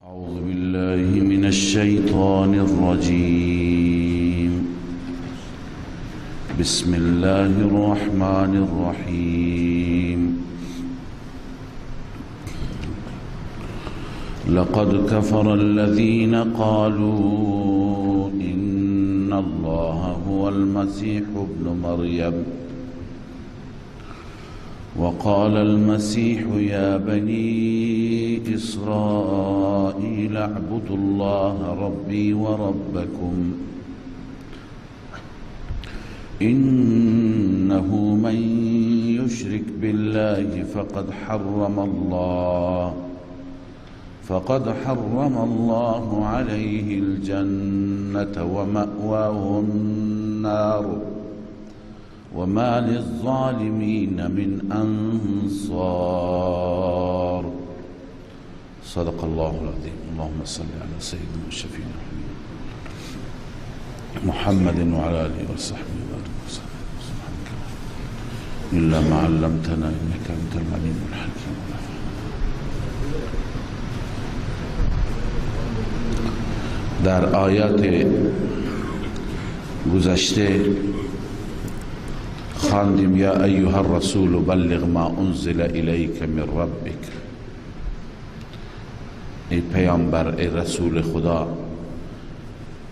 أعوذ بالله من الشيطان الرجيم. بسم الله الرحمن الرحيم. لقد كفر الذين قالوا إن الله هو المسيح ابن مريم وقال المسيح يا بني إسرائيل اعبدوا الله ربي وربكم إنه من يشرك بالله فقد حرم الله عليه الجنة ومأواه النار وما للظالمين من أنصار. صدق الله العظيم. اللهم صل على سيدنا وشفينا محمد وعلى آله وصحبه وبارك وسلم. سبحانك إلا ما علمتنا إنك أنت العليم الحكيم. در آیات گذشته خواندیم یا ایها الرسول بلغ ما انزل الیک من ربک. ای پیامبر، ای رسول خدا،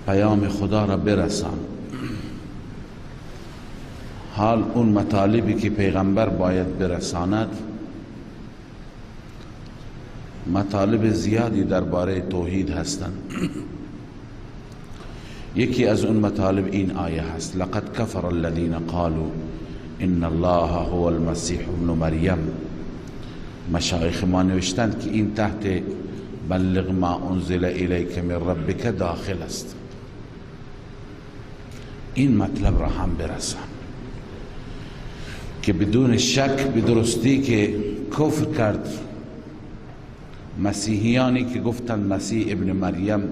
پیام خدا را برسان. حال اون مطالبی که پیغمبر باید برساند مطالب زیادی درباره توحید هستند. یکی از اون مطالب این آیه هست: لقد کفر الذین قالوا ان الله هو المسیح ابن مریم. مشایخ ما نوشتند که این تحت بلغ ما انزل الیک من ربک داخل است. این مطلب را هم برسان که بدون شک به درستی که کفر کرد مسیحیانی که گفتند مسیح ابن مریم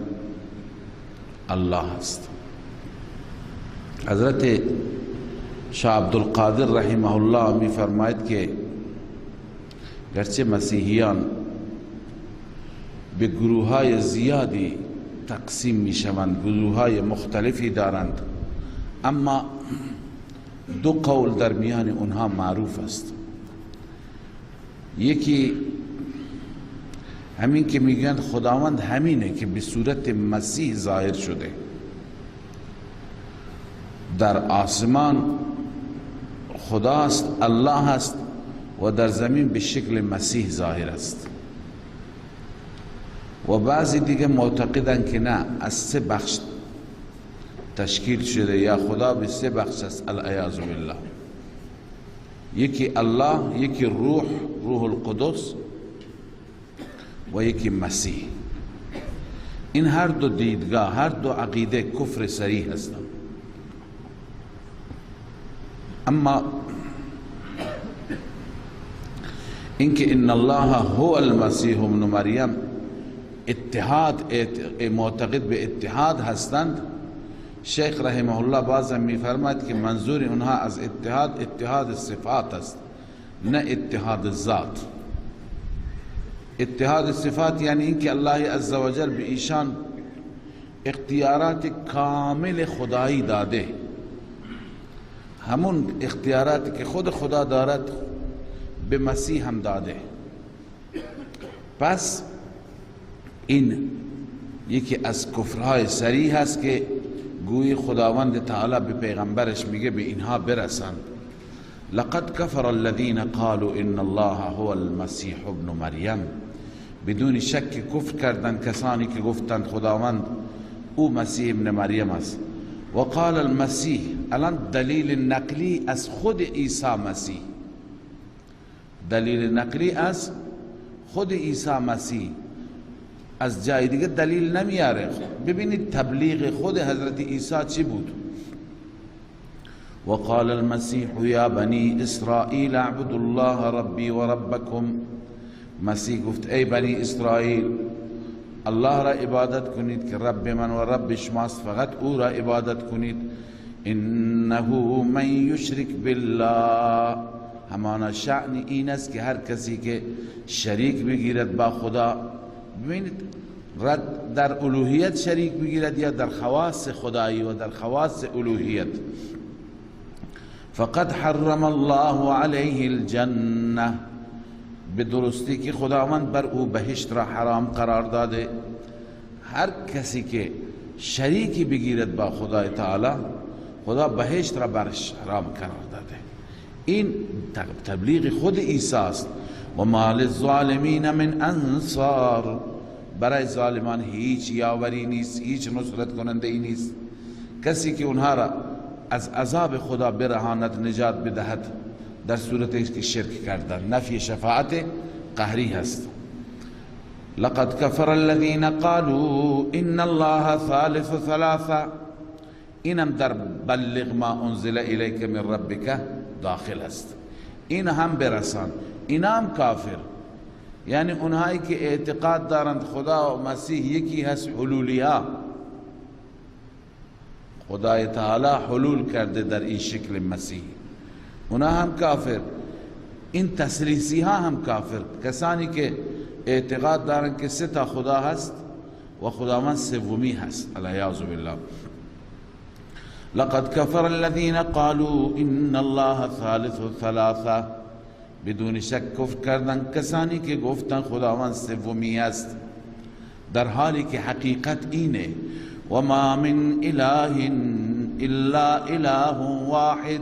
الله است. حضرت شاه عبدالقادر رحمه الله می فرماید که گرچه مسیحیان به گروه های زیادی تقسیم می شوند، گروه های مختلفی دارند، اما دو قول در میان اونها معروف است. یکی همین که میگن خداوند همینه که به صورت مسیح ظاهر شده، در آسمان خداست، الله است، و در زمین به شکل مسیح ظاهر است. و بعضی دیگه معتقدن که نه، از سه بخش تشکیل شده، یا خدا به سه بخش است، العیاذ بالله. یکی الله، یکی روح، روح القدس، و یکی مسیح. این هر دو دیدگاه، هر دو عقیده کفر صریح هستند. اما اینکه ان الله هو المسیح ابن مریم اتحاد، معتقد به اتحاد هستند، شیخ رحمه الله بازم میفرماید که منظور اونها از اتحاد، اتحاد صفات است، نه اتحاد ذات. اتحاد صفات یعنی اینکه الله عزوجل به ایشان اختیارات کامل خدایی داده، همون اختیاراتی که خود خدا دارد به مسیح هم داده. پس این یکی از کفرهای صریح است که گویی خداوند تعالی به پیغمبرش میگه به اینها برسند. لقد کفر الذین قالوا ان الله هو المسیح ابن مریم. بدون شک کفر کردند کسانی که گفتند خداوند او مسیح ابن مریم است. و قال المسیح، الان دلیل نقلی از خود عیسی مسیح، دلیل نقلی از خود عیسی مسیح، از جای دیگه دلیل نمیاره. ببینید تبلیغ خود حضرت عیسی چی بود؟ وقال المسیح یا بنی اسرائیل اعبدوا الله ربی و ربکم. مسیح گفت ای بنی اسرائیل، الله را عبادت کنید که رب من و رب شماست، فقط او را عبادت کنید. انه من یشرک بالله، همانا شأن این است که هر کسی که شریک بگیرد با خدا. ببینید رد در الوهیت شریک بگیرد یا در خواص خدایی و در خواص الوهیت. فقد حرم الله علیه الجنه، به درستی که خداوند بر او بهشت را حرام قرار داده. هر کسی که شریکی بگیرد با خدای تعالی، خدا بهشت را برش حرام قرار داده. این تبلیغ خود عیسی است. و ما للظالمین من انصار، برای ظالمان هیچ یاوری نیست، هیچ نصرت کننده ای نیست. کسی که اونها را از عذاب خدا برهاند، نجات بدهد، در صورت که شرک کردن، نفی شفاعت قهری هست. لقد كفر الذين قالوا ان الله ثالث ثلاثه، اینم در بلغ ما انزل الیک من ربک داخل است. این هم برسان، این هم کافر، یعنی اونهایی که اعتقاد دارند خدا و مسیح یکی هست، حلولی ها، خدای تعالی حلول کرده در این شکل مسیح، اونا هم کافر. این تثلیثی ها هم کافر، کسانی که اعتقاد دارند که سه تا خدا هست و خداوند سومی هست، العیاذ بالله. لقد كفر الذين قالوا ان الله ثالث ثلاثه، بدون شک کفر کردن کسانی که گفتن خداوند سومی است، در حالی که حقیقت اینه و ما من اله الا اله واحد،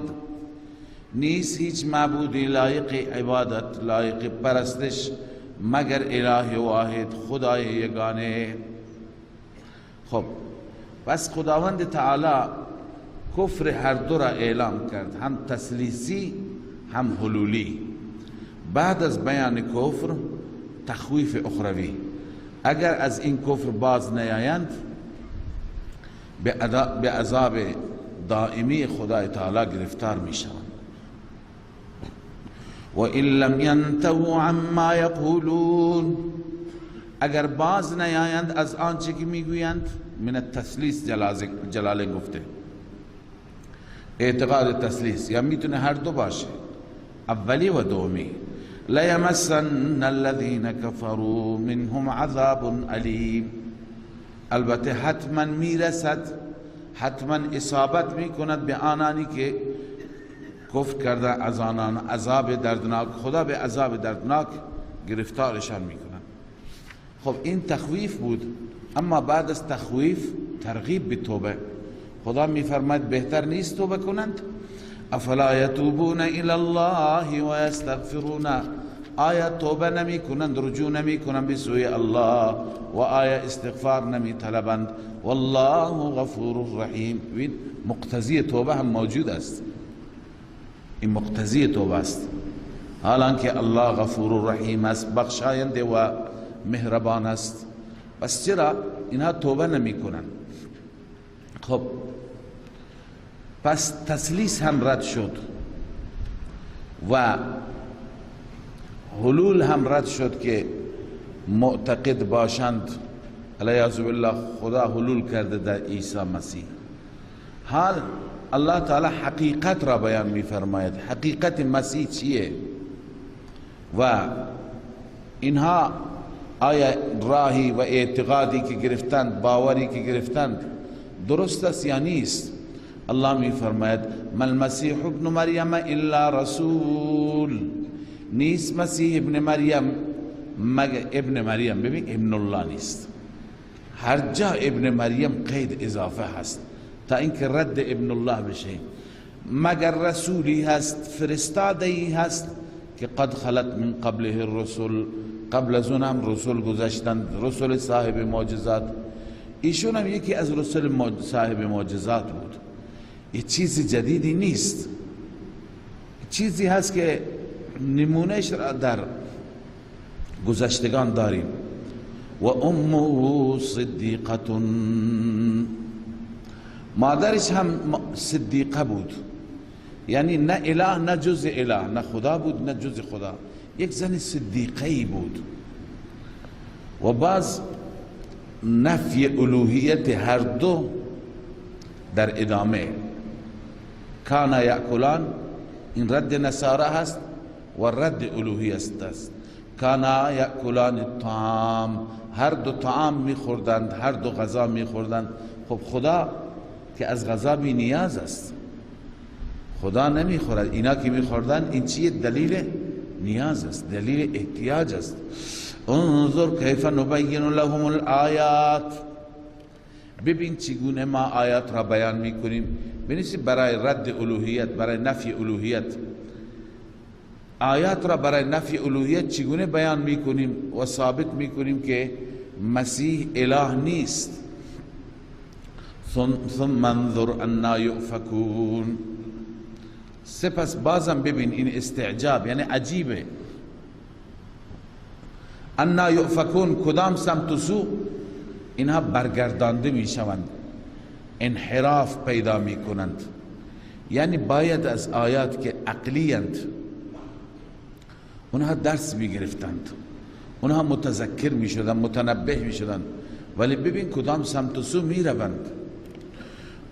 نیست هیچ معبودی لایق عبادت، لایق پرستش مگر اله واحد، خدای یگانه. خب پس خداوند تعالی کفر هر دو را اعلام کرد، هم تثلیثی هم حلولی. بعد از بیان کفر تخویف اخروی، اگر از این کفر باز نیایند به عذاب دائمی خدای تعالی گرفتار می شوند. و ان لم ینتهوا عما یقولون، اگر باز نیایند از آنچه که میگویند، من التثلیث جلاله گفته، اعتقاد تثلیث یا میتونه هر دو باشه، اولی و دومی. لیمسن الذین کفروا منهم عذاب علیم، البته حتما میرسد، حتما اصابت میکند به آنانی که کفر کرده از آنان عذاب دردناک، خدا به عذاب دردناک گرفتارشان میکند. خب این تخویف بود، اما بعد از تخویف ترغیب به توبه. خدا میفرماید بهتر نیست توبه کنند؟ افلا یتوبون الی الله و یستغفرون، آیا توبه نمی کنند، رجوع نمی کنند به سوی الله و آیا استغفار نمی طلبند؟ والله غفور رحیم. مقتضی توبه هم موجود است، این مقتضی توبه است، حالانکه الله غفور رحیم است، بخشاینده و مهربان است. پس چرا اینها توبه نمی کنند؟ خب پس تثلیث هم رد شد و حلول هم رد شد که معتقد باشند علیه بالله خدا حلول کرده در عیسی مسیح. حال الله تعالی حقیقت را بیان می فرماید، حقیقت مسیح چیه و اینها آیا راهی و اعتقادی که گرفتند، باوری که گرفتند درست است یا نیست؟ الله می فرماید ما المسیح ابن مریم الا رسول، نیست مسیح ابن مریم مگر ابن مریم، ببین ابن الله نیست، هر جا ابن مریم قید اضافه هست تا اینکه رد ابن الله بشه، مگر رسولی هست، فرستاده ای هست که قد خلت من قبله الرسل، قبل از اون هم رسول گذشتند، رسول صاحب معجزات، ایشون هم یکی از رسول صاحب معجزات بود. یه چیز جدیدی نیست، چیزی هست که نمونهش را در گذشتگان داریم. و امه صدیقه، مادرش هم صدیقه بود، یعنی نه اله نه جز اله، نه خدا بود نه جز خدا، یک زن صدیقه بود. و باز نفی الوهیت هر دو در ادامه، کانا یأکلان، این رد نصارا هست و رد الوهیت است. کانا یأکلان الطعام، هر دو طعام میخوردند، هر دو غذا میخوردند. خب خدا که از غذا بی نیاز است، خدا نمیخورد، اینا که میخوردند این چیه؟ دلیل نیاز است، دلیل احتیاج است. انظر کیف نبین لهم الآیات، ببین چگونه ما آیات را بیان میکنیم. ببینید برای رد الوهیت، برای نفی الوهیت، آیات را برای نفی الوهیت چگونه بیان میکنیم و ثابت میکنیم که مسیح اله نیست. ثم انظر انا یؤفکون، سپس بازم ببین این استعجاب، یعنی عجیبه. انا یؤفکون، کدام سمت و سو اینها برگردانده میشوند، انحراف پیدا میکنند. یعنی باید از آیات که عقلی اند اونها درس میگرفتند، اونها متذکر میشدند، متنبه میشدند، ولی ببین کدام سمت و سو میروند.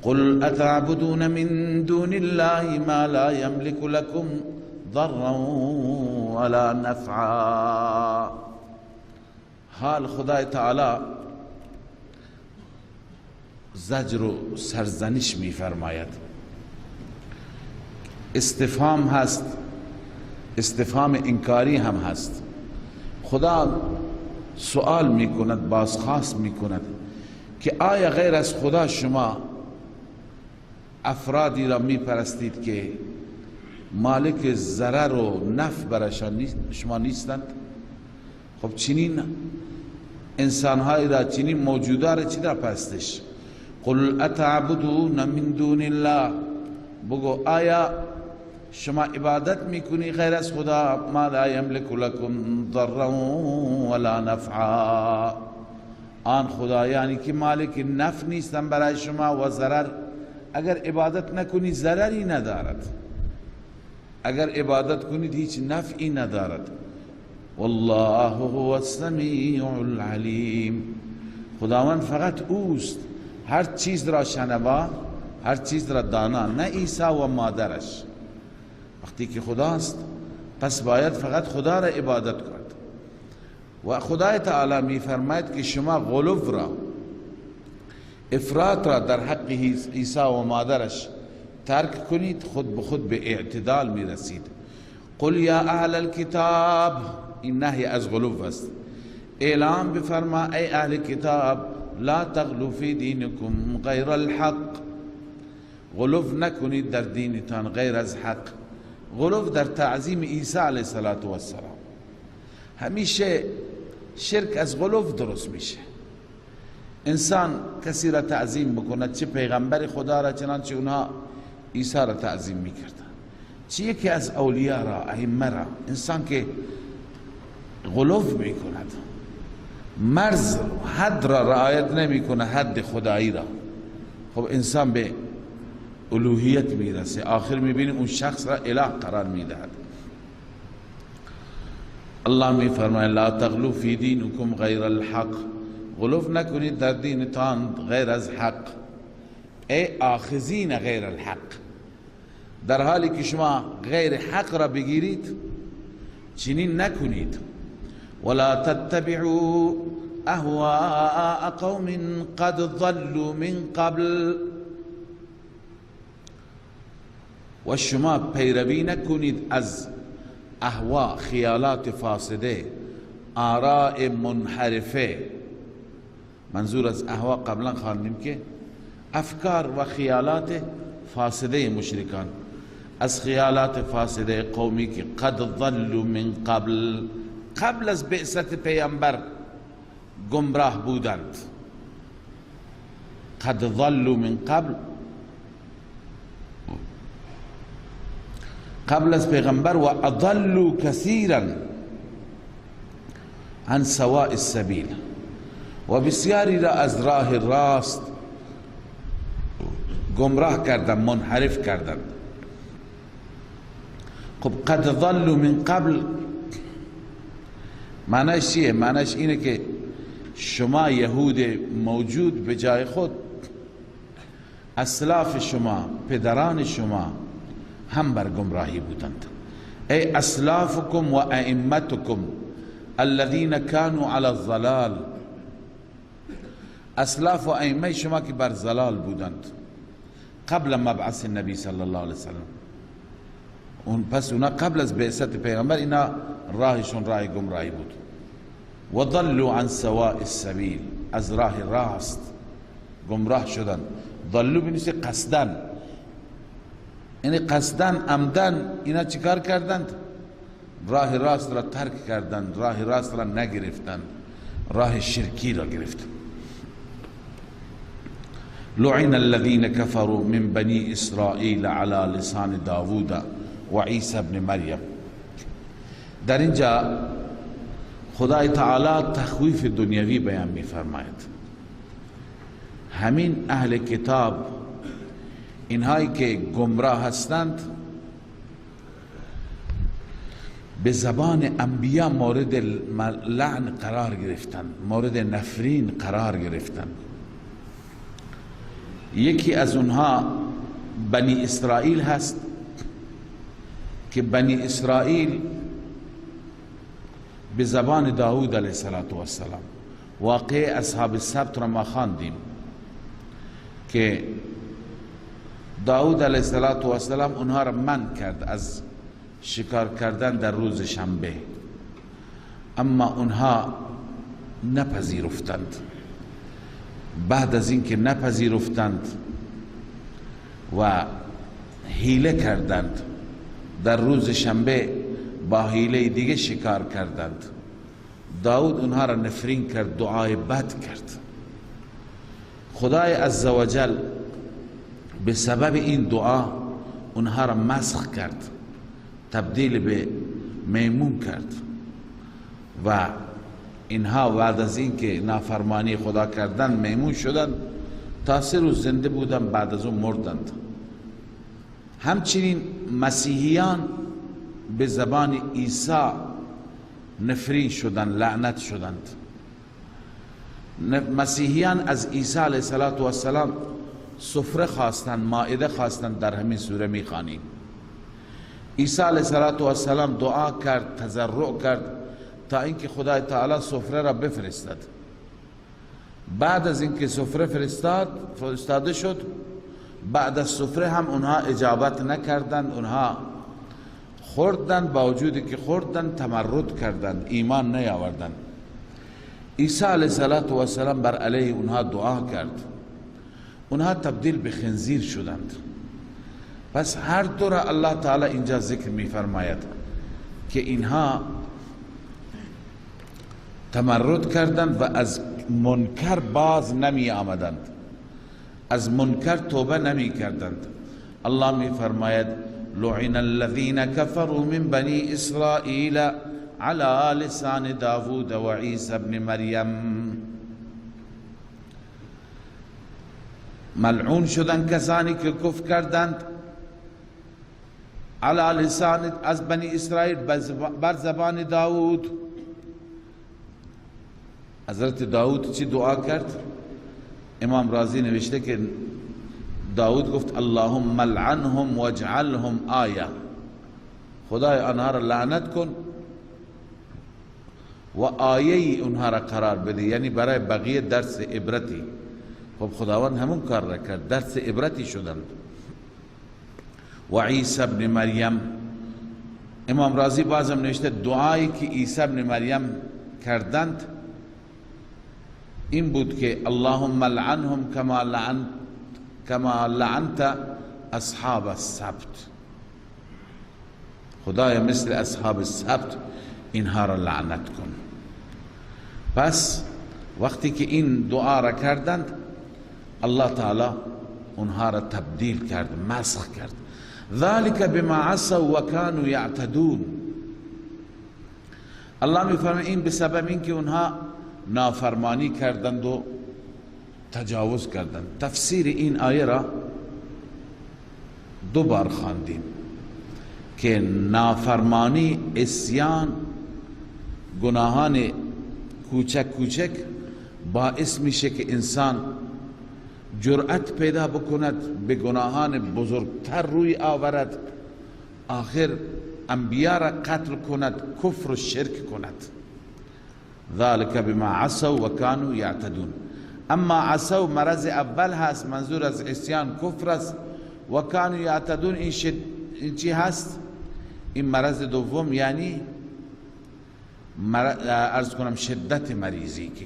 قل اتعبدون من دون الله ما لا يملك لكم ضرا ولا نفعا. حال خدای تعالی زجر و سرزنش میفرماید. استفهام هست، استفهام انکاری هم هست. خدا سوال میکند، بازخواست میکند که آیا غیر از خدا شما افرادی را میپرستید که مالک ضرر و نفع برایشان شما نیستند؟ خب چنین انسانهایی را، چنین موجودا را چی را پرستش؟ قل اتعبدون من دون الله، بگو آیا شما عبادت میکنی غیر از خدا؟ ما لا یملک لکم ضرا ولا نفعا، آن خدایانی که مالک نفع نیستن برای شما و ضرر. اگر عبادت نکنی ضرری ندارد، اگر عبادت کنید هیچ نفعی ندارد. والله هو السمیع العلیم، خداوند فقط اوست، هر چیز را شنوا، هر چیز را دانا، نه عیسی و مادرش. وقتی که خداست پس باید فقط خدا را عبادت کرد. و خدای تعالی می فرماید که شما غلو را، افراط را در حق عیسی و مادرش ترک کنید، خود به خود به اعتدال می رسید. قل یا اهل الکتاب، این نهی از غلو است. اعلام بفرما ای اهل کتاب، لا تغلو فی دینکم غیر الحق، غلو نکنید در دینتان غیر از حق. غلو در تعظیم عیسی علیه السلام. همیشه شرک از غلو درست میشه. انسان کسی را تعظیم بکند، چه پیغمبر خدا را، چنانچه اونها عیسی را تعظیم میکردن، چه یکی از اولیاء را، ائمه را، انسان که غلو میکند، مرز حد را رعایت نمیکنه، حد خدایی را، خب انسان به الوهیت میرسه. آخر میبینی اون شخص را اله قرار میدهد. الله میفرماید لا تغلو فی دینکم غیر الحق، غلو نکنید در دینتان غیر از حق، ای آخذین غیر الحق. در حالی که شما غیر حق را بگیرید چنین نکنید. ولا تتبعوا اهواء قوم قد ضلوا من قبل، و شما پیروی نکنید از اهوا، خیالات فاسده، آراء منحرفه. منظور از اهوا قبلا خواندیم که افکار و خیالات فاسده مشرکان، از خیالات فاسده قومی که قد ضلوا من قبل، قبل از بعثت پیامبر گمراه بودند. قد ضلوا من قبل، قبل از پیغمبر، و اضلوا کثیرا عن سواء السبیل، و بسیاری را از راه راست گمراه کردند، منحرف کردند. خب قد ضلوا من قبل معنیش چیه؟ معنیش اینه که شما یهود موجود به جای خود، اسلاف شما، پدران شما هم بر گمراهی بودند. ای اسلافکم و ائمتکم الذین كانوا علی الضلال، اسلاف و ائمه شما که بر ضلال بودند قبل مبعث النبی صلی الله علیه وسلم. اون پس اونا قبل از بعثت پیغمبر اینا راهشون راه گمراهی بود. و ضلوا عن سواء السبیل، از راه راست گمراه شدند. ضلوا بنویسه قصدن، یعنی قصدن عمدن اینا چیکار کردند؟ راه راست را ترک کردند، راه راست را نگرفتند، راه شرکی را گرفتند. لعن الذين كفروا من بني اسرائیل على لسان داوود و عیسی ابن مریم. در اینجا خدای تعالی تخویف دنیوی بیان می فرماید. همین اهل کتاب، اینهایی که گمراه هستند، به زبان انبیا مورد لعن قرار گرفتند، مورد نفرین قرار گرفتند. یکی از اونها بنی اسرائیل هست که بنی اسرائیل به زبان داود علیه السلام، واقع اصحاب السبت را ما خواندیم که داود علیه السلام اونها را منع کرد از شکار کردن در روز شنبه، اما اونها نپذیرفتند. بعد از اینکه نپذیرفتند و حیله کردند، در روز شنبه با حیله دیگه شکار کردند، داود اونها را نفرین کرد، دعای بد کرد. خدای عزوجل به سبب این دعا اونها را مسخ کرد، تبدیل به میمون کرد و اینها بعد از اینکه نافرمانی خدا کردن میمون شدند، تا 3 روز زنده بودند، بعد از اون مردند. همچنین مسیحیان به زبان عیسی نفرین شدند، لعنت شدند. مسیحیان از عیسی علیه السلام سفره خواستند، مائده خواستند، در همین سوره میخوانیم. عیسی علیه السلام دعا کرد، تضرع کرد تا اینکه خدای تعالی سفره را بفرستد. بعد از اینکه سفره فرستاده شد، بعد از سفره هم اونها اجابت نکردند، اونها خوردند، با وجودی که خوردند تمرد کردند، ایمان نیاوردند. عیسی علیه السلام بر علیه اونها دعا کرد، اونها تبدیل به خنزیر شدند. پس هر دو را الله تعالی اینجا ذکر می فرماید که اینها تمرد کردند و از منکر باز نمی آمدند، از منکر توبه نمی کردند. الله می فرماید لعن الذین كفروا من بنی اسرائیل على لسان داوود و عیسی ابن مریم. ملعون شدن کسانی که کفر کردند علی لسان از بنی اسرائیل بر زبان داوود. حضرت داوود چی دعا کرد؟ امام رازی نوشته که داوود گفت اللهم لعنهم واجعلهم آیه، خدای آنها را لعنت کن و آیه اونها را قرار بده، یعنی برای بقیه درس عبرتی. خب خداوند همون کار را کرد، درس عبرتی شدند. و عیسی ابن مریم، امام رازی بازم نوشته دعایی که عیسی ابن مریم کردند این بود که اللهم لعنهم کما لعنت اصحاب السبت، خدایا مثل اصحاب السبت اینها را لعنت کن. پس وقتی که این دعا را کردند الله تعالی اونها را تبدیل کرد، مسخ کرد. ذلك بما عصوا وكانوا يعتدون. الله میفرماید این به سبب اینکه اونها نافرمانی کردند و تجاوز کردند. تفسیر این آیه را دو بار خواندیم که نافرمانی، عصیان، گناهان کوچک کوچک باعث میشه که انسان جرأت پیدا بکند، به گناهان بزرگتر روی آورد، آخر انبیا را قتل کند، کفر و شرک کند. ذلك بما عصوا وكانوا يعتدون. اما عصوا مرض اول هست، منظور از عصیان کفر است. و كانوا يعتدون این چی هست؟ این مرض دوم، یعنی عرض کنم شدت مریضی که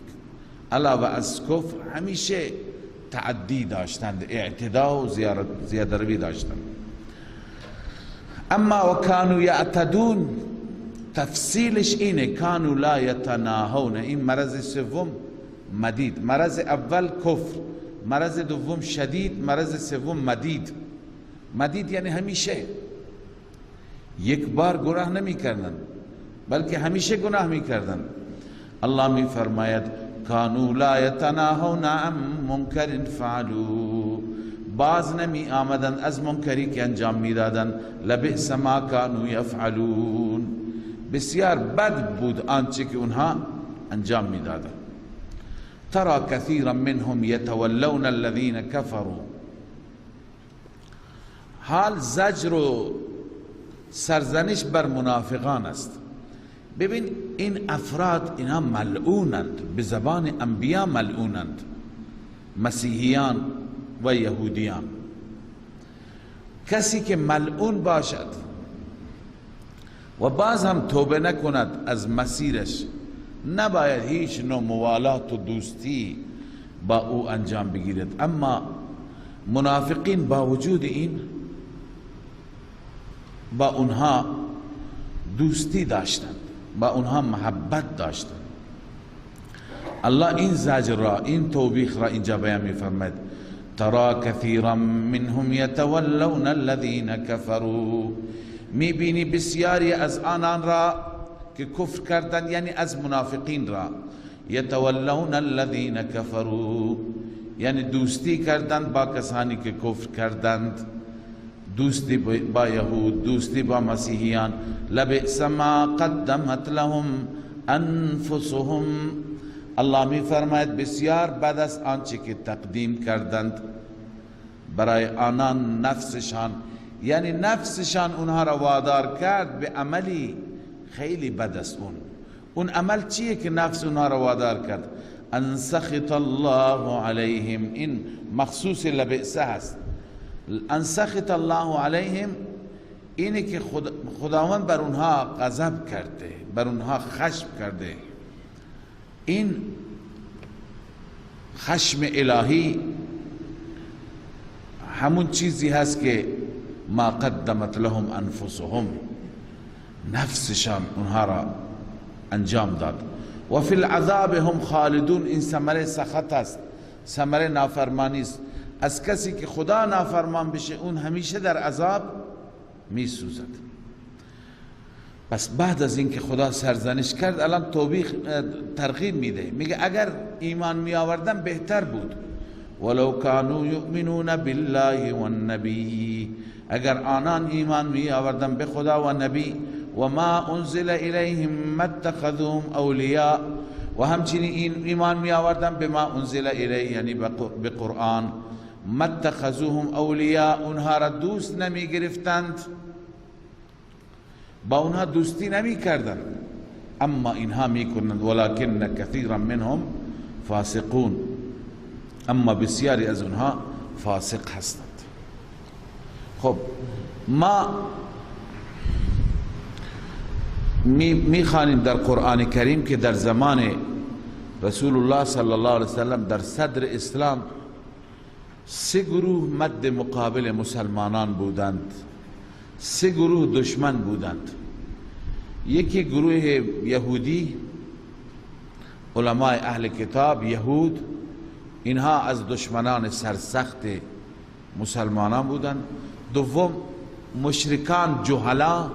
علاوه از کفر همیشه تعدی داشتند، اعتدا و زیاده روی داشتند. اما و کانوا یعتدون تفصیلش اینه، کانوا لا یتناهون. این مرض سوم مدید، مرض اول کفر، مرض دوم شدید، مرض سوم مدید. مدید یعنی همیشه، یک بار گناه نمی کردن بلکه همیشه گناه می کردن. الله می فرماید کانوا لا یتناهون عن منکر فعلوا، باز نمی آمدند از منکری که انجام می دادند. لبئس ما کانوا یفعلون، بسیار بد بود آنچه که اونها انجام می دادند. ترى كثيرا منهم يتولون الذين كفروا. حال زجر و سرزنش بر منافقان است. ببین این افراد اینها ملعونند، به زبان انبیا ملعونند، مسیحیان و یهودیان. کسی که ملعون باشد و باز هم توبه نکند از مسیرش، نباید هیچ نوع موالات و دوستی با او انجام بگیرد. اما منافقین با وجود این با اونها دوستی داشتند، با اونها محبت داشتند. الله این زجر را، این توبیخ را اینجا بیان می‌فرماید. ترى كثيرا منهم يتولون الذين كفروا، میبینی بسیاری از آنان را که کفر کردند، یعنی از منافقین را، یتولون الذین كفروا، یعنی دوستی کردند با کسانی که کفر کردند، دوستی با یهود، دوستی با مسیحیان. لبئس ما قدمت لهم انفسهم، الله می فرماید بسیار بد است آنچه که تقدیم کردند برای آنان نفسشان، یعنی نفسشان اونها را وادار کرد به عملی خیلی بد است. اون عمل چیه که نفس اونها را وادار کرد؟ ان سخط الله علیهم، این مخصوص لبئس هست. ان سخط الله علیهم اینه که خداوند بر اونها غضب کرده، بر اونها خشم کرده. این خشم الهی همون چیزی هست که ما قدمت لهم انفسهم، نفسشان اونها را انجام داد. و فی العذاب هم خالدون، این ثمره سخط است، ثمره نافرمانی است. از کسی که خدا نافرمان بشه اون همیشه در عذاب می سوزد. پس بعد از اینکه خدا سرزنش کرد، الان توبیخ ترغیب میده، میگه اگر ایمان می آوردن بهتر بود. ولو کانوا یؤمنون بالله والنبی، اگر آنان ایمان می آوردن به خدا و نبی، و ما انزل الیهم ما اتخذوهم اولیاء، و همچنین ایمان می آوردن به ما انزل الیه، یعنی به قرآن، ما اتخذوهم اولیاء، اونها را دوست نمی گرفتند، با اونها دوستی نمی کردند، اما اینها می کنند. ولکن کثیرا منهم فاسقون، اما بسیاری از اونها فاسق هستند. خب ما میخوانیم در قرآن کریم که در زمان رسول الله صلی الله علیه وسلم در صدر اسلام سه گروه مد مقابل مسلمانان بودند، سه گروه دشمن بودند. یکی گروه یهودی، علماء اهل کتاب یهود، اینها از دشمنان سرسخت مسلمانان بودند. دوم مشرکان جهلا،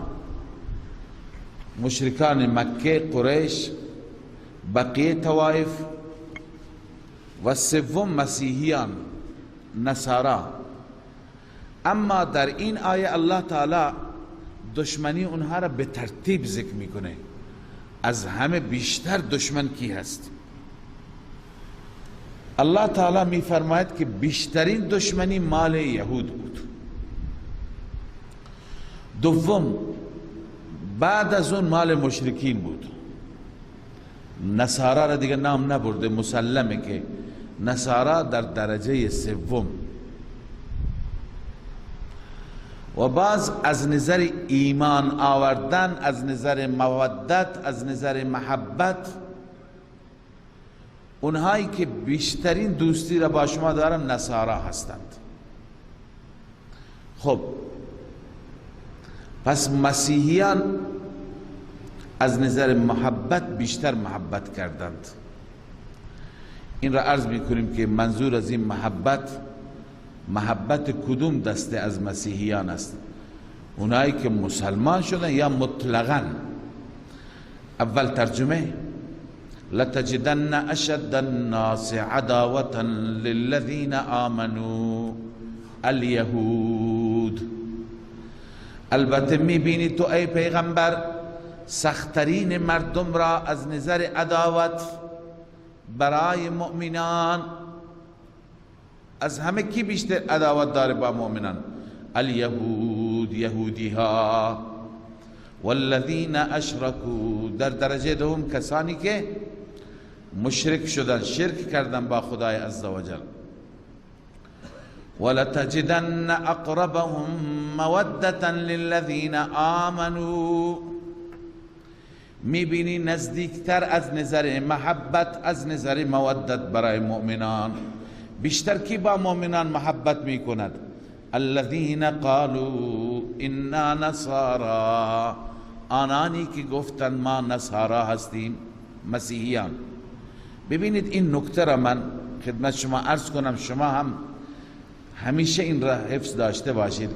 مشرکان مکه، قریش، بقیه طوائف. و سوم مسیحیان، نصارا. اما در این آیه الله تعالی دشمنی اونها را به ترتیب ذکر میکنه. از همه بیشتر دشمن کی هست؟ الله تعالی میفرماید که بیشترین دشمنی مال یهود بود. دوم بعد از اون مال مشرکین بود. نصارا را دیگه نام نبرده، مسلمه که نصارا در درجه سوم. و باز از نظر ایمان آوردن، از نظر مودت، از نظر محبت، اونهایی که بیشترین دوستی را با شما دارن نصارا هستند. خب پس مسیحیان از نظر محبت بیشتر محبت کردند. این را عرض میکنیم که منظور از این محبت، محبت کدوم دسته از مسیحیان است؟ اونایی که مسلمان شدن یا مطلقاً؟ اول ترجمه: لتجدن اشد الناس عداوة للذین آمنوا الیهود. البته میبینی تو ای پیغمبر سخترین مردم را از نظر عداوت برای مؤمنان. از همه کی بیشتر عداوت داره با مؤمنان؟ الیهود، یهودی ها. والذین اشرکوا، در درجه دوم کسانی که مشرک شدن، شرک کردن با خدای عزوجل. ولتجدن اقربهم مودة للذین آمنوا، میبینی نزدیکتر از نظر محبت، از نظر مودت برای مؤمنان. بیشتر کی با مؤمنان محبت میکند؟ الذین قالوا انا نصارا، آنانی که گفتند ما نصارا هستیم، مسیحیان. ببینید این نکته را من خدمت شما عرض کنم، شما هم همیشه این را حفظ داشته باشید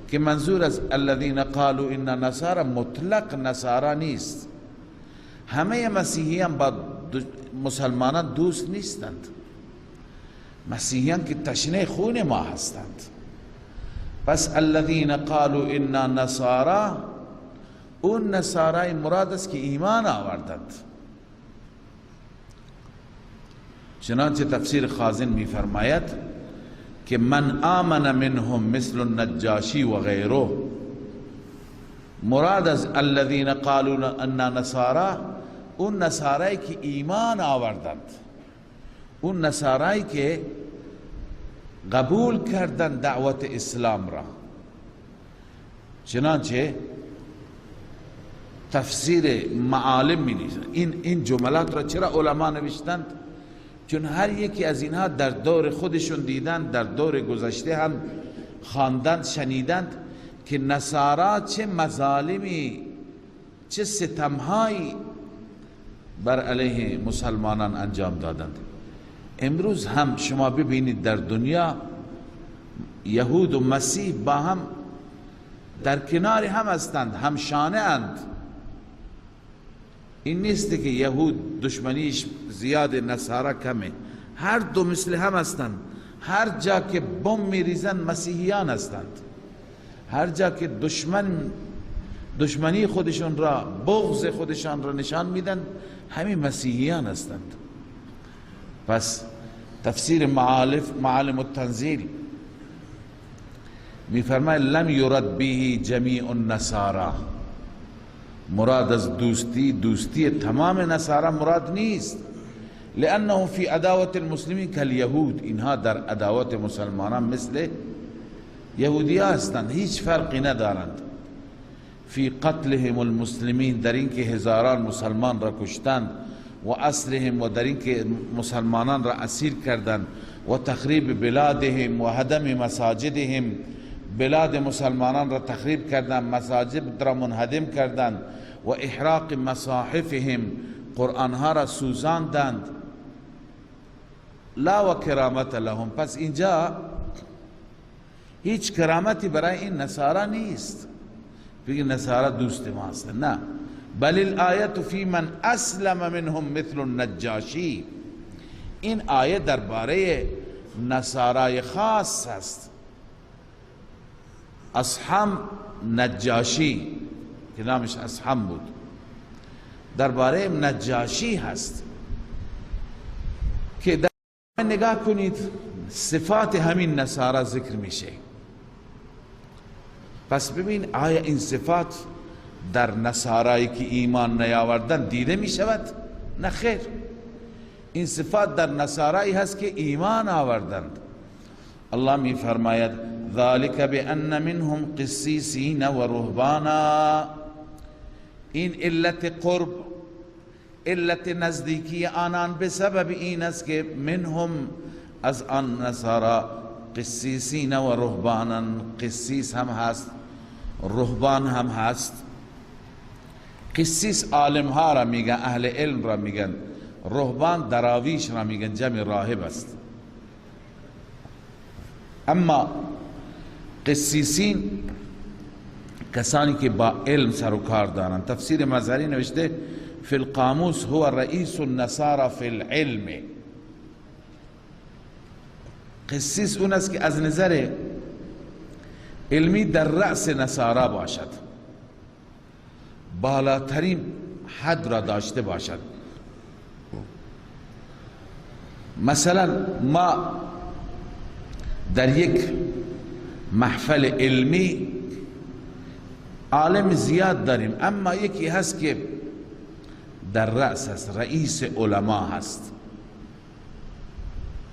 که منظور از الذین قالوا انا نصارا مطلق نصارا نیست. همه مسیحیان با مسلمانان دوست نیستند. مسیحیان که تشنه خون ما هستند. پس الذین قالوا انا نصارا، اون نصارای مراد است که ایمان آوردند. چنانچه تفسیر خازن میفرماید که من آمن منهم مثل النجاشی و غیره، مراد از الذین قالوا انا نصارا اون نصارایی که ایمان آوردند، اون نصارایی که قبول کردند دعوت اسلام را. چنانچه تفسیر معالم می نویسند. این جملات را چرا علما نوشتند؟ چون هر یکی از اینها در دور خودشون دیدند، در دور گذشته هم خواندند، شنیدند که نصارا چه مظالمی، چه ستمهایی بر علیه مسلمانان انجام دادند. امروز هم شما ببینید در دنیا یهود و مسیح با هم در کنار هم هستند، هم شانه اند. این نیست که یهود دشمنیش زیاد، نصارا کمه، هر دو مثل هم هستند. هر جا که بم میریزند مسیحیان هستند، هر جا که دشمنی خودشون را، بغض خودشان را نشان میدن، همین مسیحیان هستند. پس تفسیر معالم التنزیل میفرماید لم یرد به جمیع النصارا، مراد از دوستی، دوستی تمام نصارا مراد نیست. لانه فی عداوت المسلمین کالیهود، اینها در عداوت مسلمانان مثل یهودی هستند، هیچ فرقی ندارند. فی قتلهم المسلمین، در اینکه هزاران مسلمان را کشتند، و اسرهم، و در اینکه مسلمانان را اسیر کردند، و تخریب بلادهم و هدم مساجدهم، بلاد مسلمانان را تخریب کردند، مساجد را منهدم کردند، و احراق مصاحفهم، قرآنها را سوزاندند. لا و کرامت لهم، پس اینجا هیچ کرامتی برای این نصارا نیست بگی نصارا دوست ما هستند، نه. بل الآیت فی من اسلم منهم مثل النجاشی، این آیه درباره نصارای خاص است. اصحم نجاشی که نامش اصحم بود، درباره نجاشی هست که در نگاه کنید صفات همین نصارا ذکر میشه. پس ببین آیا این صفات در نصارایی که ایمان نیاوردن دیده می شود؟ نه خیر، این صفات در نصارایی هست که ایمان آوردند. الله می فرماید ذلك بأن منهم قسیسین و رهبانا. این علت قرب، علت نزدیکی آنان به سبب این است که منهم، از آن نصارا، قسیسین و رهبانا. قسیس هم هست، رهبان هم هست. قسیس عالم ها را میگن، اهل علم را میگن، رهبان دراویش را میگن، جمع راهب است. اما قسیسین کسانی که با علم سر و کار دارند. تفسیر مظهری نوشته فی القاموس هو رئیس النصارى فی العلم. قسیس اون است که از نظر علمی در رأس نصارا باشد، بالاترین حد را داشته باشد. مثلا ما در یک محفل علمی عالم زیاد داریم، اما یکی هست که در رأس هست، رئیس علما هست،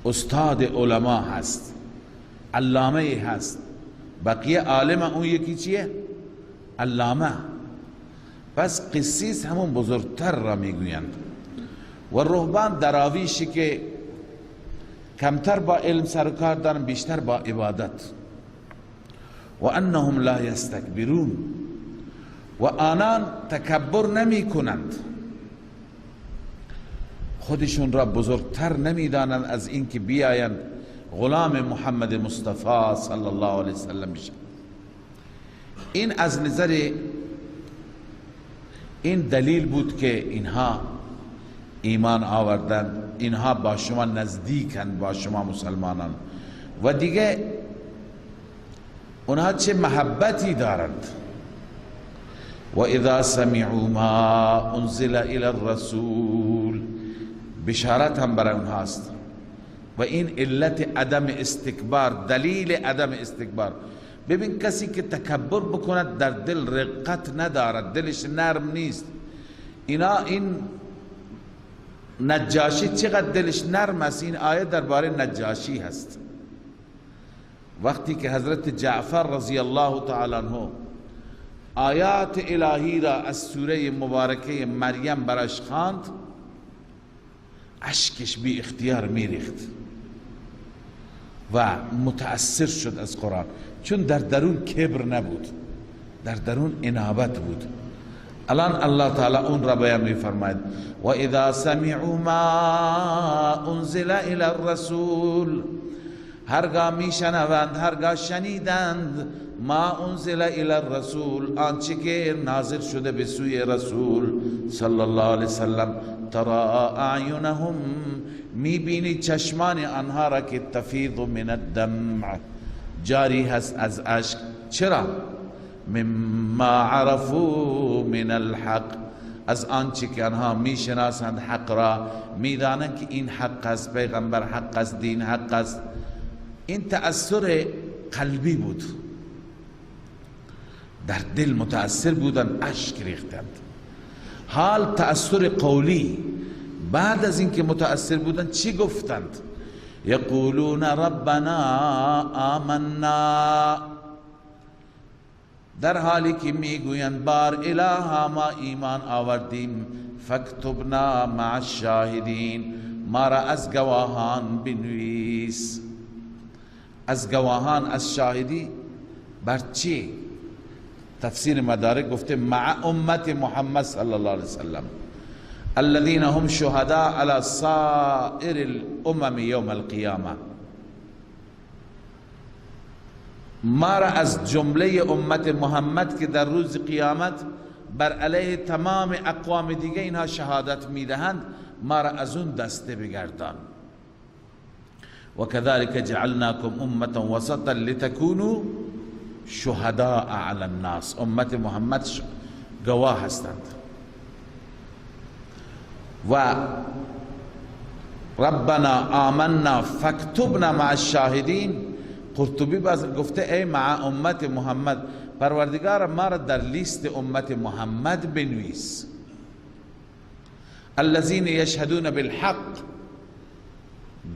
استاد علما هست، علامه هست. بقیه عالم، اون یکی چیه؟ علامه. پس قسیس همون بزرگتر را میگویند. و رهبان دراویشی که کمتر با علم سر و کار دارن، بیشتر با عبادت. و انهم لا یستکبرون، و آنان تکبر نمی کنند، خودشون را بزرگتر نمیدانند از اینکه بیایند غلام محمد مصطفی صلی الله علیه وسلم بشن. این از نظر این دلیل بود که اینها ایمان آوردند، اینها با شما نزدیکند، با شما مسلمانان. و دیگه اونها چه محبتی دارند. و اذا سمعوا ما انزل الى الرسول، بشارت هم برای اونهاست. و این علت عدم استکبار، دلیل عدم استکبار. ببین کسی که تکبر بکند در دل رقت ندارد، دلش نرم نیست. اینا این نجاشی چقدر دلش نرم است. این آیه درباره نجاشی هست. وقتی که حضرت جعفر رضی الله تعالی عنه آیات الهی را از سوره مبارکه مریم براش خواند، اشکش بی اختیار میریخت و متأثر شد از قرآن، چون در درون کبر نبود، در درون انابت بود. الان الله تعالی اون را بیان میفرماید و اذا سمعوا ما انزل الى الرسول، هرگاه میشنوند، هرگاه شنیدند، ما انزل الى الرسول، آنچه که نازل شده به سوی رسول صلی الله علیه وسلم، ترى اعینهم، میبینی چشمان آنها را که تفیض من الدمع، جاری هست از اشک. چرا؟ مما عرفوا من الحق، از آنچه که آنها میشناسند حق را، میدانند که این حق است، پیغمبر حق است، دین حق است. این تأثر قلبی بود، در دل متأثر بودند، اشک ریختند. حال تأثر قولی، بعد از اینکه متأثر بودند چی گفتند؟ یقولون ربنا آمنا، در حالی که میگویند بار الها ما ایمان آوردیم، فاکتبنا مع الشاهدین، ما را از گواهان بنویس. از گواهان، از شاهدی بر چی؟ تفسیر مدارک گفته مع امت محمد صلی الله علیه وسلم الذين هم شهداء على سائر الامم یوم القیامه. ما را از جمله امت محمد که در روز قیامت بر علیه تمام اقوام دیگه اینها شهادت میدهند، ما را از اون دسته بگردان. وكذلك جعلناكم امة وسطا لتكونوا شهداء على الناس. امت محمد گواه هستند. و ربنا آمنا فاکتبنا مع الشاهدین، قرطبی باز گفته ای مع امت محمد، پروردگار ما را در لیست امت محمد بنویس. الذین یشهدون بالحق،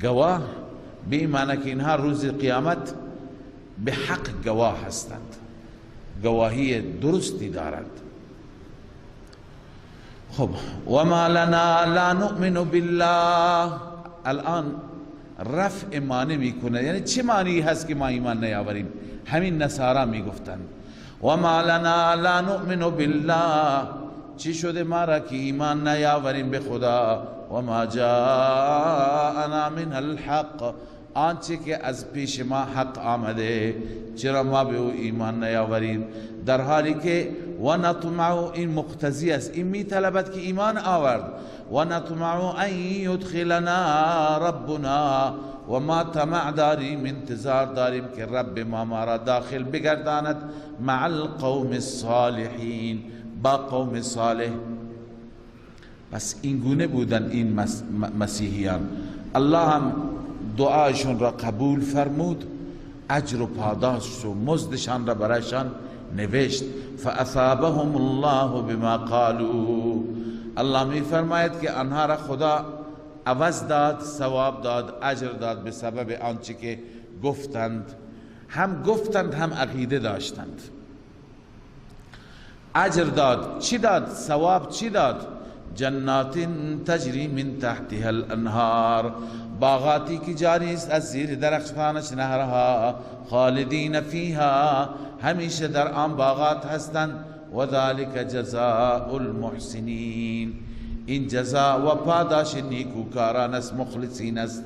گواه به معنی که اینها روز قیامت به حق گواه هستند، گواهی درستی دارند. خب و ما لنا لا نؤمن بالله، الان رفع معنی میکنه، یعنی چه معنی هست که ما ایمان نیاوریم؟ همین نصارا میگفتند و ما لنا لا نؤمن بالله، چی شده ما را که ایمان نیاوریم به خدا؟ و ما جاءنا من الحق، آنچه که از پیش ما حق آمده چرا ما به او ایمان نیاوریم؟ در حالی که و نطمع، این مقتضی است، این میطلبد که ایمان آورد. و نطمع ان یدخلنا ربنا، و ما طمع داریم، انتظار داریم که رب ما ما را داخل بگرداند، مع القوم الصالحین، با قوم صالح. پس این گونه بودن این مسیحیان. الله هم دعایشون را قبول فرمود، اجر و پاداش و مزدشان را برایشان نوشت. فاثابهم الله بما قالوا، الله می فرماید که آنها را خدا عوض داد، ثواب داد، اجر داد به سبب آنچه که گفتند. هم گفتند هم عقیده داشتند. اجر داد، چی داد؟ ثواب چی داد؟ جنات تجری من تحتها الانهار، باغاتی که جاری است از زیر درختانش نهرها، خالدین فیها، همیشه در آن باغات هستند. و ذلک جزاء المحسنین، این جزا و پاداش نیکوکاران است، مخلصین است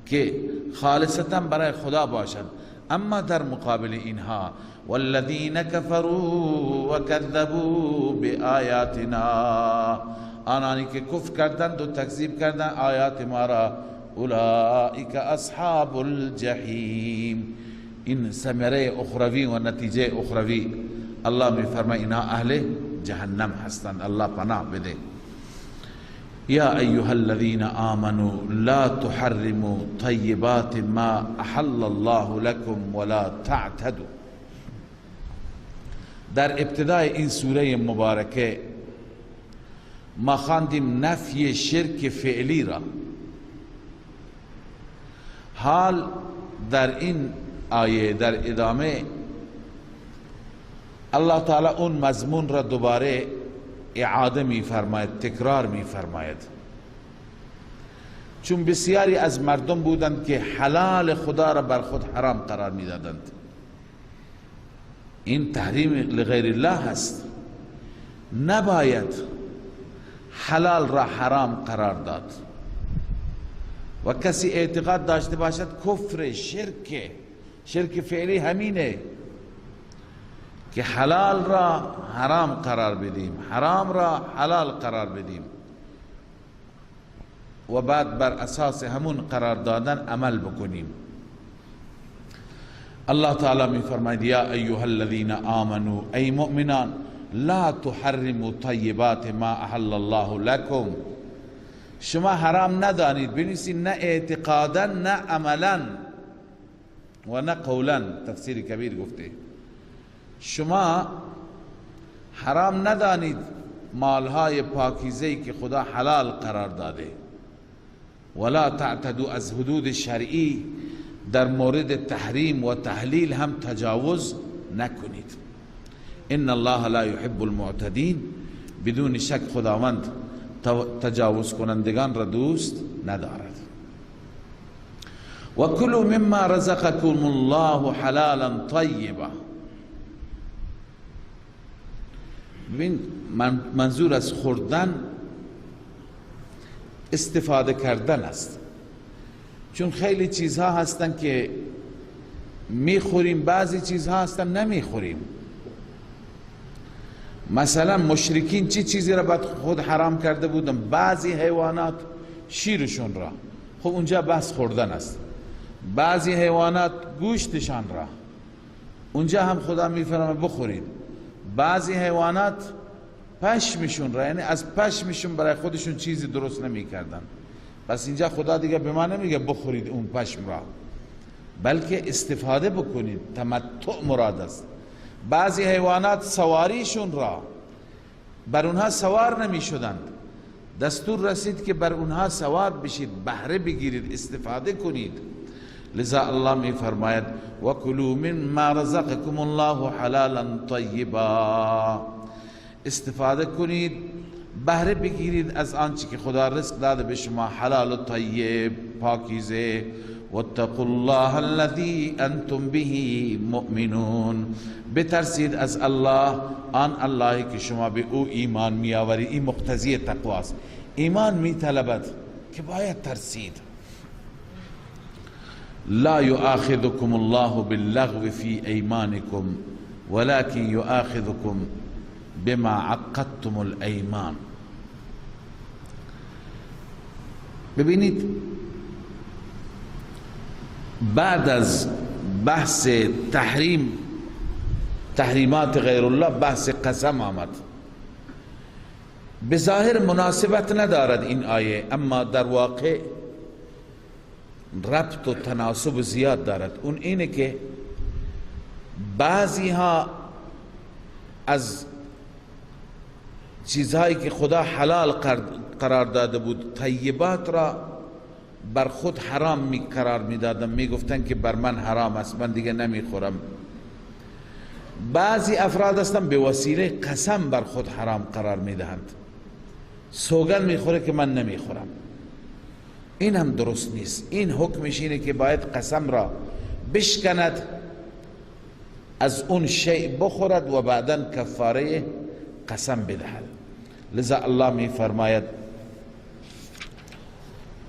که خالصتا برای خدا باشند. اما در مقابل اینها والذین کفروا وکذبوا بآیاتنا، آنانی که کفر کردند و تکذیب کردند آیات ما را، اولئک اصحاب الجحیم. این ثمره اخروی و نتیجه اخروی، الله می فرماید اینها اهل جهنم هستند، الله پناه بده. یا ایها الذین آمنوا لا تحرموا طیبات ما احل الله لكم ولا تعتدوا. در ابتدای این سوره مبارکه ما خواندیم نفی شرک فعلی را. حال در این آیه در ادامه الله تعالی اون مضمون را دوباره اعاده می فرماید، تکرار می فرماید. چون بسیاری از مردم بودند که حلال خدا را بر خود حرام قرار می دادند. این تحریم لغیر الله هست. نباید حلال را حرام قرار داد و کسی اعتقاد داشته باشد کفر، شرک، شرک فعلی همینه که حلال را حرام قرار بدیم، حرام را حلال قرار بدیم و بعد بر اساس همون قرار دادن عمل بکنیم. الله تعالی می فرماید یا ایها الذین آمنوا، ای مؤمنان، لا تحرموا طیبات ما احل الله لكم، شما حرام ندانید، بنویسید نه اعتقادا نه عملا و نه قولا. تفسیر کبیر گفته شما حرام ندانید مالهای پاکیزه‌ای که خدا حلال قرار داده. ولا تعتدوا، از حدود شرعی در مورد تحریم و تحلیل هم تجاوز نکنید. ان الله لا يحب المعتدین، بدون شک خداوند تجاوز کنندگان را دوست ندارد. و کلوا مما رزقکم الله حلالا طیبا. ببین، منظور از خوردن استفاده کردن است، چون خیلی چیزها هستن که میخوریم، بعضی چیزها هستن نمیخوریم. مثلا مشرکین چی چیزی را بعد خود حرام کرده بودن؟ بعضی حیوانات شیرشون را، خب اونجا بحث خوردن است. بعضی حیوانات گوشتشان را، اونجا هم خدا میفرماید بخورید. بعضی حیوانات پشمشون را، یعنی از پشمشون برای خودشون چیزی درست نمیکردن. پس اینجا خدا دیگه به ما نمیگه بخورید اون پشم را، بلکه استفاده بکنید، تمتع مراد است. بعضی حیوانات سواریشون را، بر اونها سوار نمی شدند، دستور رسید که بر اونها سوار بشید، بهره بگیرید، استفاده کنید. لذا الله می فرماید وکلوا مما رزقکم الله حلالا طیبا، استفاده کنید، بهره بگیرید از آنچه که خدا رزق داده به شما، حلال و طیب، پاکیزه. واتقوا الله الذي انتم به مؤمنون، بترسید از الله، آن اللهی که شما به او ایمان میآورید. این مقتضی تقواست. ایمان میطلبد که باید ترسید. لا يؤاخذكم الله باللغو في ايمانكم ولكن يؤاخذكم بما عقدتم الايمان. ببینید بعد از بحث تحریم، تحریمات غیر الله، بحث قسم آمد. به ظاهر مناسبت ندارد این آیه، اما در واقع ربط و تناسب زیاد دارد. اون اینه که بعضی ها از چیزهایی که خدا حلال قرار داده بود، طیبات را بر خود حرام می قرار می دادن، می گفتن که بر من حرام است، من دیگه نمی خورم. بعضی افراد هستن به وسیله قسم بر خود حرام قرار می دهند، سوگند می خوره که من نمی خورم. این هم درست نیست. این حکمش اینه که باید قسم را بشکند، از اون شیء بخورد و بعدا کفاره قسم بدهد. لذا الله می فرماید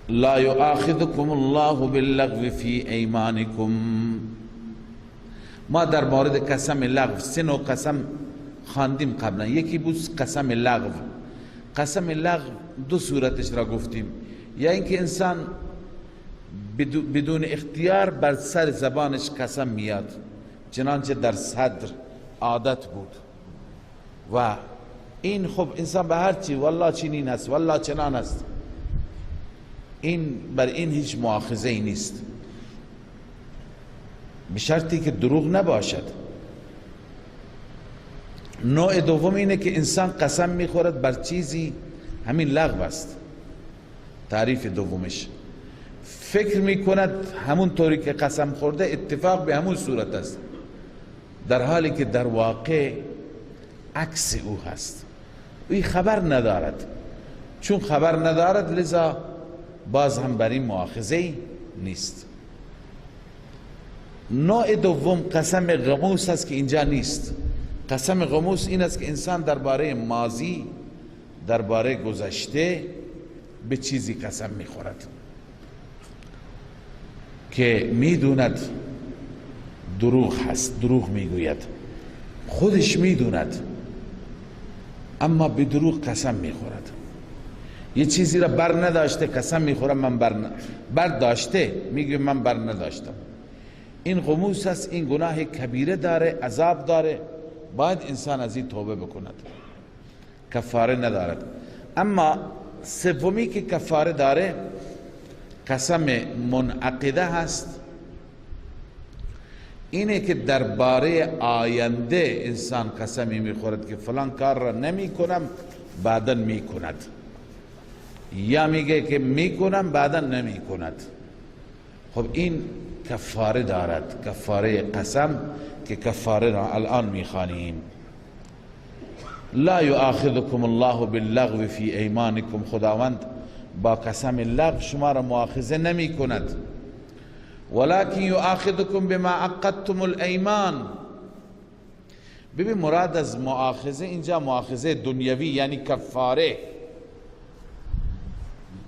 لا يؤاخذكم الله باللغو في ایمانکم. ما در مورد قسم لغو سه نوع قسم خواندیم قبلا. یکی بود قسم لغو. قسم لغو دو صورتش را گفتیم، یا اینکه انسان بدون اختیار بر سر زبانش قسم میاد، چنانچه در صدر عادت بود، و این خب انسان به هر چی، والله چنین است، والله چنان است، این بر این هیچ مؤاخذه ای نیست، به شرطی که دروغ نباشد. نوع دوم اینه که انسان قسم میخورد بر چیزی، همین لغو است تعریف دومش، فکر میکند همون طوری که قسم خورده اتفاق به همون صورت است، در حالی که در واقع عکس او هست، اوی خبر ندارد. چون خبر ندارد لذا باز هم بر این مؤاخذه نیست. نوع دوم قسم غموس است که اینجا نیست. قسم غموس این است که انسان درباره ماضی، درباره گذشته به چیزی قسم میخورد که میدوند دروغ هست، دروغ میگوید، خودش میدوند، اما به دروغ قسم میخورد. یه چیزی را بر نداشته قسم میخورم من بر داشته، میگه من بر نداشتم. این غموس است، این گناه کبیره داره، عذاب داره، باید انسان از این توبه بکند، کفاره ندارد. اما سومی که کفاره داره قسم منعقده هست، اینه که درباره آینده انسان قسمی میخورد که فلان کار را نمی کنم، بعدا میکند، یا میگه که میکنم بعدا نمی کند. خب این کفاره دارد، کفاره قسم که کفاره را الان میخوانیم. لا یؤاخذکم الله باللغو فی ایمانکم، خداوند با قسم لغو شما را مؤاخذه نمی کند. ولكن یؤاخذکم بما عقدتم الایمان. ببین مراد از مؤاخذه اینجا مؤاخذه دنیوی یعنی کفاره.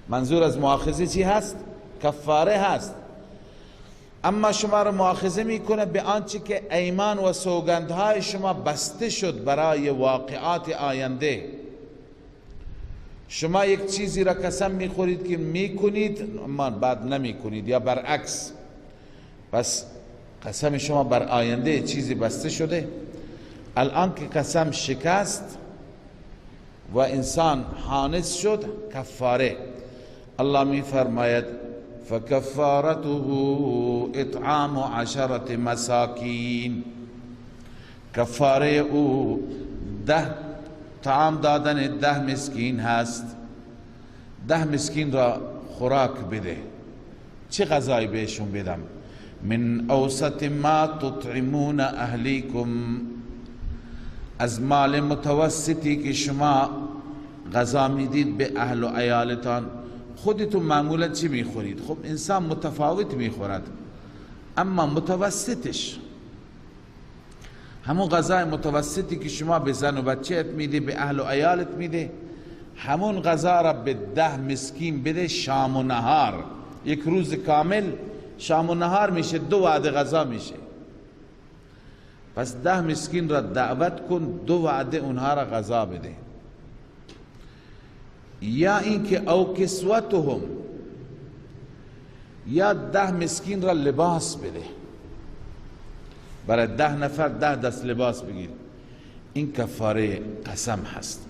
منظور از مؤاخذه چی هست؟ کفاره هست. اما شما را مؤاخذه میکنه به آنچه که ایمان و سوگندهای شما بسته شد برای واقعات آینده. شما یک چیزی را قسم میخورید که میکنید اما بعد نمیکنید یا برعکس، پس قسم شما بر آینده چیزی بسته شده. الان که قسم شکست و انسان حانث شد، کفاره. الله می فرماید فکفارته اطعام 10 مساکین، کفاره او 10 طعام دادن 10 مسکین هست. 10 مسکین را خوراک بده. چه غذایی بهشون بدم؟ من اوسط ما تطعمون اهلیکم، از مال متوسطی که شما غذا میدید به اهل و عیالتان. خودتون معمولا چی میخورید؟ خب انسان متفاوت میخورد، اما متوسطش همون غذای متوسطی که شما به زن و بچهت میده، به اهل و عیالت میده، همون غذا را به 10 مسکین بده شام و نهار. یک روز کامل شام و نهار میشه، 2 وعده غذا میشه. پس 10 مسکین را دعوت کن، 2 وعده اونها را غذا بده. یا اینکه او کسوتهم، یا 10 مسکین را لباس بده، برای 10 نفر 10 دست لباس بگیر. این کفاره قسم هست.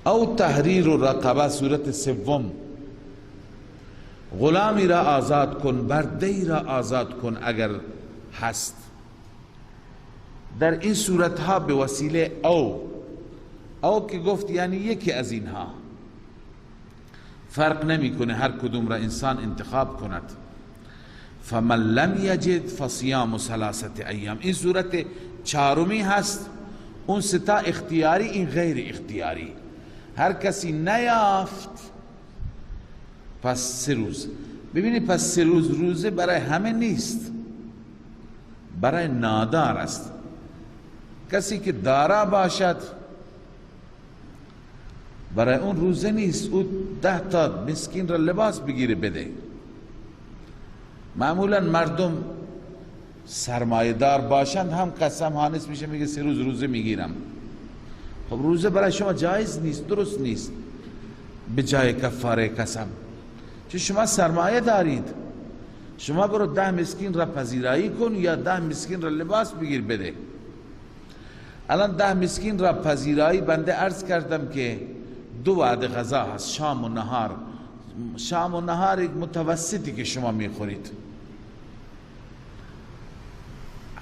او تحریر رقبه، صورت سوم، غلامی را آزاد کن، برده را آزاد کن اگر هست. در این صورتها به وسیله او که گفت یعنی یکی از اینها، فرق نمیکنه، هر کدوم را انسان انتخاب کند. فمن لم یجد فصیام 3 ایام، این صورت چهارمی هست. اون ستا اختیاری، این غیر اختیاری. هر کسی نیافت پس 3 روز. ببینید پس 3 روز روزه برای همه نیست، برای نادار است. کسی که دارا باشد برای اون روزه نیست، او 10 تا مسکین را لباس بگیره بده. معمولا مردم سرمایه دار باشند هم قسم هانس میشه، میگه 3 روز روزه میگیرم. خب روزه برای شما جایز نیست، درست نیست به جای کفاره قسم، چون شما سرمایه دارید. شما برو 10 مسکین را پذیرایی کن یا 10 مسکین را لباس بگیر بده. الان 10 مسکین را پذیرایی، بنده عرض کردم که 2 وعده غذا هست، شام و نهار. شام و نهار یک متوسطی که شما میخورید،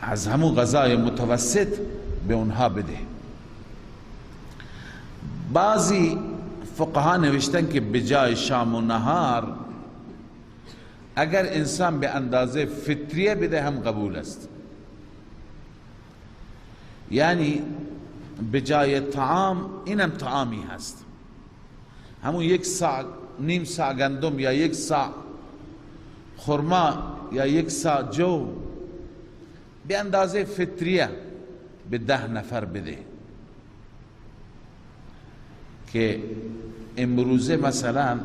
از همون غذای متوسط به اونها بده. بعضی فقها نوشتن که به جای شام و نهار اگر انسان به اندازه فطریه بده هم قبول است. یعنی به جای طعام، اینم طعامی هست، همون 1 صاع، نیم صاع گندم یا 1 صاع خرما یا 1 صاع جو به اندازه فطریه به 10 نفر بده. که امروزه مثلا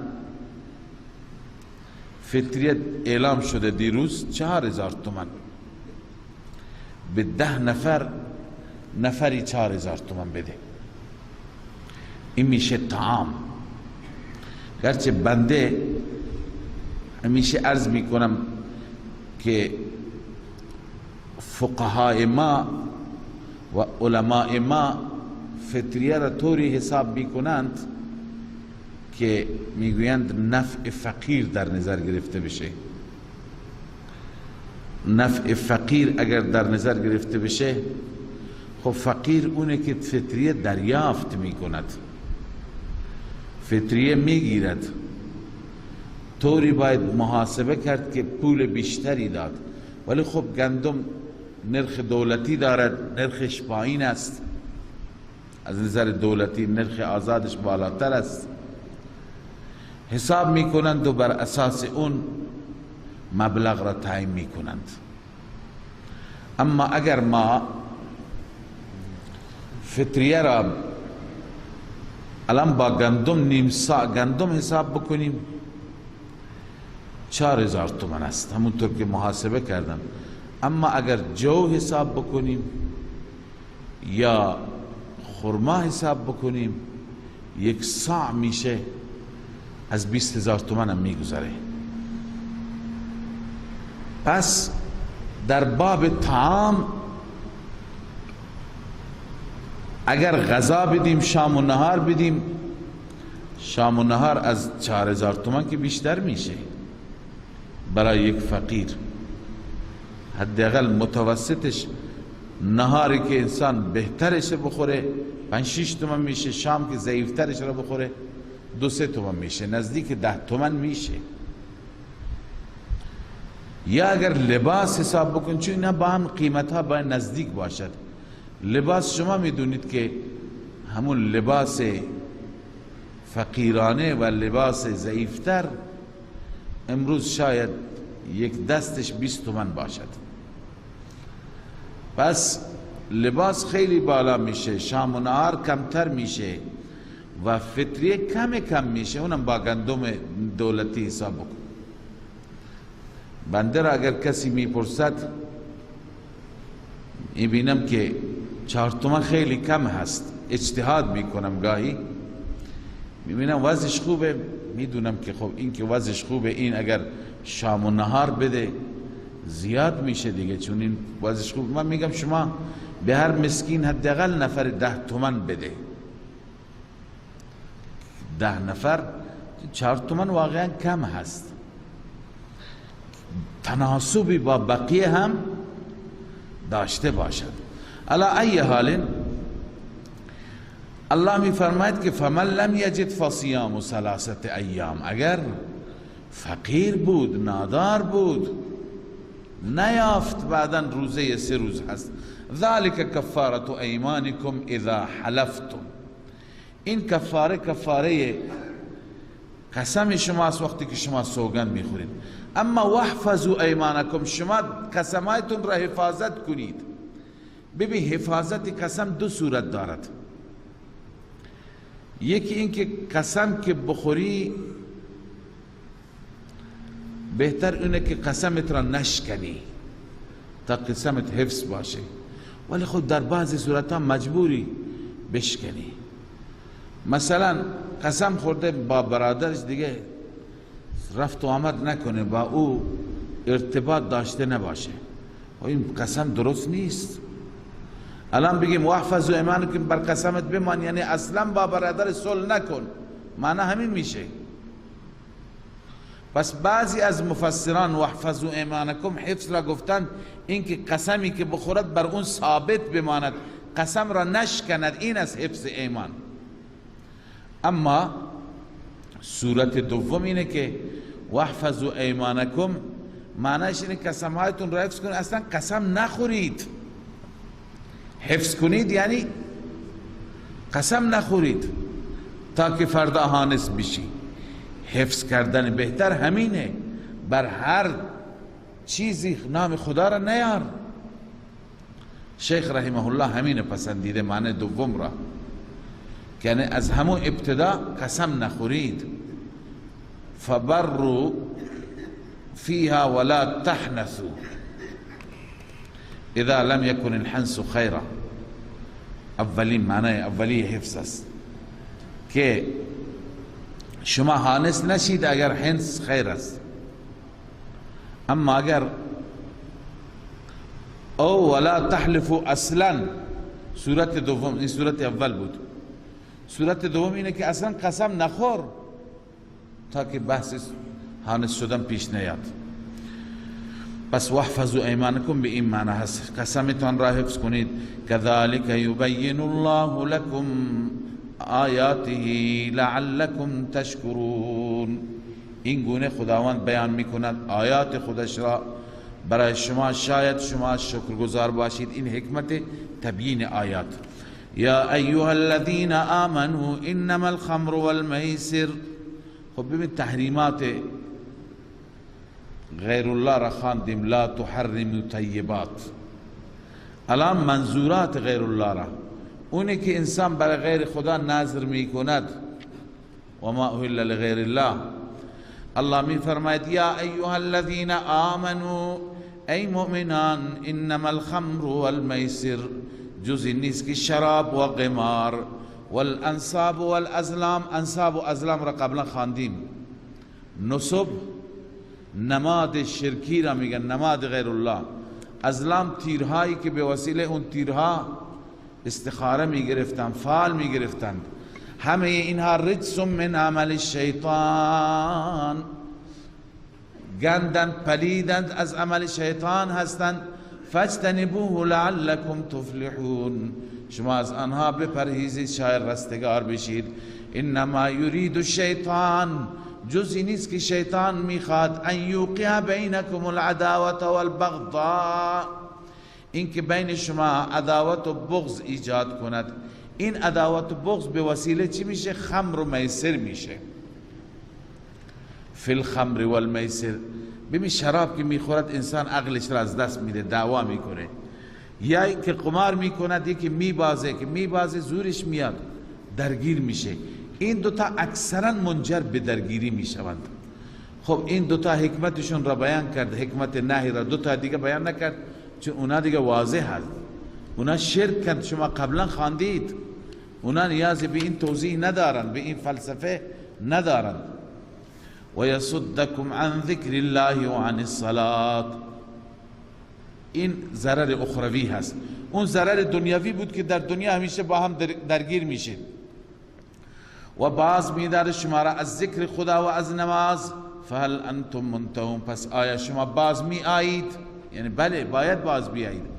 فطریه اعلام شده دیروز 4000 تومان، به 10 نفر نفری 4000 تومان بده. این میشه طعام. گرچه بنده همیشه عرض میکنم که فقهای ما و علماء ما فطریه را طوری حساب میکنند که میگویند نفع فقیر در نظر گرفته بشه. نفع فقیر اگر در نظر گرفته بشه، خب فقیر اونه که فطریه دریافت میکند، فطریه میگیرد. طوری باید محاسبه کرد که پول بیشتری داد، ولی خب گندم نرخ دولتی دارد، نرخش پایین است، از نظر دولتی نرخ آزادش بالاتر است. حساب میکنند و بر اساس اون مبلغ را تعیین میکنند. اما اگر ما فطریه را الان با گندم، نیم ساع گندم حساب بکنیم، 4000 تومان است، همونطور که محاسبه کردم. اما اگر جو حساب بکنیم یا خرما حساب بکنیم، 1 صاع میشه از 20,000 تومان هم میگذره. پس در باب طعام اگر غذا بدیم، شام و نهار بدیم، شام و نهار از 4000 تومان که بیشتر میشه برای یک فقیر. حداقل متوسطش نهاری که انسان بهترش بخوره 5-6 تومان میشه، شام که ضعیفترش را بخوره 2-3 تومن میشه، نزدیک 10 تومن میشه. یا اگر لباس حساب بکن، چون اینا با هم قیمت ها باید نزدیک باشد. لباس شما میدونید که همون لباس فقیرانه و لباس ضعیفتر امروز شاید یک دستش 20 تومن باشد. پس لباس خیلی بالا میشه، شام و نهار کمتر میشه و فطریه کم کم میشه، اونم با گندم دولتی حساب بکن. بنده را اگر کسی میپرسد، میبینم که 4 تومن خیلی کم هست، اجتهاد میکنم، گاهی میبینم وضعش خوبه، میدونم که خب این که وضعش خوبه، این اگر شام و نهار بده زیاد میشه دیگه، چون این وضعش خوبه. من میگم شما به هر مسکین حداقل نفر 10 تومن بده، 10 نفر 4 تومن واقعا کم هست، تناسبی با بقیه هم داشته باشد. علی ای حال الله می فرماید که فمن لم یجد فصیام 3 ایام، اگر فقیر بود، نادار بود، نیافت، بعدا روزه 3 روز هست. ذلك کفارة ایمانکم اذا حلفتم، این کفاره کفاره قسم شماست وقتی که شما سوگند میخورید. اما واحفظوا ایمانکم، شما قسمایتون را حفاظت کنید. ببین حفاظت قسم 2 صورت دارد. یکی این که قسم که بخوری بهتر اینه که قسمت را نشکنی تا قسمت حفظ باشه، ولی خود در بعضی صورت ها مجبوری بشکنی. مثلا قسم خورده با برادرش دیگه رفت و آمد نکنه، با او ارتباط داشته نباشه، و این قسم درست نیست. الان بگیم واحفظوا ایمانکم، بر قسمت بمان، یعنی اصلا با برادر صلح نکن، معنی همین میشه. پس بعضی از مفسران واحفظوا ایمانکم حفظ را گفتند اینکه قسمی که بخورد بر اون ثابت بماند، قسم را نشکند، این از حفظ ایمان. اما صورت دوم اینه که واحفظوا ایمانکم معنیش اینه قسمهایتون را حفظ کنید، اصلا قسم نخورید. حفظ کنید یعنی قسم نخورید تا که فردا حانث بشی. حفظ کردن بهتر همینه، بر هر چیزی نام خدا را نیار. شیخ رحمه الله همینه پسندیده، معنی دوم را، یعنی از همون ابتدا قسم نخورید. فبروا فيها ولا تحنثوا اذا لم يكن الحنث خيرا. اولین معنی اولی حفظ است که شما حانث نشید اگر حنث خیر است. اما اگر او ولا تحلفوا اصلا، صورت دوم، این صورت اول بود. صورت دوم اینه که اصلا قسم نخور تا که بحث حانث شدن پیش نیاد. پس واحفظوا ایمانکم به این معنی هست، قسمتان را حفظ کنید. كذلك یبین الله لكم آیاته لعلکم تشکرون. این گونه خداوند بیان میکند آیات خودش را برای شما، شاید شما شکرگزار باشید. این حکمت تبیین آیات. یا ایها الذین آمنوا انما الخمر والمیسر. خب ببین تحریمات غیر الله را خواندیم، لا تحرموا طیبات. الان منظورات غیر الله را، اونی که انسان برای غیر خدا نذر میکند، و ما اهل لغیر الله. الله می فرماید یا ایها الذین آمنوا، ای مؤمنان، انما الخمر والمیسر، جز نیست که شراب و قمار، والانصاب والازلام. انصاب و ازلام را قبلا خواندیم. نصب نماد شرکی را میگن، نماد غیر الله. ازلام تیرهایی که به وسیله اون تیرها استخاره میگرفتن، فال میگرفتند. همه اینها رجس من عمل الشیطان، گندند پلیدند، از عمل شیطان هستند. فاجتنبوه لعلکم تفلحون، شما از آنها بپرهیزید شاید رستگار بشید. انما یرید الشیطان، جز این نیست که شیطان میخواد، ان یوقع بینکم العداوة والبغضاء، اینکه بین شما عداوت و بغض ایجاد کند. این عداوت و بغض به وسیله چی میشه؟ خمر و میسر میشه. فی الخمر والمیسر. ببین شراب که میخورد انسان عقلش را از دست میده، دعوا میکنه، یا اینکه قمار میکند، یکی میبازه، که میبازه زورش میاد درگیر میشه. این دوتا اکثرا منجر به درگیری میشوند. خب این دوتا حکمتشون را بیان کرد، حکمت نهی را دوتا دیگه بیان نکرد چون اونا دیگه واضح هست، اونا شرک کند، شما قبلا خواندید، اونا نیاز به این توضیح ندارند، به این فلسفه ندارند. و یصدکم عن ذکر الله و عن الصلاة، این ضرر اخروی هست. اون ضرر دنیوی بود که در دنیا همیشه با هم درگیر میشید و باز میدار شما را از ذکر خدا و از نماز. فهل انتم منتهون، پس آیا شما باز می آیید؟ یعنی بله، باید باز بیایید.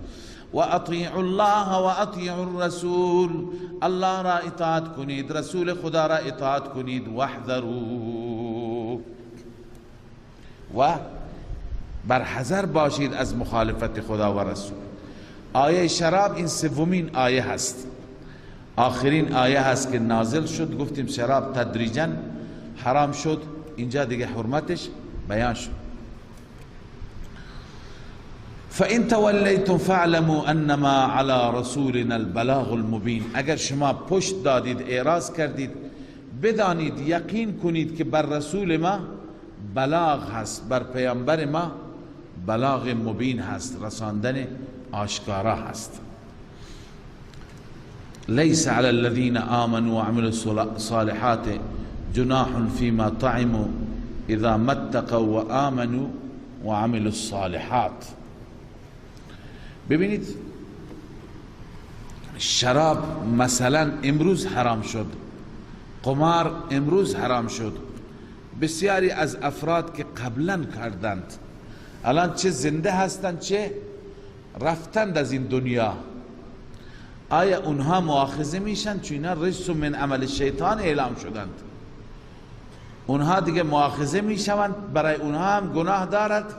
و اطیعوا الله و اطیعوا الرسول، الله را اطاعت کنید، رسول خدا را اطاعت کنید. واحذروا، و بر حذر باشید از مخالفت خدا و رسول. آیه شراب این سومین آیه هست، آخرین آیه هست که نازل شد. گفتیم شراب تدریجا حرام شد، اینجا دیگه حرمتش بیان شد. فإن تولیتم فاعلموا انما على رسولنا البلاغ المبین، اگر شما پشت دادید، اعراض کردید، بدانید، یقین کنید که بر رسول ما بلاغ هست، بر پیامبر ما بلاغ مبین هست، رساندن آشکارا هست. ليس على الذين آمنوا وعملوا الصالحات جناح فيما طعموا اذا ما اتقوا وآمنوا وعملوا الصالحات. ببینید شراب مثلا امروز حرام شد، قمار امروز حرام شد، بسیاری از افراد که قبلا کردند الان چه زنده هستند چه رفتند از این دنیا، آیا اونها مؤاخذه میشن؟ چون اینا رجس من عمل شیطان اعلام شدند، اونها دیگه مؤاخذه میشوند، برای اونها هم گناه دارد.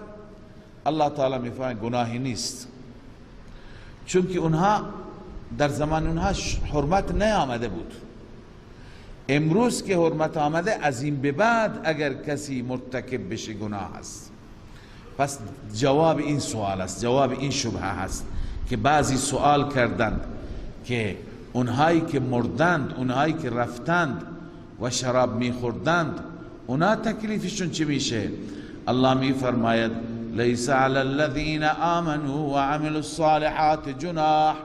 الله تعالی میفرماید گناهی نیست، چون که اونها در زمان اونها حرمت نیامده بود. امروز که حرمت آمده، از این به بعد اگر کسی مرتکب بشه گناه است. پس جواب این سوال است، جواب این شبهه هست که بعضی سوال کردند که اونهایی که مردند، اونهایی که رفتند و شراب میخوردند، اونا تکلیفشون چی میشه؟ الله میفرماید لیس علی الذین آمنوا وعملوا الصالحات جناح،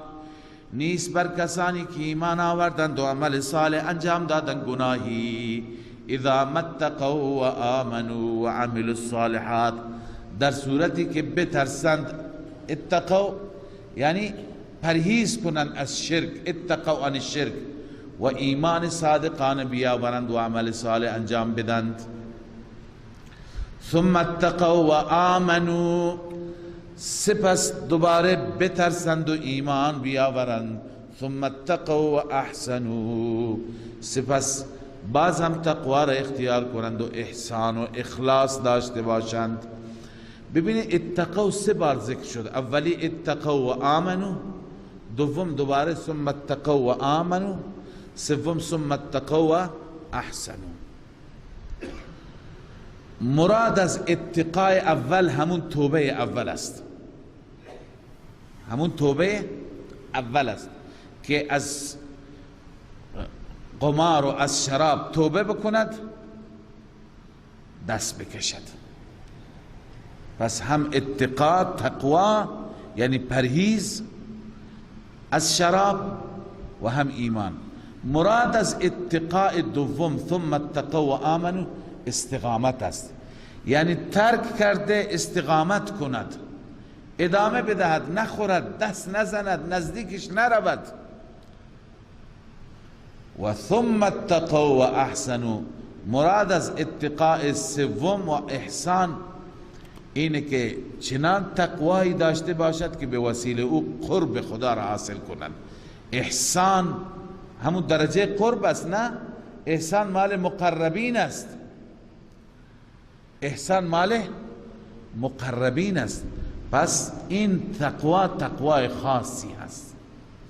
نیست بر کسانی که ایمان آوردند و عمل صالح انجام دادند گناهی. اذا ما اتقوا وآمنوا وعملوا الصالحات، در صورتی که بترسند، اتقوا یعنی پرهیز کنند از شرک، اتقوا عن الشرک، و ایمان صادقانه بیاورند و عمل صالح انجام بدند. ثم اتقوا و آمنوا، سپس دوباره بترسند و ایمان بیاورند. ثم اتقوا و احسنوا، سپس باز هم تقوا را اختیار کنند و احسان و اخلاص داشته باشند. ببینید اتقوا سه بار ذکر شد، اولی اتقوا و آمنوا، دوم دوباره ثم اتقوا و آمنوا، سوم ثم اتقوا و احسنوا. مراد از اتقای اول همون توبه اول است، همون توبه اول است که از قمار و از شراب توبه بکند، دست بکشد. پس هم اتقا، تقوا یعنی پرهیز از شراب، و هم ایمان. مراد از اتقاء دوم ثم اتقوا و آمنوا استقامت است، یعنی ترک کرده استقامت کند، ادامه بدهد، نخورد، دست نزند، نزدیکش نرود. و ثم اتقوا و احسنوا، مراد از اتقاء سوم و احسان اینه که چنان تقوایی داشته باشد که به وسیله او قرب خدا را حاصل کنند. احسان همون درجه قرب است، نه؟ احسان مال مقربین است. احسان مال مقربین است. پس این تقوا تقوای خاصی هست.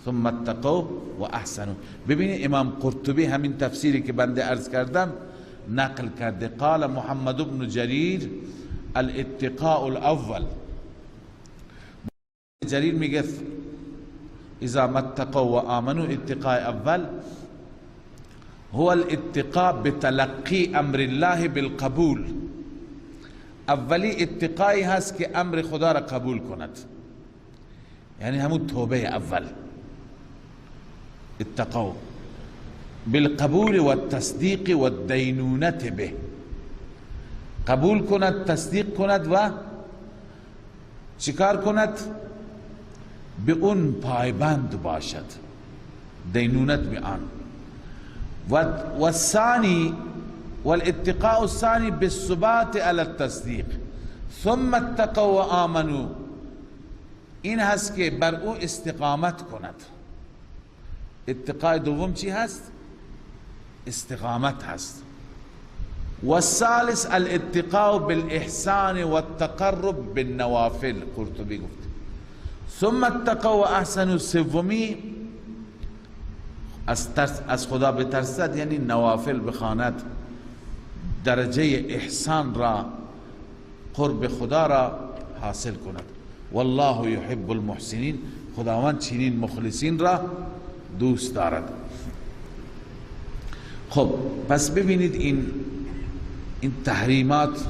ثم اتقوا و احسنوا. ببینید امام قرطبی همین تفسیری که بنده عرض کردم نقل کرده. قال محمد بن جریر الاتقاء الاول. جریر میگه اذا ما اتقوا و آمنوا، اتقاء اول هو الاتقاء بتلقی امر الله بالقبول. اولی اتقایی هست که امر خدا را قبول کند، یعنی همون توبه اول. اتقوا بالقبول والتصدیق والدینونت به، قبول کند، تصدیق کند و چیکار کند؟ به اون پایبند باشد، دینونت به آن. والثانی والاتقاء الثاني بالثبات على التصدیق ثم اتقوا وآمنوا، این هست که بر او استقامت کند. اتقاء دوم چی هست؟ استقامت هست. والثالث الاتقاء بالاحسان والتقرب بالنوافل. قرطبی گفت ثم اتقوا واحسنوا. سومی از خدا بترسد، یعنی نوافل بخواند، درجه احسان را، قرب خدا را حاصل کند. والله یحب المحسنین، خداوند چنین مخلصین را دوست دارد. خب پس ببینید این تحریمات،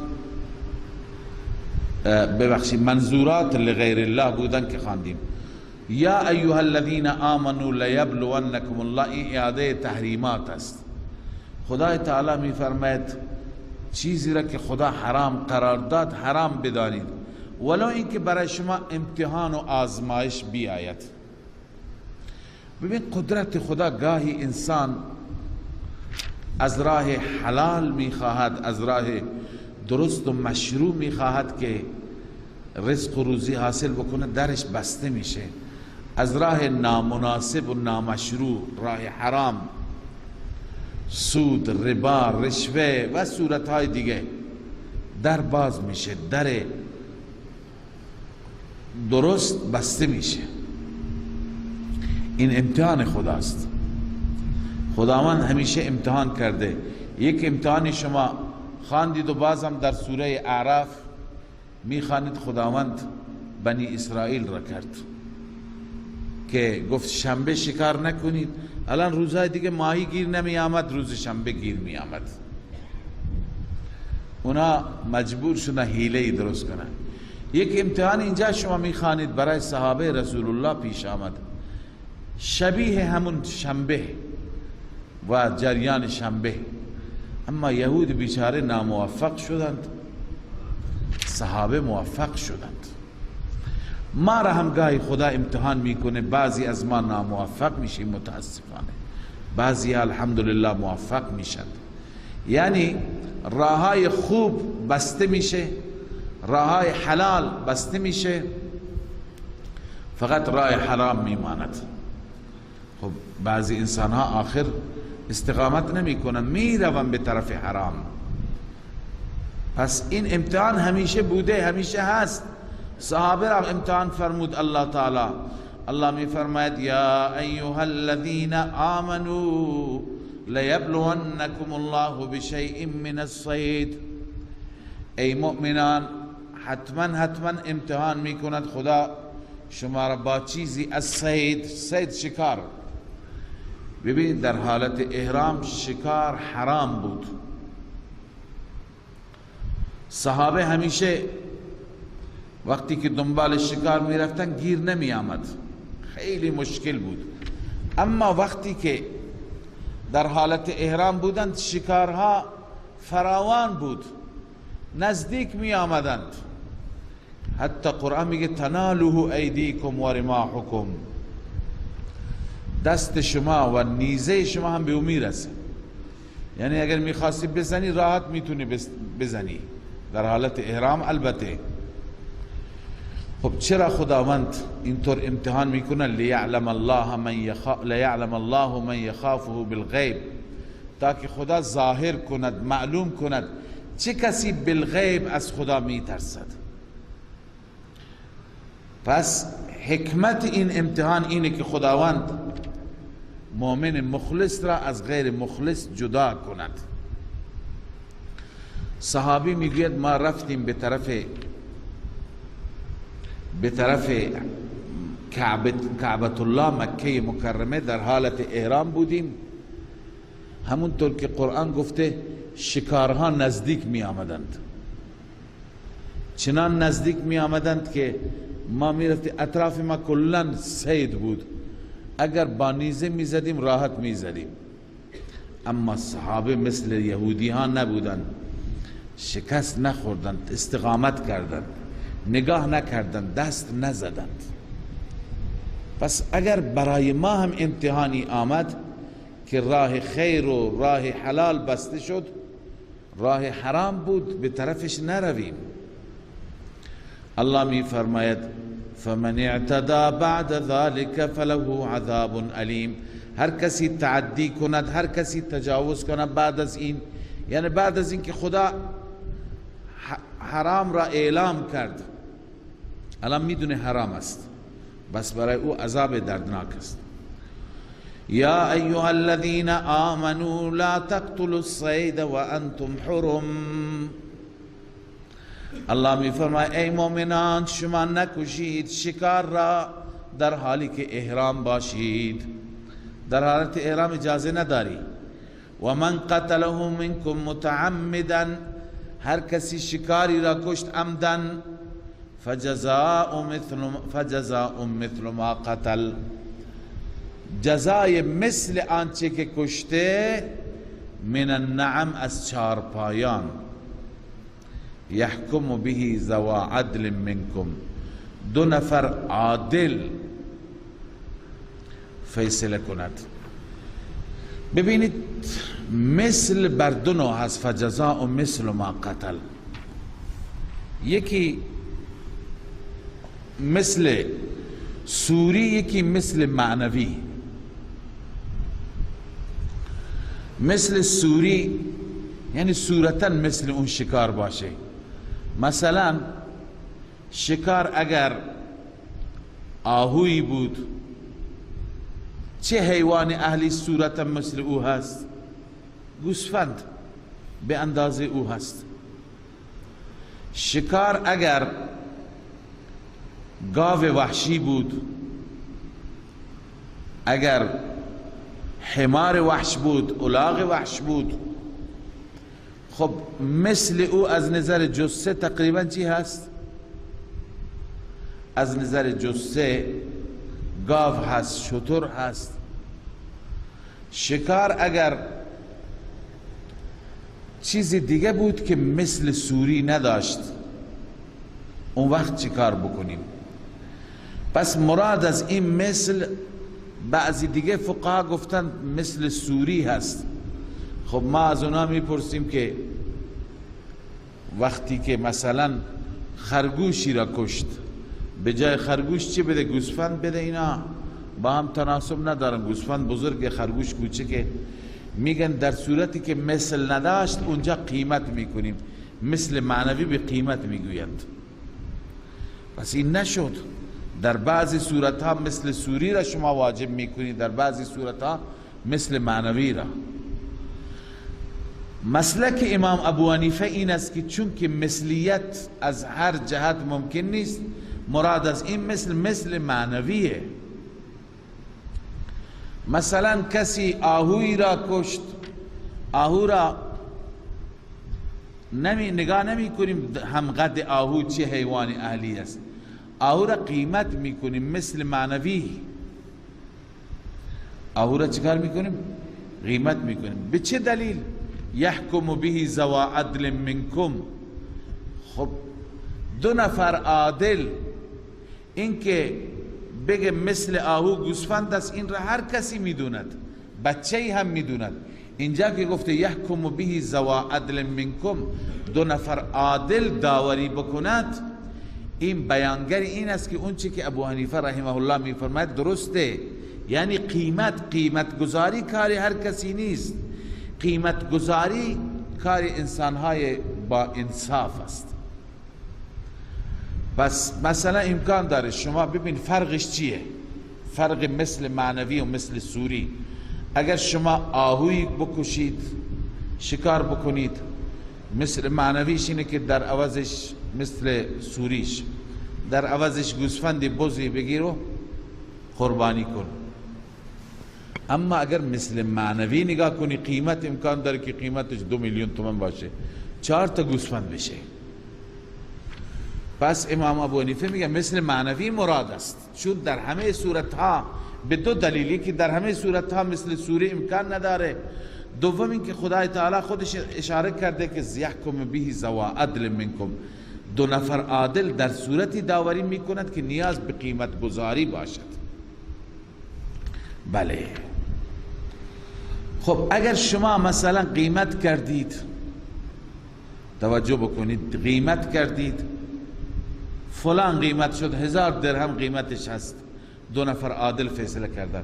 ببخشید منظورات لغیر الله بودن که خواندیم. یا ایها الذین آمنوا لیبلونکم الله، این اعاده تحریمات است. خدای تعالی می فرماید چیزی را که خدا حرام قرار داد حرام بدانید، ولو اینکه برای شما امتحان و آزمایش بیاید. ببین قدرت خدا، گاهی انسان از راه حلال میخواهد، از راه درست و مشروع میخواهد که رزق و روزی حاصل بکنه، درش بسته میشه. از راه نامناسب و نامشروع، راه حرام، سود، ربا، رشوه و صورتهای دیگه، در باز میشه، در درست بسته میشه. این امتحان خداست. خداوند همیشه امتحان کرده. یک امتحانی شما خواندید و بازم در سوره اعراف میخوانید، خداوند بنی اسرائیل را کرد که گفت شنبه شکار نکنید. الان روزهای دیگه ماهی گیر نمی آمد، روز شنبه گیر می آمد. اونا مجبور شدن حیله درست کنن. یک امتحان اینجا شما میخوانید برای صحابه رسول الله پیش آمد، شبیه همون شنبه و جریان شنبه، اما یهود بیچاره ناموفق شدند، صحابه موفق شدند. ما را هم گاهی خدا امتحان میکنه، بعضی از ما ناموفق میشیم متاسفانه، بعضی الحمدلله موفق میشند. یعنی راههای خوب بسته میشه، راههای حلال بسته میشه، فقط راه حرام میماند. خب بعضی انسان ها آخر استقامت نمی کنن، میروند به طرف حرام. پس این امتحان همیشه بوده، همیشه هست. صحابه را امتحان فرمود الله تعالی. الله می فرماید یا ایها الذین آمنوا لیبلونکم الله بشیء من الصید. ای مؤمنان، حتما حتما امتحان می کند خدا شما را با چیزی از صید. صید شکار. ببینید در حالت احرام شکار حرام بود. صحابه همیشه وقتی که دنبال شکار می رفتن گیر نمی آمد، خیلی مشکل بود. اما وقتی که در حالت احرام بودند شکارها فراوان بود، نزدیک می آمدند. حتی قرآن میگه تناله ایدیکم و رماحکم، دست شما و نیزه شما هم به او میرسه. یعنی اگر میخواستی بزنی راحت میتونی بزنی در حالت احرام البته. خب چرا خداوند اینطور امتحان میکنه؟ لیعلم الله من یخافه بالغیب، تا که خدا ظاهر کند، معلوم کند چه کسی بالغیب از خدا میترسد. پس حکمت این امتحان اینه که خداوند مؤمن مخلص را از غیر مخلص جدا کند. صحابی میگوید ما رفتیم به طرف کعبة الله مکه مکرمه، در حالت احرام بودیم. همونطور که قرآن گفته شکارها نزدیک می آمدند، چنان نزدیک می آمدند که ما می رفتیم، اطراف ما کلا صید بود، اگر با نیزه می زدیم راحت می زدیم. اما صحابه مثل یهودی ها نبودند، شکست نخوردند، استقامت کردند، نگاه نکردند، دست نزدند. پس اگر برای ما هم امتحانی آمد که راه خیر و راه حلال بسته شد، راه حرام بود، به طرفش نرویم. الله می فرماید فمن اعتدى بعد ذلك فله عذاب علیم. هر کسی تعدی کند، هر کسی تجاوز کند بعد از این، یعنی بعد از این که خدا حرام را اعلام کرد، الان میدونه حرام است، بس برای او عذاب دردناک است. یا ایها الذین آمنوا لا تقتلوا الصید وانتم حرم. الله می فرماید ای مؤمنان شما نکشید شکار را در حالی که احرام باشید. در حالت احرام اجازه نداری. و من قتله منکم متعمدا، هر کسی شکاری را کشت عمدا، فجزاء مثل ما قتل، جزای مثل آنچه که کشته، من النعم از چارپایان، یحکم به ذوا عدل منکم، دو نفر عادل فیصله کند. ببینید مثل بر دو نوع هست، فجزاء مثل ما قتل. یکی مثل سوری، یکی مثل معنوی. مثل سوری یعنی صورتا مثل اون شکار باشه. مثلا شکار اگر آهویی بود، چه حیوان اهلی صورتا مثل او هست؟ گوسفند به اندازه او هست. شکار اگر گاو وحشی بود، اگر حمار وحش بود، الاغ وحش بود، خب مثل او از نظر جثه تقریبا چی هست؟ از نظر جثه گاو هست، شتر هست. شکار اگر چیز دیگه بود که مثل سوری نداشت، اون وقت چی کار بکنیم؟ پس مراد از این مثل، بعضی دیگه فقها گفتن مثل سوری هست. خب ما از اونا میپرسیم که وقتی که مثلا خرگوشی را کشت، به جای خرگوش چی بده؟ گوسفند بده. اینا با هم تناسب ندارن، گوسفند بزرگ خرگوش کوچکه. میگن در صورتی که مثل نداشت اونجا قیمت میکنیم، مثل معنوی به قیمت میگویند. پس این نشد. در بعضی صورتها مثل سوری را شما واجب میکنید، در بعضی صورتها مثل معنوی را. مسلک امام ابو حنیفه این است که چون که مثلیت از هر جهت ممکن نیست، مراد از این مثل مثل معنویه. مثلا کسی آهوی را کشت، آهو را نگاه نمی کنیم هم قد آهو چه حیوان اهلی است، آهو را قیمت میکنیم مثل معنوی. آهو را چیکار میکنیم؟ قیمت میکنیم. به چه دلیل؟ یحکم به ذوا عدل منکم. خب دو نفر عادل، این که بگه مثل آهو گوسفند است، این را هر کسی میدوند، بچه هم میدوند. اینجا که گفته یحکم به ذوا عدل منکم، دو نفر عادل داوری بکند، این بیانگر این است که اون چی که ابو حنیفه رحمه الله میفرماید درسته. یعنی قیمت گذاری کاری هر کسی نیست. قیمت گذاری کار انسانهای با انصاف است. پس مثلا امکان داره شما ببین فرقش چیه، فرق مثل معنوی و مثل سوری. اگر شما آهوی بکشید، شکار بکنید، مثل معنویش اینه که در عوضش مثل سوریش، در عوضش گوسفندی بزی بگیر و قربانی کن. اما اگر مثل معنوی نگاه کنی، قیمت امکان داره که قیمتش 2 میلیون تومان باشه، 4 تا گوسفند بشه. پس امام ابو حنیفه میگه مثل معنوی مراد است، چون در همه صورتها به دو دلیلی که در همه صورتها مثل سوری امکان نداره. دوم اینکه خدای تعالی خودش اشاره کرده که یحکم به ذوا عدل منکم، دو نفر عادل در صورتی داوری میکند که نیاز به قیمت گذاری باشد. بله، خب اگر شما مثلا قیمت کردید، توجه بکنید، قیمت کردید فلان قیمت شد، 1000 درهم قیمتش هست، دو نفر عادل فیصله کردن،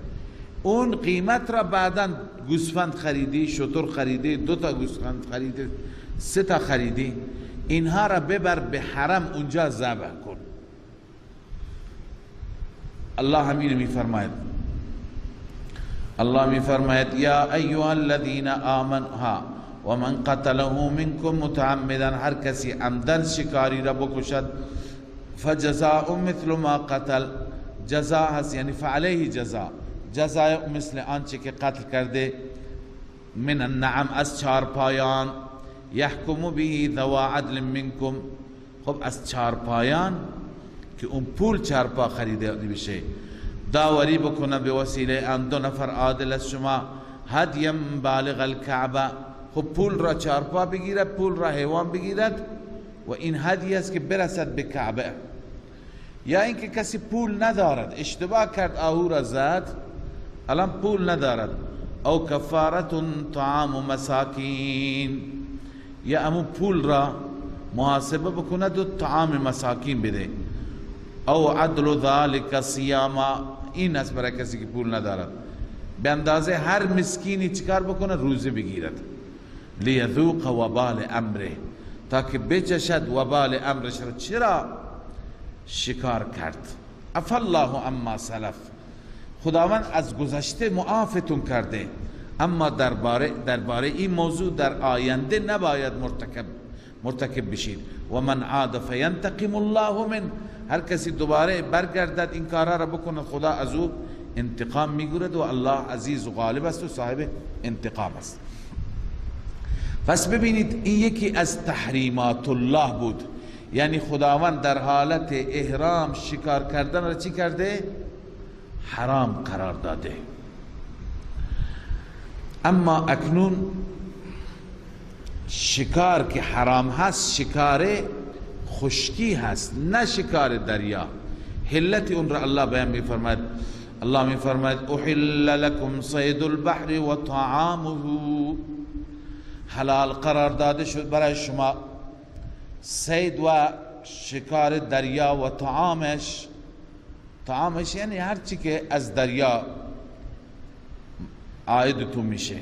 اون قیمت را بعدا گوسفند خریدی، شتر خریدی، 2 تا گوسفند خریدی، 3 تا خریدی، اینها را ببر به حرم، اونجا ذبح کن. الله همین میفرماید، الله میفرماید یا ایها الذین آمنوا ومن قتله منکم متعمدا، هر کسی عمدن شکاری را بکشد، فجزاء مثل ما قتل، جزا هست یعنی فعلیه جزا، جزای مثل آنچه که قتل کرده، من النعم از چارپایان، یحکم به ذوا عدل منکم. خب از چارپایان که اون پول چارپا خریده بشه، داوری بکنه به وسیله آن دو نفر عادل از شما، هدیم بالغ الکعبه. خب پول را چارپا بگیرد، پول را حیوان بگیرد و این هدیه است که برسد به کعبه. یا اینکه کسی پول ندارد، اشتباه کرد آهو را زد، الان پول ندارد، او کفارت طعام مساکین، یا امون پول را محاسبه بکند و طعام مساکین بده، او عدل ذلک صیاما. این است برای کسی که پول ندارد، به اندازه هر مسکینی چیکار بکنه؟ روزه بگیرد. لیذوق وبال امره، تا که بچشد وبال امرش را. چرا شکار کرد؟ عفا الله عما سلف، خداوند از گذشته معافتون کرده، اما درباره این موضوع در آینده نباید مرتکب بشید. و من عاد فینتقم الله من، هر کسی دوباره برگردد این کارا را بکنه، خدا از او انتقام میگیرد و الله عزیز و غالب است و صاحب انتقام است. پس ببینید این یکی از تحریمات الله بود، یعنی خداوند در حالت احرام شکار کردن را چی کرده؟ حرام قرار داده. اما اکنون شکار که حرام هست، شکار خشکی هست، نه شکار دریا. حلت اون را الله بیان می‌فرماید. الله می‌فرماید احل لکم صید البحر و طعامه، حلال قرار داده شد برای شما صید و شکار دریا و طعامش. طعامش یعنی هر چی که از دریا عایدتون میشه.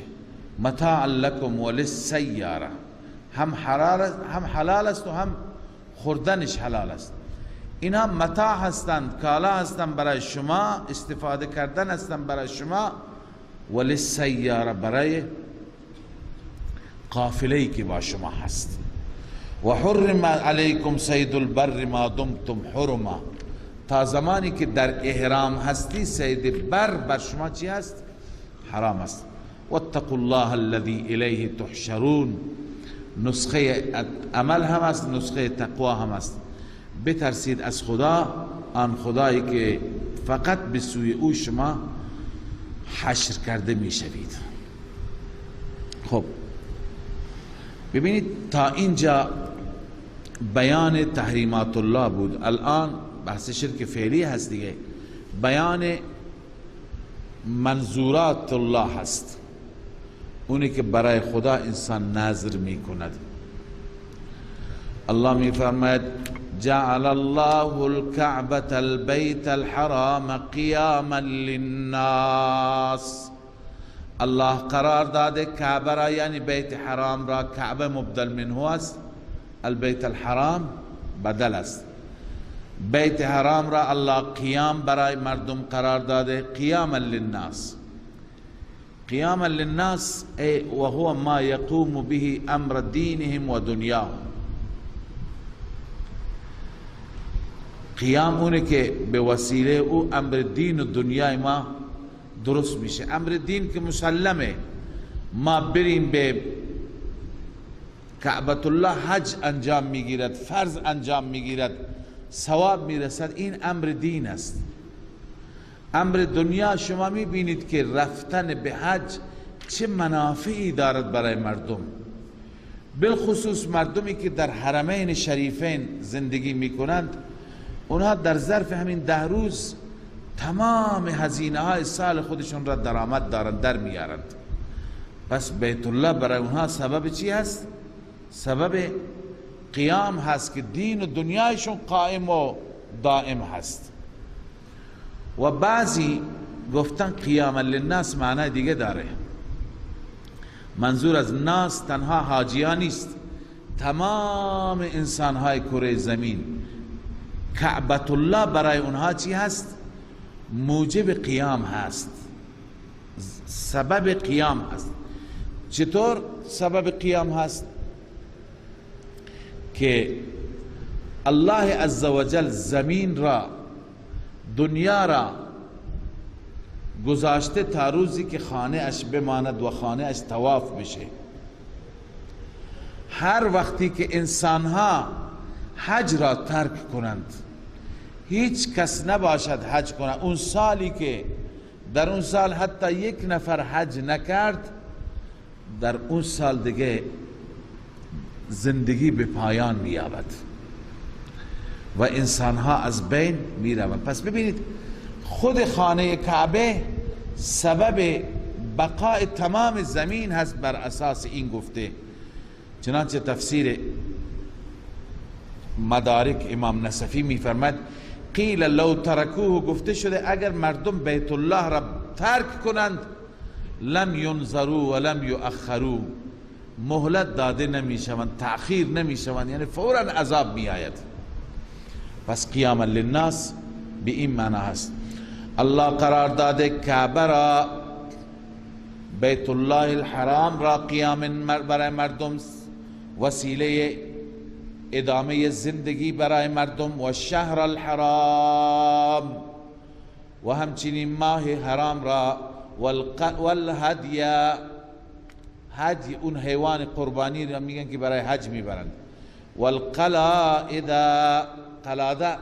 متاعا لکم وللسیاره، هم حلال است و هم خوردنش حلال است. اینا متاع هستند، کالا هستند برای شما، استفاده کردن هستند برای شما، وللسیاره برای قافله‌ای که با شما هست. و حرم علیکم صید البر ما دمتم حرما، تا زمانی که در احرام هستی صید بر بر شما چی هست؟ حرام است. واتقوا الله الذي الیه تحشرون، نسخه عمل هم است، نسخه تقوا هم است. بترسید از خدا، آن خدایی که فقط به سوی او شما حشر کرده میشوید. خب ببینید تا اینجا بیان تحریمات الله بود. الان بحث شرک فعلی هست دیگه، بیان منظورات الله هست، اونی که برای خدا انسان نظر می کند. الله می فرماید جعل الله الكعبة البيت الحرام قیاما للناس. الله قرار داده کعبه را، یعنی بیت حرام را. کعبه مبدل منه است، البیت الحرام بدل است. بیت حرام را الله قیام برای مردم قرار داده، قیاما للناس. قیاما للناس ای وهو ما یقوم به امر دینهم و دنیاهم. قیام اونه که به وسیله او امر دین و دنیای ما درست میشه. امر دین که مسلمه، ما بریم به کعبة الله حج انجام میگیرد، فرض انجام میگیرد، ثواب میرسد، این امر دین است. امر دنیا شما میبینید که رفتن به حج چه منافعی دارد برای مردم، بالخصوص مردمی که در حرمین شریفین زندگی میکنند. اونها در ظرف همین 10 روز تمام هزینه های سال خودشون را درآمد دارند، در میارند. پس بیت الله برای اونها سبب چی هست؟ سبب قیام هست که دین و دنیایشون قائم و دائم هست. و بعضی گفتن قیام للناس معنی دیگه داره. منظور از ناس تنها حاجیان نیست، تمام انسانهای کره زمین. کعبة الله برای اونها چی هست؟ موجب قیام هست، سبب قیام هست. چطور سبب قیام هست؟ که الله عزوجل زمین را، دنیا را گذاشته تا روزی که خانه اش بماند و خانه اش طواف بشه. هر وقتی که انسانها حج را ترک کنند، هیچ کس نباشد حج کند، اون سالی که در اون سال حتی یک نفر حج نکرد، در اون سال دیگه زندگی به پایان می‌یابد و انسانها از بین می‌روند. پس ببینید خود خانه کعبه سبب بقای تمام زمین هست بر اساس این گفته. چنانچه تفسیر مدارک امام نصفی می‌فرماد قیل لو ترکوه، گفته شده اگر مردم بیت الله را ترک کنند لم ینظروا ولم یؤخروا، مهلت داده نمیشوند، تأخیر نمیشوند، یعنی فورا عذاب میآید. پس قیاما للناس به این معنی هست. الله قرار داده کعبه را، بیت الله الحرام را قیام برای مردم، وسیله ادامه زندگی برای مردم، و شهر الحرام و همچنین ماه حرام را، والهدی، هدی اون حیوان قربانی را میگن که برای حج میبرند، والقلائد، قلاده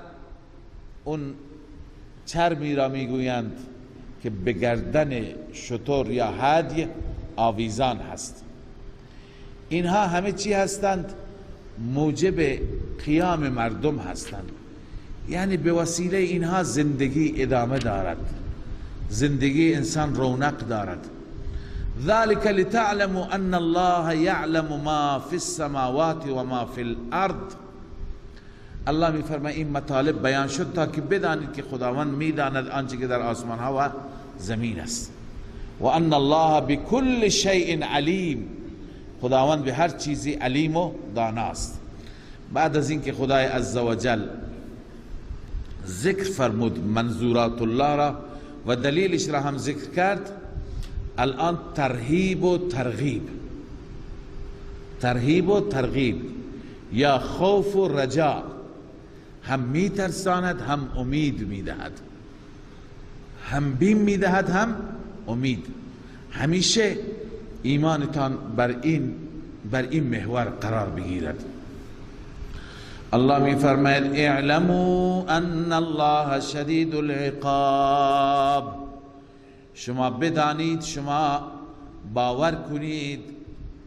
اون چرمی را میگویند که به گردن شتر یا هدی آویزان هست. اینها همه چی هستند؟ موجب قیام مردم هستند، یعنی به وسیله اینها زندگی ادامه دارد، زندگی انسان رونق دارد. ذلك لتعلموا ان الله يعلم ما في السماوات و ما في الارض. الله میفرماید این مطالب بیان شد تا که بدانید که خداوند میداند آنچه که در آسمان ها و زمین است. و ان الله بكل شیء علیم، خداوند به هر چیزی علیم و داناست. بعد از اینکه خدای عزوجل ذکر فرمود منظورات الله را و دلیلش را هم ذکر کرد، الان ترهیب و ترغیب، ترهیب و ترغیب یا خوف و رجا، هم میترساند هم امید میدهد، هم بیم میدهد هم امید. همیشه ایمانتان بر این محور قرار بگیرد. الله میفرماید اعلموا ان الله شدید العقاب، شما بدانید، شما باور کنید،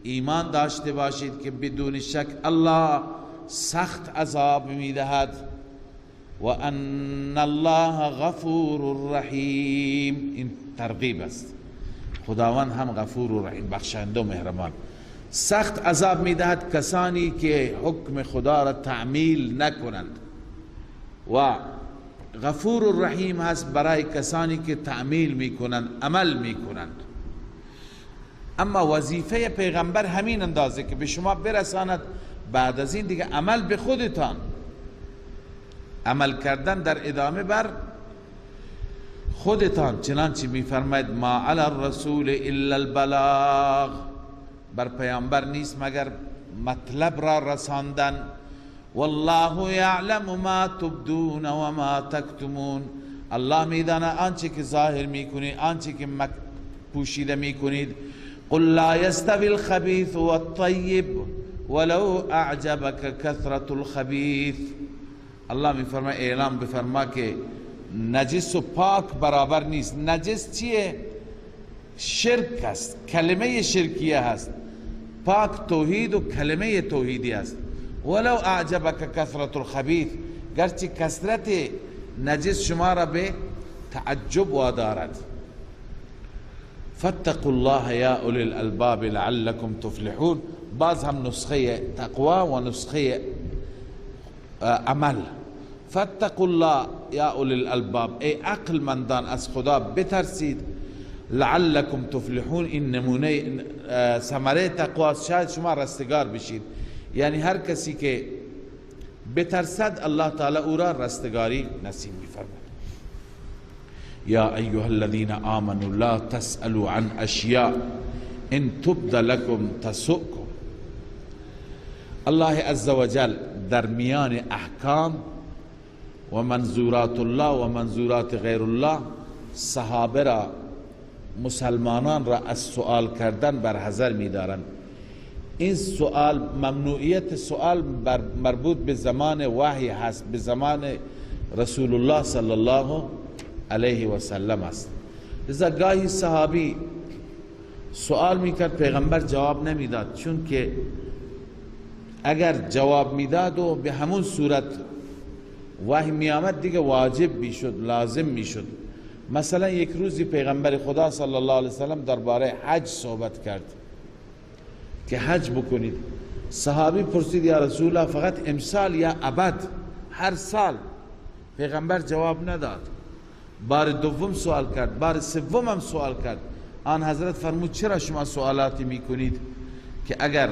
ایمان داشته باشید که بدون شک الله سخت عذاب میدهد. و ان الله غفور رحیم، این ترغیب است. خداوند هم غفور و رحیم، بخشنده و مهربان. سخت عذاب میدهد کسانی که حکم خدا را تعمیل نکنند، و غفور الرحیم هست برای کسانی که تعمیل میکنند، عمل میکنند. اما وظیفه پیغمبر همین اندازه که به شما برساند، بعد از این دیگه عمل به خودتان، عمل کردن در ادامه بر خودتان. چنانچه میفرماید ما علی الرسول الا البلاغ، بر پیامبر نیست مگر مطلب را رساندن. والله یعلم ما تبدون و ما تکتمون، الله میداند آنچه که ظاهر میکنید، آنچه که پوشیده میکنید. قل لا یستوی الخبیث والطیب ولو اعجبک کثرة الخبیث. الله میفرماید، اعلام بفرما که نجس و پاک برابر نیست. نجس چیه؟ شرک است، کلمه شرکیه هست. پاک توحید و کلمه توحیدی است. ولو اعجبک کثرة الخبیث، گرچه کثرت نجس شما را به تعجب وادارد. فاتقوا الله یا اولی الالباب لعلکم تفلحون. باز هم نسخه تقوا و نسخه عمل. فاتقوا الله یا اولی الالباب، ای عقل مندان از خدا بترسید. لعلکم تفلحون، این نمونه ثمره تقوا، شاید شما رستگار بشید. یعنی هر کسی که بترسد الله تعالی او را رستگاری نصیب می‌فرماید. یا ایها الذین آمنوا لا تسألوا عن اشیاء ان تبد لكم تسؤكم. الله عزوجل در میان احکام و منظورات الله و منظورات غیر الله صحابه را، مسلمانان را از سؤال کردن برحذر می‌دارند. این سؤال، ممنوعیت سؤال مربوط به زمان وحی هست، به زمان رسول الله صلی الله علیه و سلم است. لذا گاهی صحابی سؤال میکرد، پیغمبر جواب نمیداد، چون که اگر جواب میداد و به همون صورت وحی میآمد دیگه واجب میشد، لازم میشد. مثلا یک روزی پیغمبر خدا صلی الله علیه وسلم درباره حج صحبت کرد که حج بکنید. صحابی پرسید یا رسول الله فقط امسال یا ابد، هر سال؟ پیغمبر جواب نداد. بار دوم سوال کرد، بار سوم هم سوال کرد. آن حضرت فرمود چرا شما سوالاتی میکنید که اگر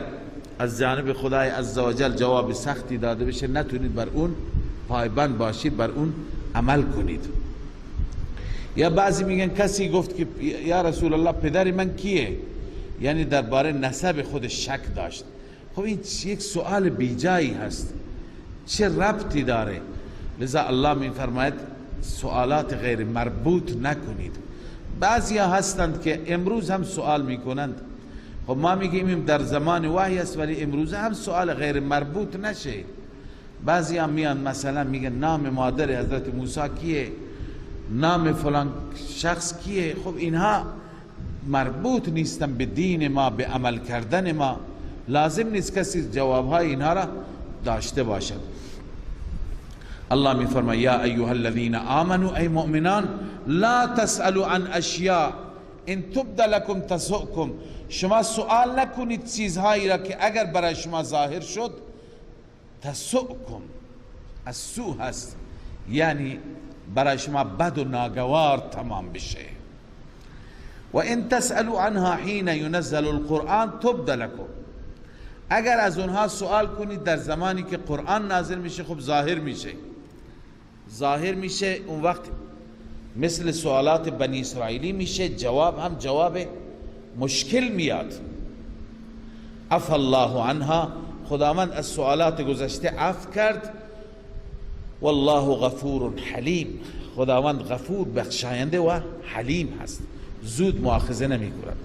از جانب خدای عزوجل جواب سختی داده بشه نتونید بر اون پایبند باشید، بر اون عمل کنید. یا بعضی میگن کسی گفت که یا رسول الله پدر من کیه، یعنی درباره نسب خود شک داشت. خب این یک سوال بیجایی هست، چه ربطی داره؟ لذا الله می فرماید سوالات غیر مربوط نکنید. بعضی ها هستند که امروز هم سوال میکنند. خب ما میگیم در زمان وحی است، ولی امروز هم سوال غیر مربوط نشه. بعضی هم میان مثلا میگن نام مادر حضرت موسی کیه، نام فلان شخص کیه. خب اینها مربوط نیستن به دین ما، به عمل کردن ما. لازم نیست کسی جوابهای اینها را داشته باشد. الله می فرماید یا ایها الذین آمنوا، ای مؤمنان، لا تسألوا عن اشیاء ان تبد لكم تسؤكم. شما سؤال نکنید چیزهایی را که اگر برای شما ظاهر شد تسؤکم، از سوء هست، یعنی برای شما بد و ناگوار تمام بشه. و ان تسألوا عنها حین ينزل القرآن تبد لكم. اگر از اونها سوال کنید در زمانی که قرآن نازل میشه، خب ظاهر میشه، ظاهر میشه، اون وقت مثل سوالات بنی اسرائیلی میشه، جواب هم جواب مشکل میاد. عفا الله عنها، خداوند از سوالات گذشته عفو کرد. والله غفور حلیم، خداوند غفور بخشاینده و حلیم هست، زود مؤاخذه نمی کند.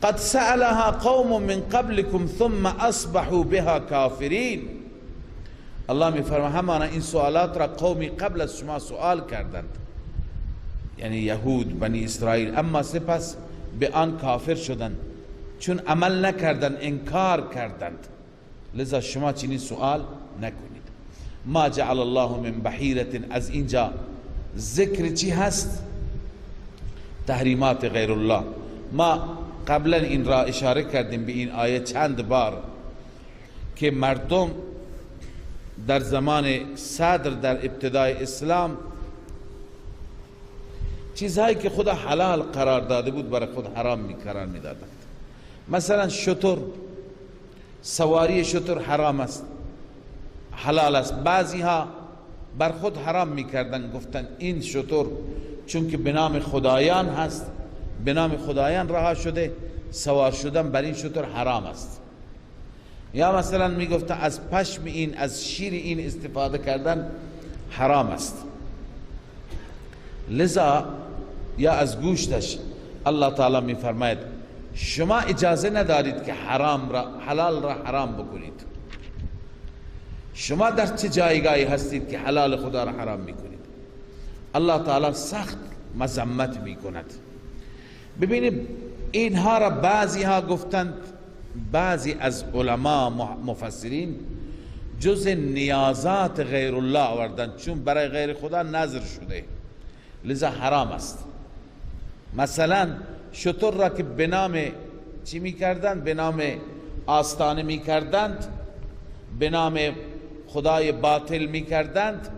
قد سألها قوم من قبلكم ثم اصبحوا بها کافرین. الله می فرماید همانا این سوالات را قومی قبل از شما سوال کردند، یعنی یهود بنی اسرائیل، اما سپس به آن کافر شدند، چون عمل نکردند، انکار کردند. لذا شما چنین سوال نکنید. ما جعل الله من بحیرة، از اینجا ذکر چی هست؟ تحریمات غیر الله. ما قبلا این را اشاره کردیم به این آیه چند بار که مردم در زمان صدر در ابتدای اسلام چیزهایی که خدا حلال قرار داده بود برای خود حرام قرار میدادند. مثلا شتر، سواری شتر حرام است، حلال است. بعضی ها بر خود حرام میکردن، گفتن این شتر چون که به نام خدایان هست، به نام خدایان رها شده، سوار شدن بر این شتر حرام است. یا مثلا میگفتن از پشم این، از شیر این استفاده کردن حرام است، لذا یا از گوشتش. الله تعالی میفرماید شما اجازه ندارید که حرام را، حلال را حرام بکنید. شما در چه جایگاهی هستید که حلال خدا را حرام میکنید؟ الله تعالی سخت مذمت میکند. ببینید اینها را بعضی ها گفتند، بعضی از علما مفسرین جز نیازات غیر الله آوردند، چون برای غیر خدا نذر شده لذا حرام است. مثلا شتر را که به نام چی میکردند؟ به نام آستانه میکردند، به نام خدای باطل میکردند،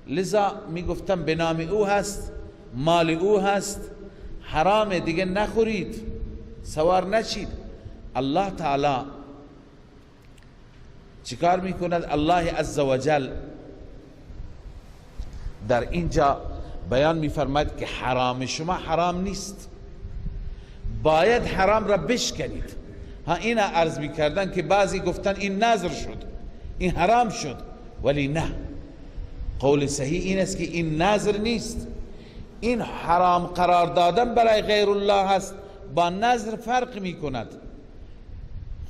لذا میگفتن به نام او هست، مال او هست، حرام، دیگه نخورید، سوار نشید. الله تعالی چیکار میکند؟ الله عزوجل در اینجا بیان میفرماید که حرام شما حرام نیست، باید حرام را بشکنید. ها، اینا عرض میکردن که بعضی گفتن این نذر شد، این حرام شد، ولی نه، قول صحیح این است که این نذر نیست، این حرام قرار دادن برای غیر الله هست، با نذر فرق میکند.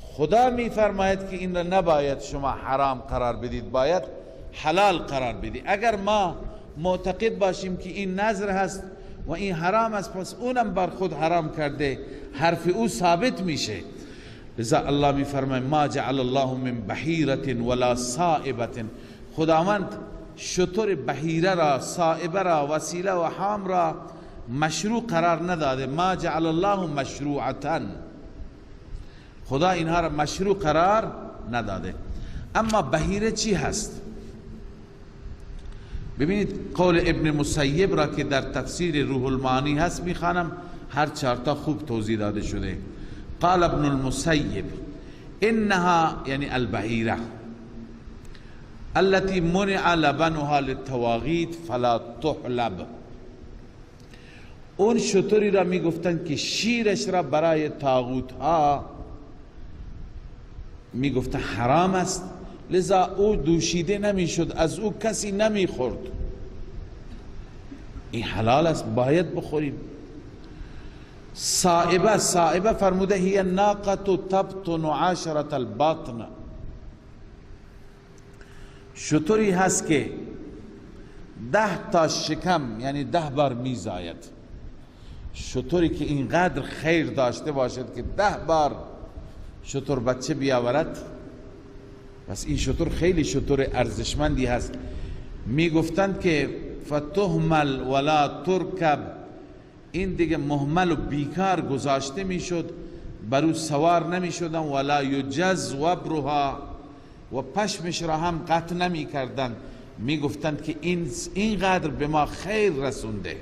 خدا میفرماید که این را نباید شما حرام قرار بدید، باید حلال قرار بدید. اگر ما معتقد باشیم که این نذر هست و این حرام است، پس اونم بر خود حرام کرده، حرف او ثابت میشه. لذا الله میفرماید ما جعل الله من بحیرة ولا صائبة، خداوند شتر بحیره را، صائبه را، وسیله و حام را مشروع قرار نداده. ما جعل الله مشروعتا، خدا اینها را مشروع قرار نداده. اما بحیره چی هست؟ ببینید قول ابن مسیب را که در تفسیر روح المعانی هست میخوانم، هر چهارتا خوب توضیح داده شده. قال ابن المسیب انها، یعنی البحیره التي منع لبنها للطواغیت فلا تحلب، اون شتری را میگفتن که شیرش را برای طاغوت ها میگفتن حرام است، لذا او دوشیده نمیشد، از او کسی نمیخورد. این حلال است، باید بخوریم. صائبه، صائبه فرموده هی الناقة تبطن عشرة البطن، شتری هست که 10 تا شکم، یعنی 10 بار میزاید. شتری که اینقدر خیر داشته باشد که 10 بار شتر بچه بیاورد، پس این شتر خیلی شتر ارزشمندی هست. میگفتند که فتهمل ولا ترکب، این دیگه مهمل و بیکار گذاشته میشد، بر او سوار نمیشدن، ولا یجز وبرها، و پشمش را هم قطع نمی کردن. می گفتند که این اینقدر به ما خیر رسونده.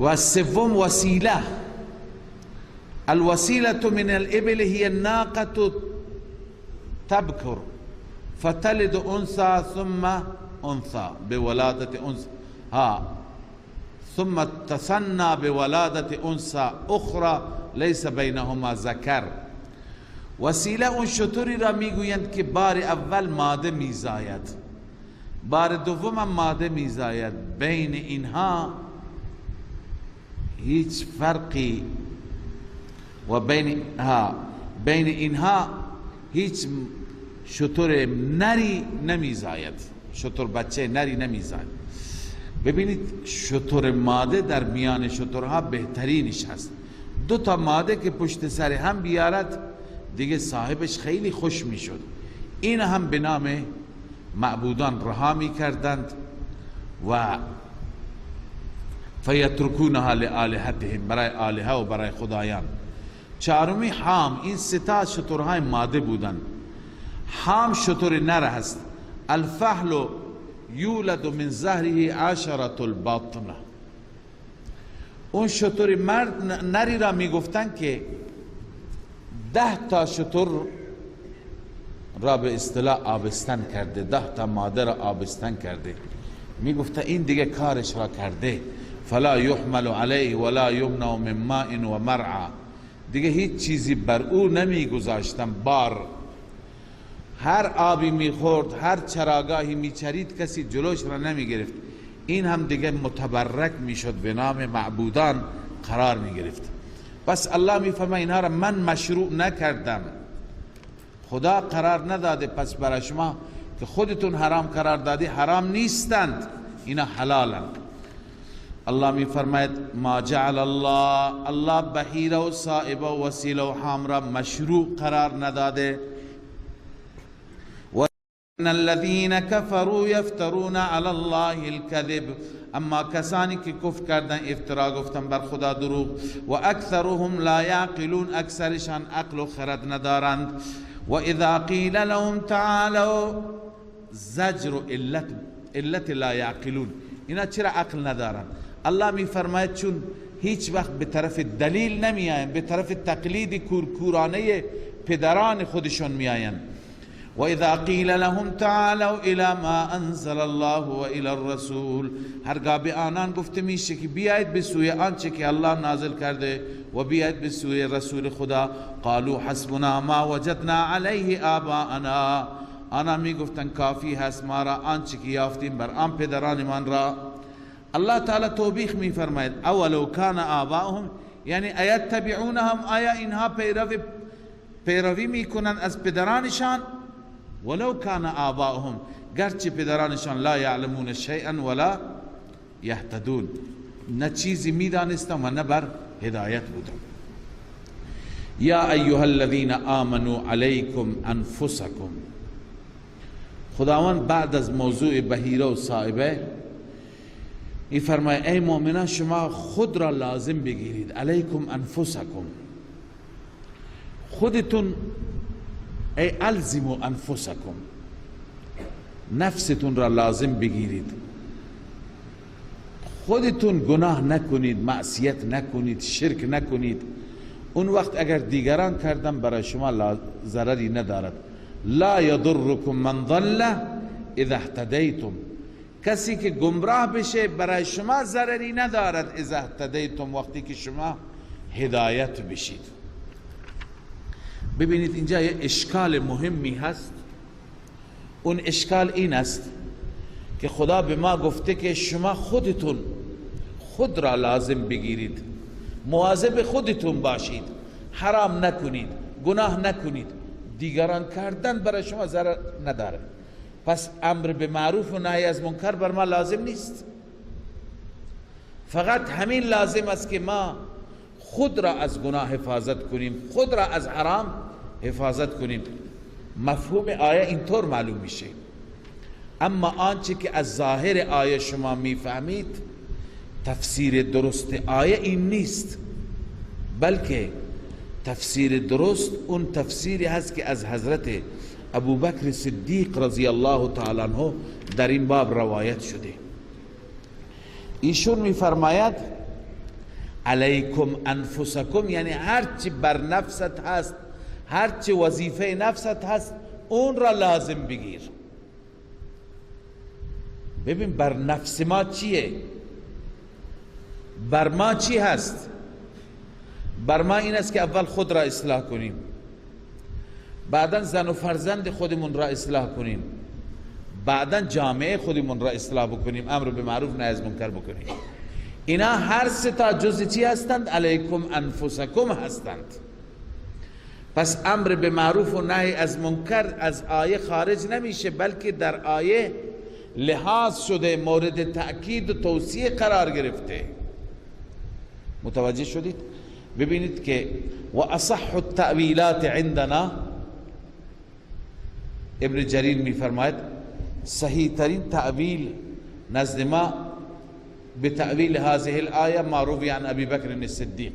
و سوم وسیله، الوسیله من الابل هي الناقة تبكر فتلد انثى ثم انثى بولادة انثى، ها ثم تثنى بولادة انثى اخرى ليس بينهما ذکر. وسیله اون شتری را میگویند که بار اول ماده میزاید، بار دوم ماده میزاید، بین اینها هیچ فرقی و بین اینها هیچ شتر نری نمیزاید، شتر بچه نری نمیزاید. ببینید شتر ماده در میان شترها بهترینش هست. دو تا ماده که پشت سر هم بیارد دیگه صاحبش خیلی خوش میشد. این هم به نام معبودان رها میکردند و فیترکونها لآلهتهم، برای آلهه و برای خدایان. چهارمی حام، این سه شترهای ماده بودند. حام شتر نر هست. الفحل یولد من زهره عشرة البطن، اون شتر مرد نری را میگفتن که 10 تا شتر را به اصطلاح آبستن کرده، 10 تا ماده را آبستن کرده. میگفته این دیگه کارش را کرده. فلا یحمل علیه ولا یمنع من ماء و مرعى، دیگه هیچ چیزی بر او نمیگذاشتن بار. هر آبی میخورد، هر چراگاهی میچرید، کسی جلوش را نمیگرفت. این هم دیگه متبرک میشد، به نام معبودان قرار میگرفت. پس الله میفرماید اینها را من مشروع نکردم، خدا قرار نداده، پس برای شما که خودتون حرام قرار دادی حرام نیستند، اینا حلالند. الله میفرماید ما جعل الله، الله بحیره و صائبه و وسیله و حام را مشروع قرار نداده. وان الذين كفروا يفترون على الله الكذب، اما کسانی که کفر کردن افترا گفتن بر خدا دروغ. و اکثرهم لا یعقلون، اکثرشان عقل و خرد ندارند. و اذا قیل لهم تعالوا، زجر و علت لا یعقلون، اینا چرا عقل ندارند؟ الله می فرماید چون هیچ وقت به طرف دلیل نمی آیند، به طرف تقلید کورکورانه پدران خودشون می آیند. و اذا قیل لهم تعالوا الى ما انزل الله و الى الرسول، هرگاه به آنان گفته میشه که بیاید به سوی آنچه که الله نازل کرده و بیاید به سوی رسول خدا، قالوا حسبنا ما وجدنا علیه آباءنا، آنان میگفتن کافی هست ما را آنچه که یافتیم بر آن پدرانمان را. الله تعالی توبیخ میفرماید اولو کان آباؤهم، یعنی ایتبعونهم، آیا اینها پیروی میکنن از پدرانشان؟ ولو کان آباؤهم، گرچه پدرانشان لا یعلمون شیئا ولا یهتدون، نه چیزی میدانستن و نه بر هدایت بودن. یا ایها الذین آمنوا علیکم انفسکم، خداوند بعد از موضوع بحیره و صائبه میفرماید ای مؤمنان شما خود را لازم بگیرید. علیکم انفسکم، خودتون، ای الزموا انفسکم، نفستون را لازم بگیرید، خودتون گناه نکنید، معصیت نکنید، شرک نکنید. اون وقت اگر دیگران کردن برای شما ضرری ندارد. لا یضرکم من ضل اذا اهتدیتم، کسی که گمراه بشه برای شما ضرری ندارد، اذا اهتدیتم، وقتی که شما هدایت بشید. ببینید اینجا یه اشکال مهمی هست. اون اشکال این است که خدا به ما گفته که شما خودتون خود را لازم بگیرید، مواظب خودتون باشید، حرام نکنید، گناه نکنید، دیگران کردن برای شما ضرر نداره. پس امر به معروف و نهی از منکر بر ما لازم نیست. فقط همین لازم است که ما خود را از گناه حفاظت کنیم، خود را از حرام حفاظت کنیم. مفهوم آیه اینطور معلوم میشه. اما آنچه که از ظاهر آیه شما میفهمید تفسیر درست آیه این نیست، بلکه تفسیر درست اون تفسیری هست که از حضرت ابوبکر صدیق رضی الله تعالی عنه در این باب روایت شده. ایشون میفرماید علیکم انفسکم، یعنی هرچی بر نفست هست، هرچی وظیفه نفست هست اون را لازم بگیر. ببین بر نفس ما چیه، بر ما چی هست؟ بر ما این است که اول خود را اصلاح کنیم، بعدا زن و فرزند خودمون را اصلاح کنیم، بعدا جامعه خودمون را اصلاح بکنیم، امر به معروف نهی از منکر بکنیم. اینا هر سه تا جزء چی هستند؟ علیکم انفسکم هستند. پس امر به معروف و نهی از منکر از آیه خارج نمیشه، بلکه در آیه لحاظ شده، مورد تأکید و توصیه قرار گرفته. متوجه شدید؟ ببینید که و اصح التأویلات عندنا، ابن جریر میفرماید صحیح ترین تأویل نزد ما به تأویل هذه الآیه ما روی عن ابی بکر الصدیق،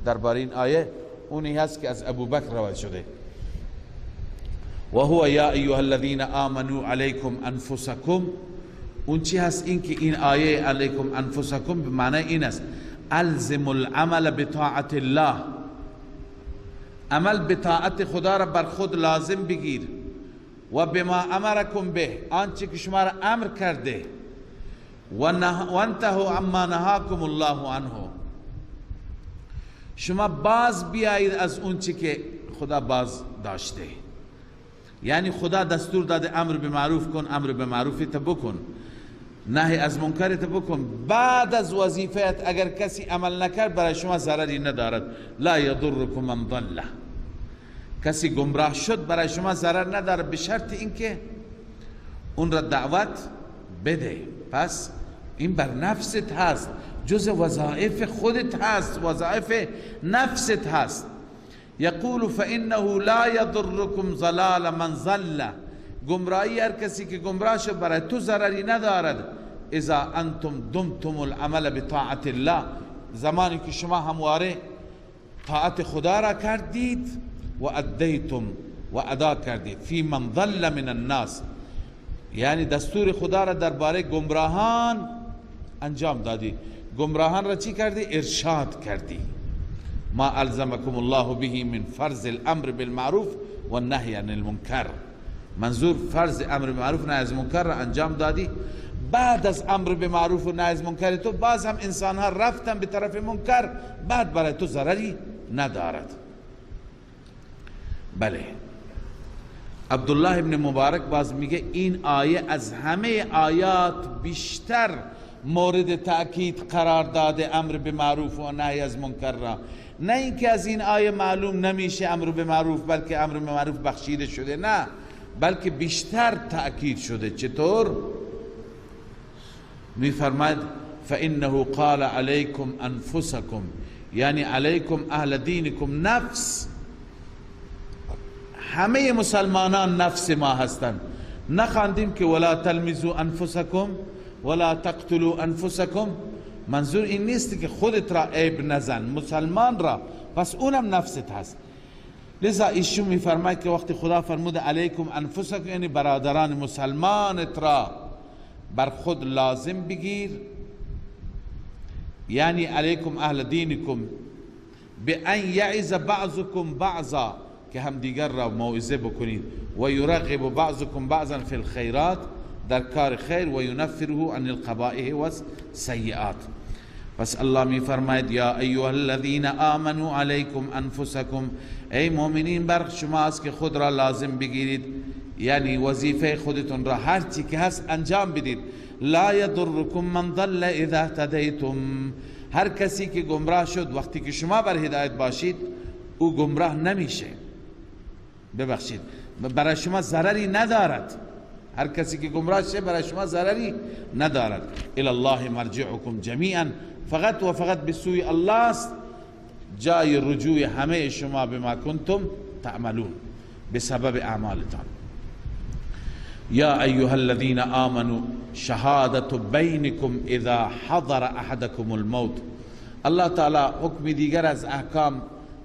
درباره این آیه اونی هست که از ابو بکر روایت شده. و هو یا ایها الذین آمنوا علیکم انفسکم، اون چی هست؟ این که این آیه علیکم انفسکم به معنی این است الزم العمل بطاعت الله، عمل بطاعت خدا را بر خود لازم بگیر، و بما امرکم به، آنچه که شما را امر کرده، و انتهوا عما نهاکم الله عنه، شما باز بیایید از اون چی که خدا باز داشته. یعنی خدا دستور داده امر به معروف کن، امر به معروف تا بکن، نهی از منکر تا بکن. بعد از وظیفت اگر کسی عمل نکرد برای شما ضرری ندارد. لا یضرکم من ضل، کسی گمراه شد برای شما ضرر ندارد، به شرط اینکه اون را دعوت بده. پس این بر نفست هست، جز وظائف خودت هست، وظائف نفست هست. یقول فانه لا یضرکم ضلال من ضل، گمراهی هر کسی که گمراه شد برای تو ضرری ندارد. اذا انتم دمتم العمل بطاعت الله، زمانی که شما همواره طاعت خدا را کردید، و ادیتم و ادا کردید، فی من ضل من الناس، یعنی دستور خدا را درباره گمراهان انجام دادی. گمراهان را چی کردی؟ ارشاد کردی. ما الزمکم الله به من فرض الامر بالمعروف والنهی عن المنکر، منظور فرض امر بالمعروف نهی از منکر را انجام دادی. بعد از امر به معروف و نهی از منکر تو باز هم انسان ها رفتن به طرف منکر، بعد برای تو ضرری ندارد. بله، عبدالله ابن مبارک باز میگه این آیه از همه آیات بیشتر مورد تأکید قرار داده امر به معروف و نهی از منکر را. نه اینکه از این آیه معلوم نمیشه امر به معروف، بلکه امر به معروف بخشیده شده، نه، بلکه بیشتر تأکید شده. چطور؟ میفرماید فإنه قال علیکم انفسکم، یعنی علیکم اهل دینکم، نفس، همه مسلمانان نفس ما هستند. نخواندیم که ولا تلمزوا انفسکم ولا تقتلوا انفسکم، منظور این نیست که خودت را عیب نزن، مسلمان را، پس اونم نفست هست. لذا ایشون میفرماید که وقتی خدا فرمود علیکم انفسکم، یعنی برادران مسلمانت را بر خود لازم بگیر، یعنی علیکم اهل دینکم بان یعظ بعضکم بعضا، که هم دیگر را موعظه بکنید، و یرغب بعضکم بعضا فی الخیرات، در کار خیر، و ینفره عن القبائح والسیئات. پس الله می فرماید یا ایها الذین آمنوا علیکم انفسکم، ای مؤمنین بر شما است که خود را لازم بگیرید، یعنی وظیفه خودتون را هر چی که هست انجام بدید. لا یضرکم من ضل اذا اهتدیتم، هر کسی که گمراه شد وقتی که شما بر هدایت باشید او گمراه نمیشه، ببخشید برای شما ضرری ندارد. هر کسی که گمراه شه برای شما ضرری ندارد. الی الله مرجعکم جمیعا، فقط و فقط به سوی الله است جای رجوع همه شما، بما کنتم تعملون، به سبب اعمالتان. یا ایها الذین آمنوا شهادت بینکم اذا حضر احدکم الموت. الله تعالی حکم دیگر از احکام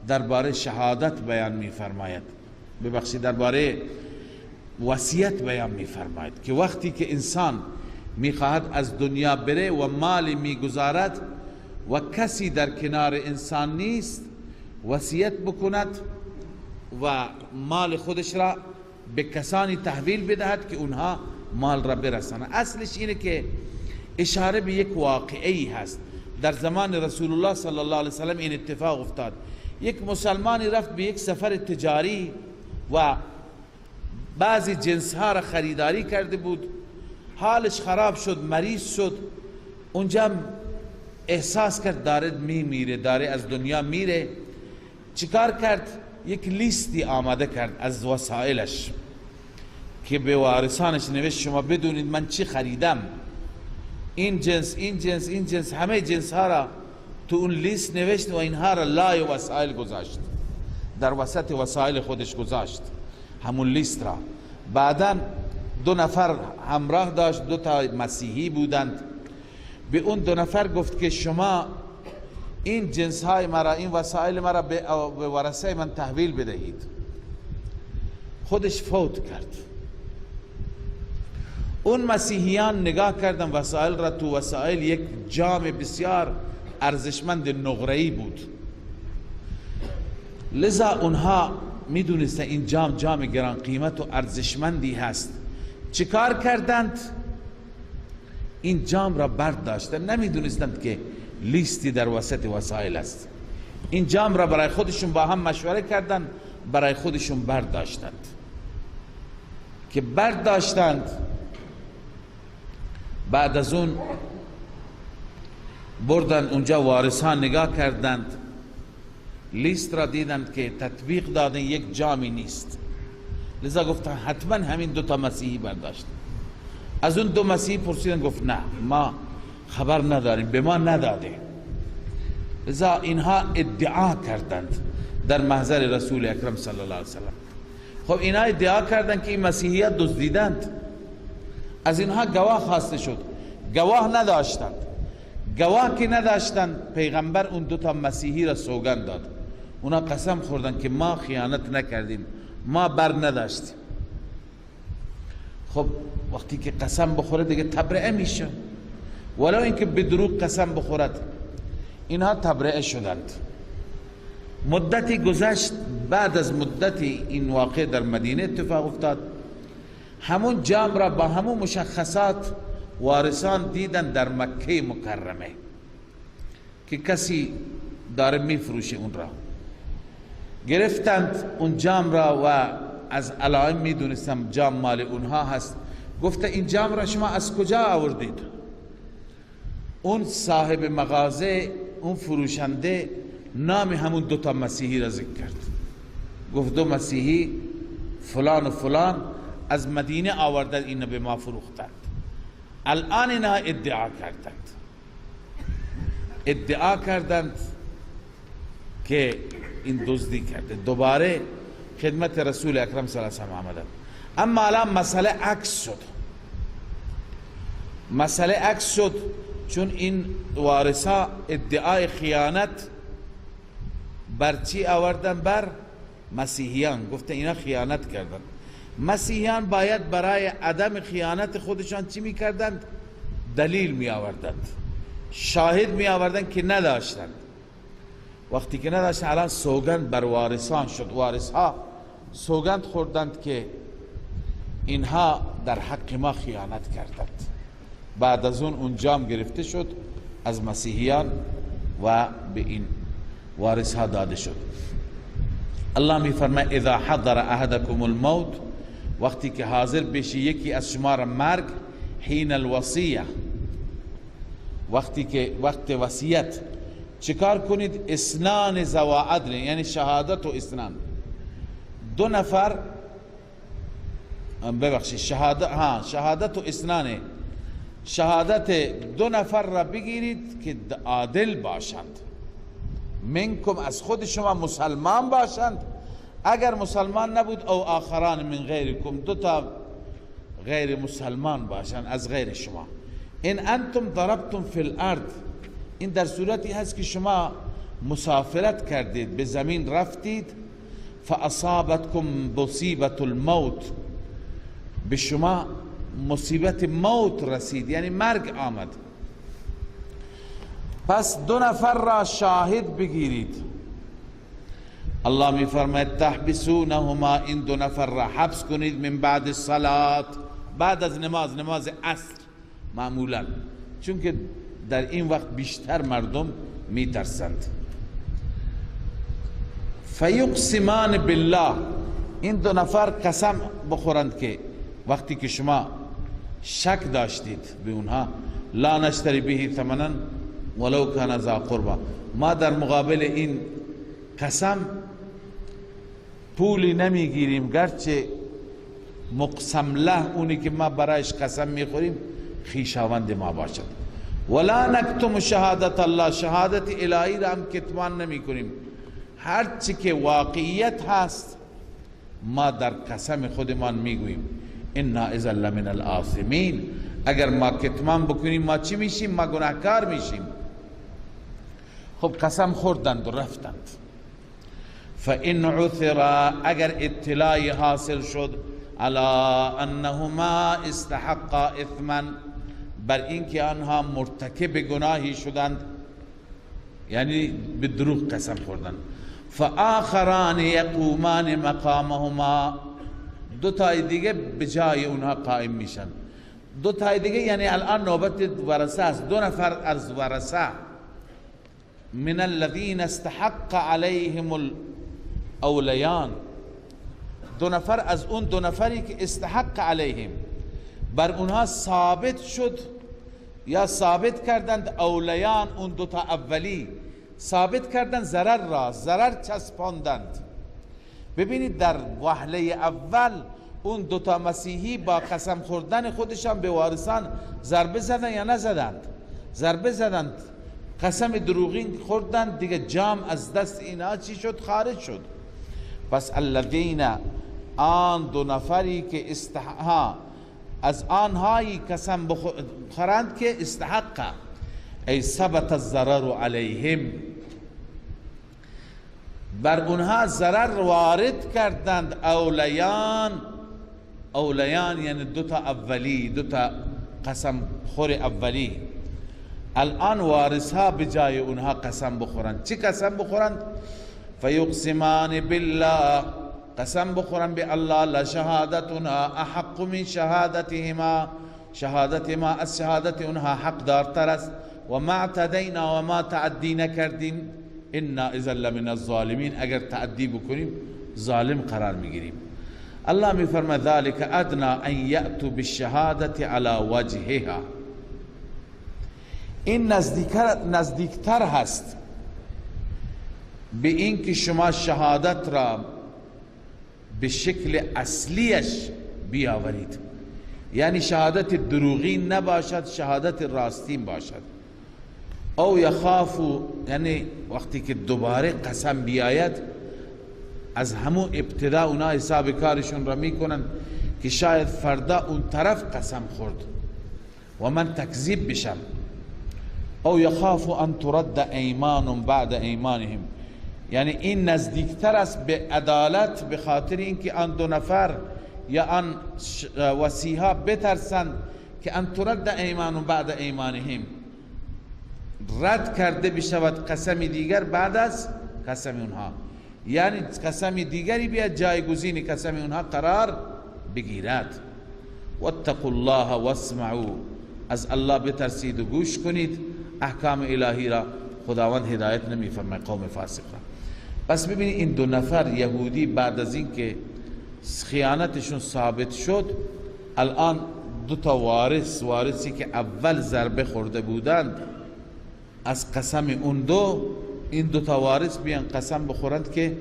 درباره شهادت بیان می فرماید، ببخشید درباره وصیت بیان می فرماید که وقتی که انسان میخواهد از دنیا بره و مال میگذارد و کسی در کنار انسان نیست، وصیت بکند و مال خودش را به کسانی تحویل بدهد که اونها مال را برسانند. اصلش اینه که اشاره به یک واقعی هست. در زمان رسول الله صلی الله علیه وسلم این اتفاق افتاد. یک مسلمانی رفت به یک سفر تجاری و بعضی جنس ها را خریداری کرده بود، حالش خراب شد، مریض شد. اونجا احساس کرد داره میمیره، داره از دنیا میره. چیکار کرد؟ یک لیستی آماده کرد از وسایلش که به وارثانش نوشت شما بدونید من چی خریدم، این جنس، این جنس، این جنس، همه جنس ها را تو اون لیست نوشت و اینها را لای وسایل گذاشت، در وسط وسایل خودش گذاشت همون لیست را. بعدا دو نفر همراه داشت، دو تا مسیحی بودند. به اون دو نفر گفت که شما این جنس های مرا، این وسایل مرا به ورثه من تحویل بدهید. خودش فوت کرد. اون مسیحیان نگاه کردن وسایل را، تو وسایل یک جام بسیار ارزشمند نقره‌ای بود. لذا اونها میدونستن این جام جام گران قیمت و ارزشمندی هست. چیکار کردند؟ این جام را برداشتند. نمیدونستند که لیستی در وسط وسایل است. این جام را برای خودشون با هم مشوره کردند، برای خودشون برداشتند. که برداشتند، بعد از اون بردن اونجا، وارثان نگاه کردند، لیست را دیدند که تطبیق دادن، یک جامی نیست. لذا گفتن حتما همین دو تا مسیحی برداشت. از اون دو مسیحی پرسیدن، گفت نه ما خبر نداریم، به ما نداده. لذا اینها ادعا کردند در محضر رسول اکرم صلی الله علیه وسلم. خب اینها ادعا کردند که این مسیحیت دزدیدند. از اینها گواه خواسته شد، گواه نداشتند. گواه که نداشتند، پیغمبر اون دو تا مسیحی را سوگند داد. اونا قسم خوردن که ما خیانت نکردیم، ما بر نداشتیم. خب وقتی که قسم بخوره دیگه تبرئه میشه، ولو اینکه به دروغ قسم بخورد. اینها تبرئه شدند. مدتی گذشت، بعد از مدتی این واقع در مدینه اتفاق افتاد. همون جام را با همون مشخصات وارثان دیدن در مکه مکرمه که کسی داره میفروشه اون را. گرفتند اون جام را و از علائم میدونستم جام مال اونها هست. گفته این جام را شما از کجا آوردید؟ اون صاحب مغازه، اون فروشنده، نام همون دوتا مسیحی را ذکر کرد. گفت دو مسیحی فلان و فلان از مدینه آوردند، اینو به ما فروختند. الان اینها ادعا کردند، ادعا کردند که این دزدی کرده. دوباره خدمت رسول اکرم صلی الله علیه و سلم آمدند. اما الان مسئله عکس شد، مسئله عکس شد، چون این وارثا ادعای خیانت بر چی آوردن؟ بر مسیحیان. گفتن اینا خیانت کردن. مسیحیان باید برای عدم خیانت خودشان چی میکردند؟ دلیل می آوردند، شاهد می آوردند که نداشتند. وقتی که نداشتند، الان سوگند بر وارثان شد. وارثها سوگند خوردند که اینها در حق ما خیانت کردند. بعد از اون جام گرفته شد از مسیحیان و به این وارثها داده شد. الله می فرماید اذا حضر احدکم الموت، وقتی که حاضر بشه یکی از شما را مرگ، حین الوصیه، وقتی که وقت وصیت چیکار کنید؟ اسنان ذوا عدل، یعنی شهادت و اسنان. دو نفر، ببخشید، شهادت، ها شهادت و اسنانه، شهادت دو نفر را بگیرید که عادل باشند، منکم از خود شما مسلمان باشند. اگر مسلمان نبود، او آخران من غیرکم، دو تا غیر مسلمان باشند از غیر شما. این انتم ضربتم فی الارض، این در صورتی هست که شما مسافرت کردید، به زمین رفتید، فاصابتکم مصیبت الموت، به شما مصیبت موت رسید، یعنی مرگ آمد. پس دو نفر را شاهد بگیرید. الله می فرماید تحبسونهما، این دو نفر را حبس کنید، من بعد الصلاة، بعد از نماز، نماز عصر معمولا، چون که در این وقت بیشتر مردم میترسند. فیقسمان بالله، این دو نفر قسم بخورند که وقتی که شما شک داشتید به اونها، لا نشتری به ثمنا ولو کان ذا قربا، ما در مقابل این قسم پولی نمیگیریم، گرچه مقسم له، اونی که ما برایش قسم میخوریم خویشاوند ما باشد. ولا نکتم شهادت الله، شهادت الهی را هم کتمان نمی کنیم، هر چی که واقعیت هست ما در قسم خودمان میگوییم. انا اذا لمن الآثمین، اگر ما کتمان بکنیم ما چی میشیم؟ ما گناهکار میشیم. خب قسم خوردند و رفتند. فإن عثر، اگر اطلاعی حاصل شد، علی انهما استحقا اثما، بر اینکه آنها مرتکب گناهی شدند، یعنی به دروغ قسم خوردن. فآخران یقومان مقامهما، دو تای دیگه به جای اونها قائم میشن. دو تای دیگه یعنی الان نوبت ورثه است، دو نفر از ورثه، من الذین استحق علیهم الاولیان، دو نفر از اون دو نفری که استحق علیهم، بر اونها ثابت شد یا ثابت کردند، اولیان اون دو تا اولی ثابت کردند ضرر را، ضرر چسباندند. ببینید در وهله اول اون دوتا مسیحی با قسم خوردن خودشان به وارثان ضربه زدند یا نزدند؟ ضربه زدند، قسم دروغین خوردند، دیگه جام از دست اینها چی شد؟ خارج شد. پس الذین، آن دو نفری که از آنهایی قسم بخورند که استحق، ای ثبت الضرر علیهم، بر اونها ضرر وارد کردند. اولیان، اولیان یعنی دوتا اولی، دوتا قسم خور اولی. الان وارث ها بجای اونها قسم بخورند. چی قسم بخورند؟ فیقسمان بالله، قسم بخورند به الله، لشهادتنا احق من شهادتهما، شهادت ما از شهادت اونها حق دارتر است، و ما اعتدینا و ما تعدی نکردیم، انا اذا لمن الظالمین، اگر تعدی بکنیم ظالم قرار میگیریم. الله میفرماید ذلك ادنا ان یأتوا بالشهادة على وجهها، این نزدیکتر هست به اینکه شما شهادت را به شکل اصلیش بیاورید، یعنی شهادت دروغین نباشد، شهادت راستین باشد. او یخافو، یعنی وقتی که دوباره قسم بیاید از همون ابتدا اونا حساب کارشون را میکنن که شاید فردا اون طرف قسم خورد و من تکذیب بشم. او یخافو ان ترد ایمان بعد ایمانهم، یعنی این نزدیکتر است به عدالت، به خاطر اینکه آن دو نفر یا آن وصیها بترسند که ان ترد ایمان بعد ایمانهم، رد کرده بشود قسم دیگر بعد از قسم اونها، یعنی قسم دیگری بیاد جایگزین قسم اونها قرار بگیرد. واتقوا الله واسمعوا، از الله بترسید و گوش کنید احکام الهی را، خداوند هدایت نمیفرماید قوم فاسق را. پس ببینید این دو نفر یهودی بعد از اینکه خیانتشون ثابت شد، الان دو تا وارث، وارثی که اول ضربه خورده بودند از قسم اون دو، این دو تا وارث بیان قسم بخورند که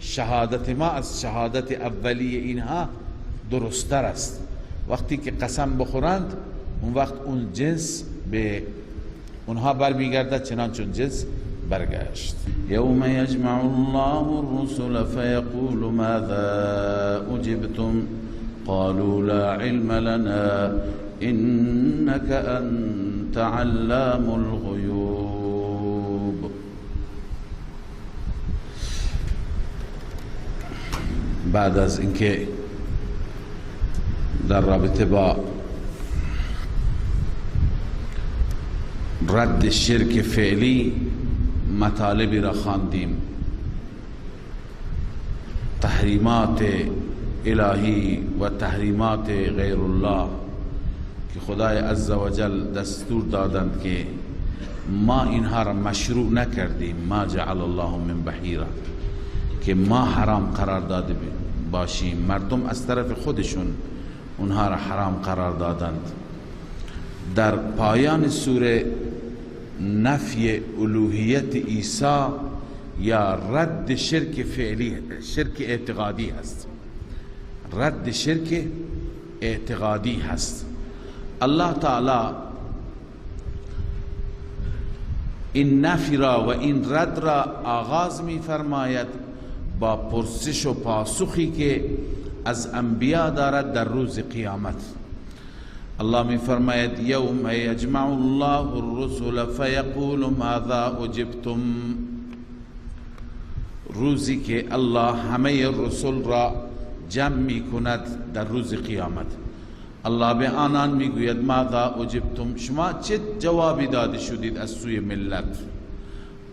شهادت ما از شهادت اولی اینها درستتر است. وقتی که قسم بخورند اون وقت اون جنس به اونها برمیگردد چنانچون جنس برگشت. یوم یجمع الله الرسل فیقول ماذا اجبتم قالوا لا علم لنا انك انت علام الغیوب. بعد از اینکه در رابطه با رد شرک فعلی مطالبی را خواندیم، تحریمات الهی و تحریمات غیر الله که خدای عزوجل دستور دادند که ما اینها را مشروع نکردیم، ما جعل الله من بحیره، که ما حرام قرار داده باشیم، مردم از طرف خودشون اونها را حرام قرار دادند. در پایان سوره نفی الوهیت عیسی یا رد شرک فعلی، شرک اعتقادی هست، رد شرک اعتقادی هست. الله تعالی این نفی را و این رد را آغاز می فرماید با پرسش و پاسخی که از انبیا دارد در روز قیامت. الله می فرماید یوم یجمع الله الرسل فیقول ماذا اجبتم، روزی که الله همه رسول را جمع می کند در روز قیامت، الله به آنان می گوید ماذا اجبتم، شما چه جوابی داده شدید از سوی ملت؟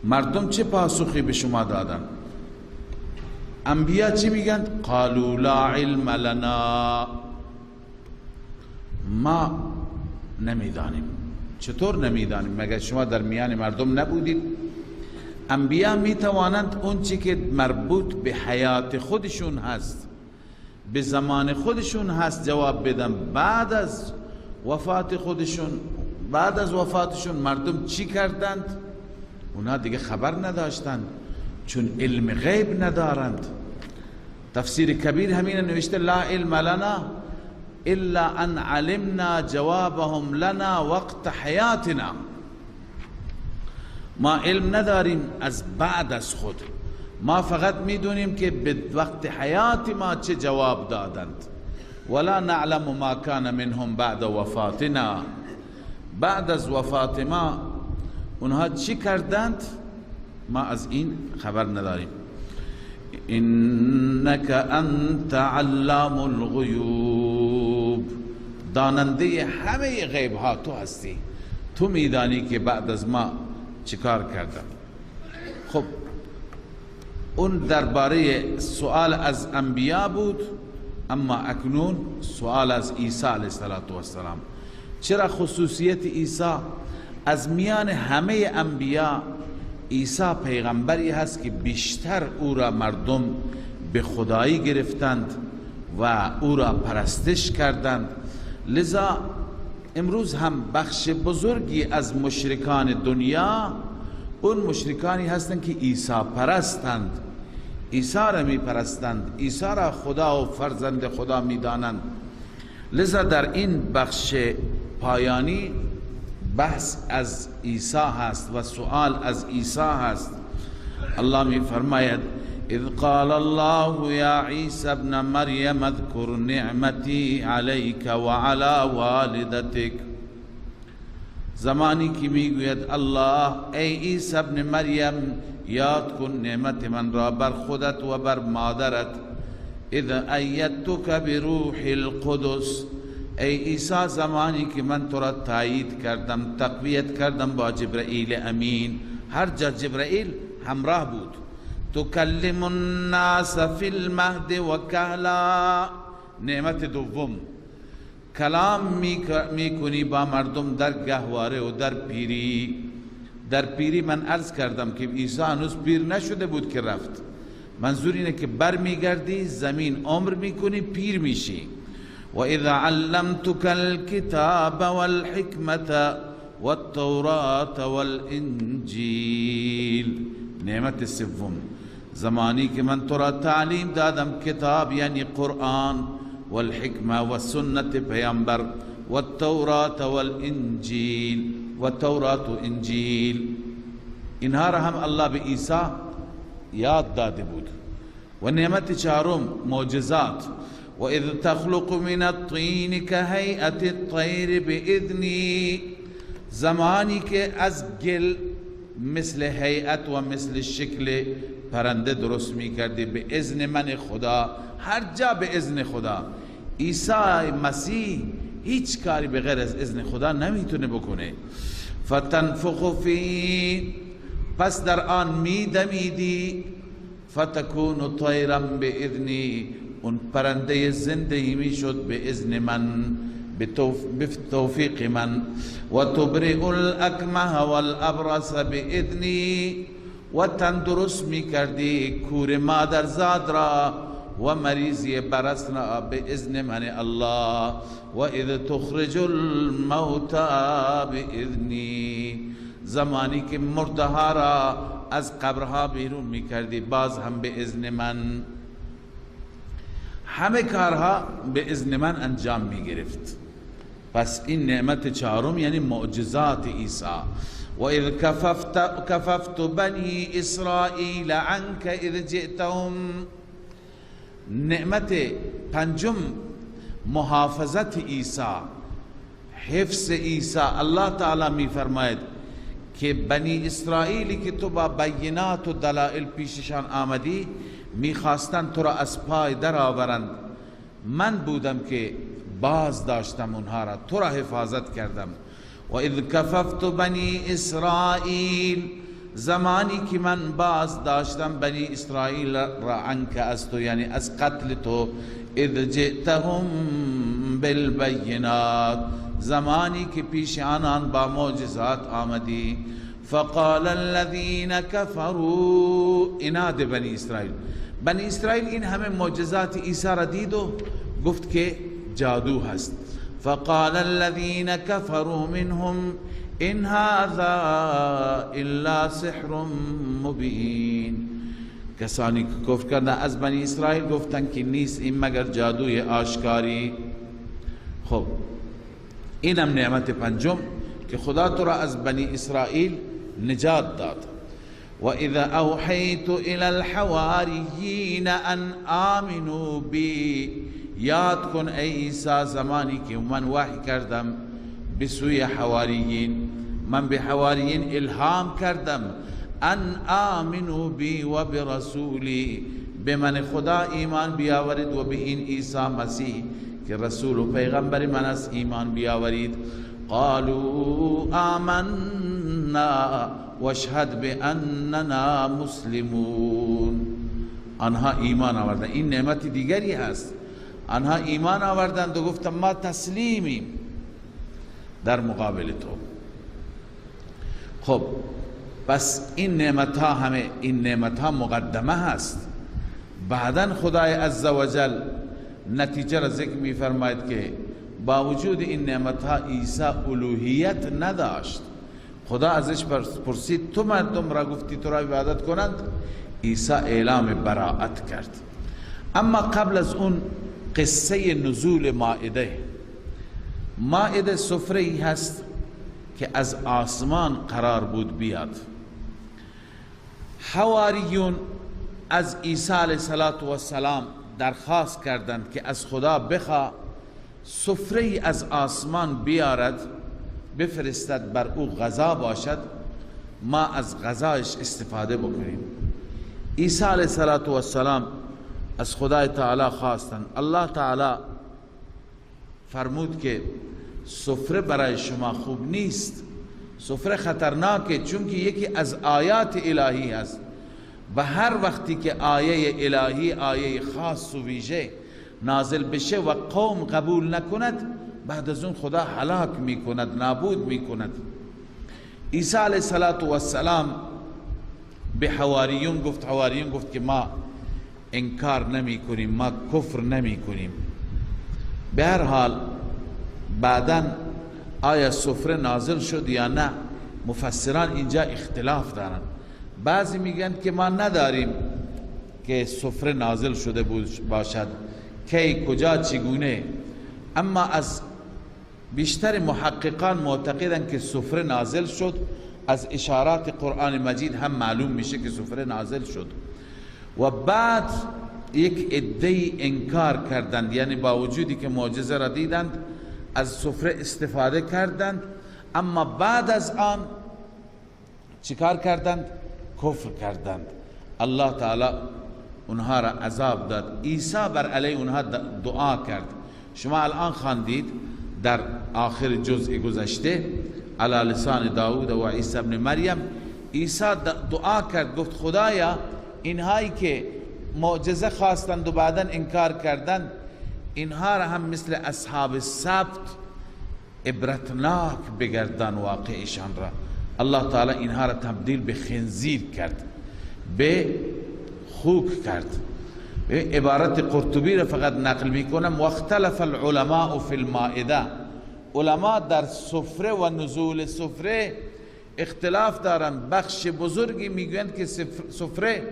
مردم چه پاسخی به شما دادن؟ انبیا چی میگن؟ قالوا لا علم لنا، ما نمیدانیم. چطور نمیدانیم؟ مگر شما در میان مردم نبودید؟ انبیا میتوانند اون چی که مربوط به حیات خودشون هست، به زمان خودشون هست جواب بدن. بعد از وفات خودشون، بعد از وفاتشون مردم چی کردند؟ اونا دیگه خبر نداشتند، چون علم غیب ندارند. تفسیر کبیر همین نوشته لا علم لنا الا ان علمنا جوابهم لنا وقت حیاتنا. ما علم نداریم از بعد از خود، ما فقط میدونیم که به وقت حیات ما چه جواب دادند. ولا نعلم ما کان منهم بعد وفاتنا، بعد از وفات ما اونها چی کردند ما از این خبر نداریم. انک انت علام الغیوب، داننده همه غیب ها تو هستی، تو میدانی که بعد از ما چیکار کردن. خب اون درباره سوال از انبیا بود، اما اکنون سوال از عیسی علیه السلام. چرا خصوصیت عیسی؟ از میان همه انبیا عیسی پیغمبری هست که بیشتر او را مردم به خدایی گرفتند و او را پرستش کردند. لذا امروز هم بخش بزرگی از مشرکان دنیا اون مشرکانی هستند که عیسی پرستند، عیسی را می پرستند، عیسی را خدا و فرزند خدا می دانند. لذا در این بخش پایانی بحث از عیسی هست و سؤال از عیسی هست. الله می فرماید اذ قال الله یا عیسی ابن مریم اذکر نعمتی علیک وعلى والدتک. زمانی که میگوید الله ای عیسی ابن مریم یاد کن نعمت من را بر خودت و بر مادرت، اذ ایدتک بروح القدس، ای عیسی زمانی که من تو را تایید کردم، تقویت کردم با جبرئیل امین. هر جا جبرئیل همراه بود. تکلم الناس فی المهد و کهلا، نعمت دوم، کلام میکنی با مردم در گهواره و در پیری. در پیری من عرض کردم که عیسی هنوز پیر نشده بود که رفت. منظور اینه که بر میگردی زمین عمر میکنی پیر میشی. و اذا علمتك الكتاب والحکمة والتوراة والانجیل، نعمت سوم، زمانی که من تو را تعلیم دادم کتاب یعنی قرآن، والحکمة و سنت پیامبر، والتوراة والانجیل و تورات و انجیل. اینها را هم الله به عیسی یاد داده بود. و نعمت چهارم معجزات، و اذ تخلق من الطین كهیئة الطیر باذنی، زمانی که از گل مثل هیئت و مثل شکل پرنده درست می کردی به اذن من خدا. هر جا به اذن خدا. عیسی مسیح هیچ کاری به غیر از اذن خدا نمیتونه بکنه. فتنفخ فی، پس در آن می دمیدی، فتکون طیرا باذنی، اون پرنده زنده می شد به اذن من، به توفیق من. و تبرئ الاکمه والابرص باذنی، و تندرست می کردی کور مادرزاد را و مریضی برص را به اذن من الله. و اذ تخرج الموتى باذنی، زمانی که مرده ها را از قبرها بیرون می کردی باز هم به اذن من. همه کارها به اذن من انجام می گرفت. پس این نعمت چهارم یعنی معجزات عیسی. و اذ کففت بنی اسرائیل عنک اذ جئتهم، نعمت پنجم محافظت عیسی، حفظ عیسی. الله تعالی می فرماید که بنی اسرائیلی که تو با بینات و دلائل پیششان آمدی میخواستند تو را از پای در آورند، من بودم که باز داشتم اونها را، تو را حفاظت کردم. و اذ کففت بنی اسرائیل، زمانی که من باز داشتم بنی اسرائیل را عنک از تو، یعنی از قتل تو، اذ جئتهم بالبینات، زمانی که پیش آنان با معجزات آمدی. فقال الذین كفروا، اناد بنی اسرائیل، بنی اسرائیل این همه معجزات عیسی را دید و گفت که جادو هست. فقال الذین كفروا منهم ان هذا الا سحر مبین، کسانی که کفر کردن از بنی اسرائیل گفتن که نیست این مگر جادوی آشکاری. خب اینم نعمت پنجم که خدا تو را از بنی اسرائیل نجات داد. و اذا اوحیت الى الحواریین ان آمنوا بی، یاد کن ای عیسی زمانی که من وحی کردم به سوی حواریین، من به حواریین الهام کردم ان آمنوا بی و برسولی، به من خدا ایمان بیاورید و به این عیسی مسیح که رسول و پیغمبر من است ایمان بیاورید. قالوا آمنا واشهد باننا مسلمون، آنها ایمان آوردند. این نعمت دیگری هست، آنها ایمان آوردند و گفتند ما تسلیمیم در مقابل تو. خب پس این نعمت ها همه، این نعمت ها مقدمه هست. بعدا خدای عزوجل نتیجه را ذکر می فرماید که با وجود این نعمت ها عیسی الوهیت نداشت. خدا ازش پرسید تو مردم را گفتی تو را عبادت کنند، عیسی اعلام براءت کرد. اما قبل از اون قصه نزول مائده، مائده سفره ای هست که از آسمان قرار بود بیاد. حواریون از عیسی علیه السلام درخواست کردند که از خدا بخوا سفره ای از آسمان بیارد، بفرستد بر او غذا باشد، ما از غذایش استفاده بکنیم. عیسی علیه السلام از خدای تعالی خواستند. الله تعالی فرمود که سفره برای شما خوب نیست، سفره خطرناکه، چون که یکی از آیات الهی هست و هر وقتی که آیه الهی، آیه خاص و ویژه نازل بشه و قوم قبول نکند، بعد از اون خدا هلاک میکند، نابود میکند. عیسی علیه السلام به حواریون گفت، حواریون گفت که ما انکار نمی کنیم، ما کفر نمی کنیم. به هر حال بعدا آیا سفره نازل شد یا نه، مفسران اینجا اختلاف دارن. بعضی میگن که ما نداریم که سفره نازل شده باشد، کی، کجا، چگونه. اما از بیشتر محققان معتقدن که سفره نازل شد. از اشارات قرآن مجید هم معلوم میشه که سفره نازل شد. و بعد یک عده‌ای انکار کردند، یعنی با وجودی که معجزه را دیدند از سفره استفاده کردند، اما بعد از آن چیکار کردند؟ کفر کردند. الله تعالی اونها را عذاب داد. عیسی بر علیه اونها دعا کرد. شما الان خواندید در آخر جزء گذشته، علی لسان داود و عیسی ابن مریم، عیسی دعا کرد، گفت خدایا اینهایی که معجزه خواستند و بعدا انکار کردند، اینها را هم مثل اصحاب سبت عبرتناک بگردان واقعشان را. الله تعالی اینها را تبدیل به خنزیر کرد، به خوک کرد. عبارت قرطبی را فقط نقل میکنم، واختلف العلماء فی المائده، علما در سفره و نزول سفره اختلاف دارند. بخش بزرگی میگویند که سفره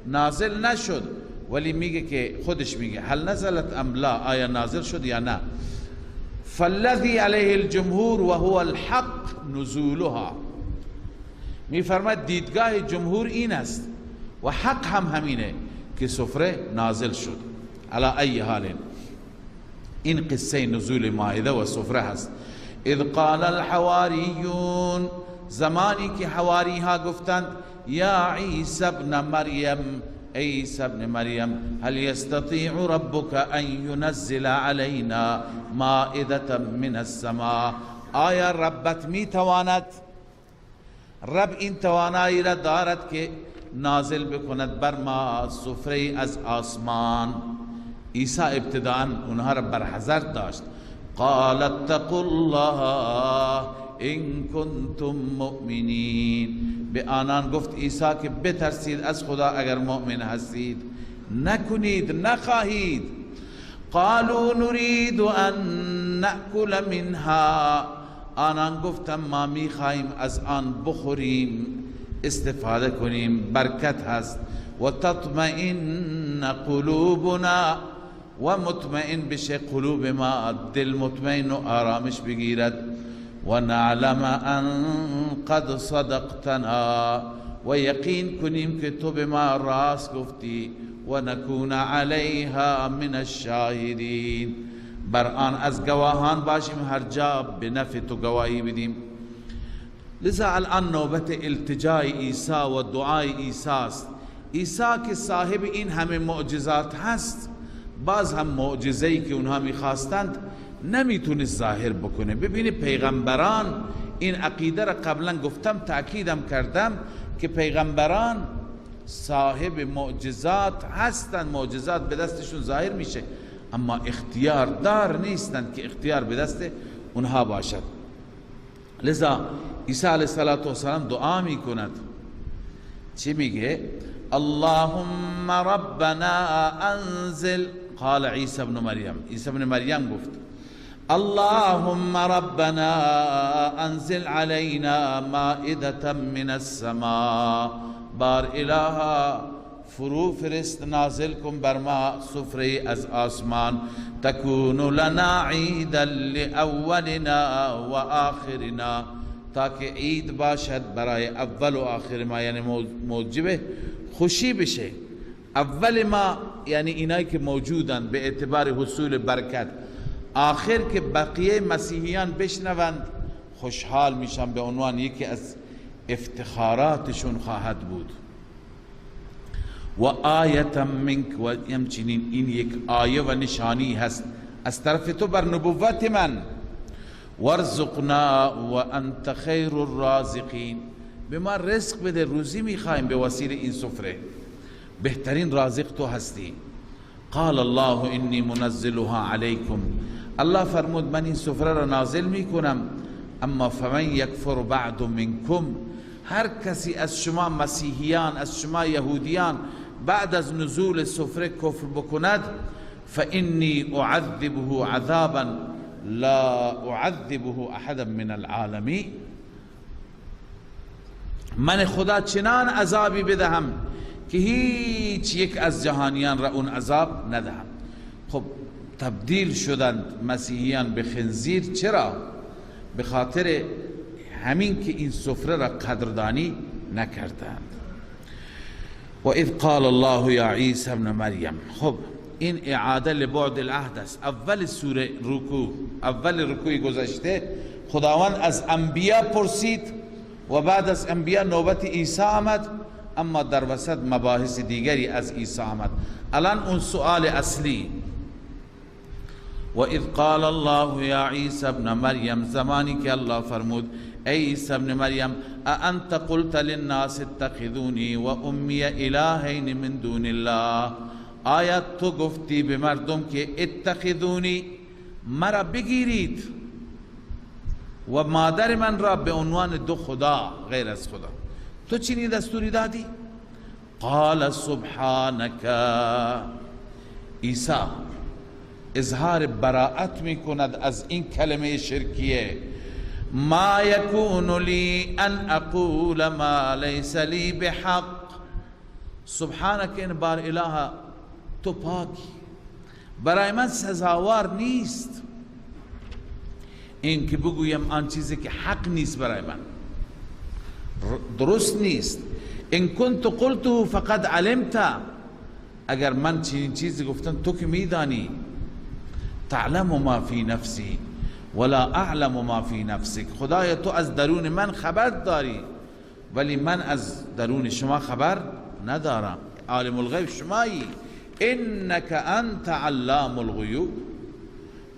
نازل نشد، ولی میگه که خودش میگه هل نزلت ام لا، آیا نازل شد یا نه. فالذی علیه الجمهور وهو الحق نزولها، میفرماید دیدگاه جمهور این است و حق هم همینه که سفره نازل شد. علی ای حال این قصه نزول مائده و سفره هست. اذ قال الحواریون، زمانی که حواری ها گفتند یا عیسی ابن مریم، عیسی ابن مریم، هل یستطیع ربک ان ینزل علینا مائدة من السماء، آیا ربت می تواند رب این توانایی را دارد که نازل بکند بر ما سفره از آسمان. عیسی ابتداء اونها را برحذر داشت. قال اتقوا الله ان کنتم مؤمنین. به آنان گفت عیسی که بترسید از خدا اگر مؤمن هستید، نکنید، نخواهید. قالوا نريد ان نأکل منها. آنان گفتم ما میخواهیم از آن بخوریم، استفاده کنیم، برکت هست. و تطمئن قلوبنا، و مطمئن بشه قلوب ما، دل مطمئن و آرامش بگیرد. و نعلم ان قد صدقتنا، و یقین کنیم که تو به ما راست گفتی. و نکون علیها من الشاهدین، بر آن از گواهان باشیم، هر جا به نفع تو گواهی بدیم. لذا الان نوبت التجای عیسی و دعای عیسی است. عیسی که صاحب این همه معجزات هست، باز هم معجزه‌ای که اونها میخواستند نمیتونست ظاهر بکنه. ببینید پیغمبران، این عقیده را قبلا گفتم، تأکیدم کردم که پیغمبران صاحب معجزات هستند، معجزات به دستشون ظاهر میشه، اما اختیار دار نیستند که اختیار به دست اونها باشد. لذا عیسی علیه السلام دعا میکند. چی میگه؟ اللهم ربنا انزل. قال عیسی ابن مریم، عیسی ابن مریم گفت اللهم ربنا انزل علینا مائدة من السماء. بار الها فرو فرست، نازل کن بر ما سفره از آسمان. تکون لنا عیدا لأولنا و آخرنا، تاکه عید باشد برای اول و آخر ما، یعنی موجب خوشی بشه. اول ما یعنی اینایی که موجودند به اعتبار حصول برکت، آخر که بقیه مسیحیان بشنوند خوشحال میشن، به عنوان یکی از افتخاراتشون خواهد بود. و آیة منک، و همچنین این یک آیه و نشانی هست از طرف تو بر نبوت من. وارزقنا و انت خیر الرازقین، به ما رزق بده، روزی میخوایم به وسیله این سفره، بهترین رازق تو هستی. قال الله انی منزلها علیکم، الله فرمود من این سفره را نازل میکنم، اما فمن یکفر بعد منکم، هر کسی از شما مسیحیان، از شما یهودیان بعد از نزول سفره کفر بکند، فانی اعذبه عذابا لا اعذبه احدا من العالمین، من خدا چنان عذابی بدهم که هیچ یک از جهانیان را اون عذاب ندهم. خب تبدیل شدند مسیحیان به خنزیر، چرا؟ به خاطر همین که این سفره را قدردانی نکردند. و اذ قال الله یا عیسی ابن مریم. خب این اعاده لبعد العهد است. اول سوره رکوع، اول رکوع گذشته خداوند از انبیا پرسید و بعد از انبیا نوبت عیسی آمد، اما در وسط مباحث دیگری از عیسی آمد. الان اون سؤال اصلی، و اذ قال الله یا عیسی ابن مریم، زمانی که الله فرمود ای عیسی ابن مریم اانت قلت للناس اتخذونی و امی الهین من دون الله، آیا تو گفتی به مردم که اتخذونی، مرا بگیرید و مادر من را به عنوان دو خدا غیر از خدا، تو چنین دستوری دادی؟ قال سبحانك، عیسی اظهار براءت می کند از این کلمه شرکیه. ما یکون لی ان اقول ما لیس لی بحق، سبحانك این بار اله تو پاکی، برای من سزاوار نیست این که بگویم آن چیزی که حق نیست، برای من درست نیست. ان كنت قلته فقد علمت، اگر من چنین چیزی گفتم تو که میدانی. تعلم ما فی نفسی ولا اعلم ما فی نفسک، خدایا تو از درون من خبر داری ولی من از درون شما خبر ندارم، عالم الغیب شمایی. انک انت علام الغیوب،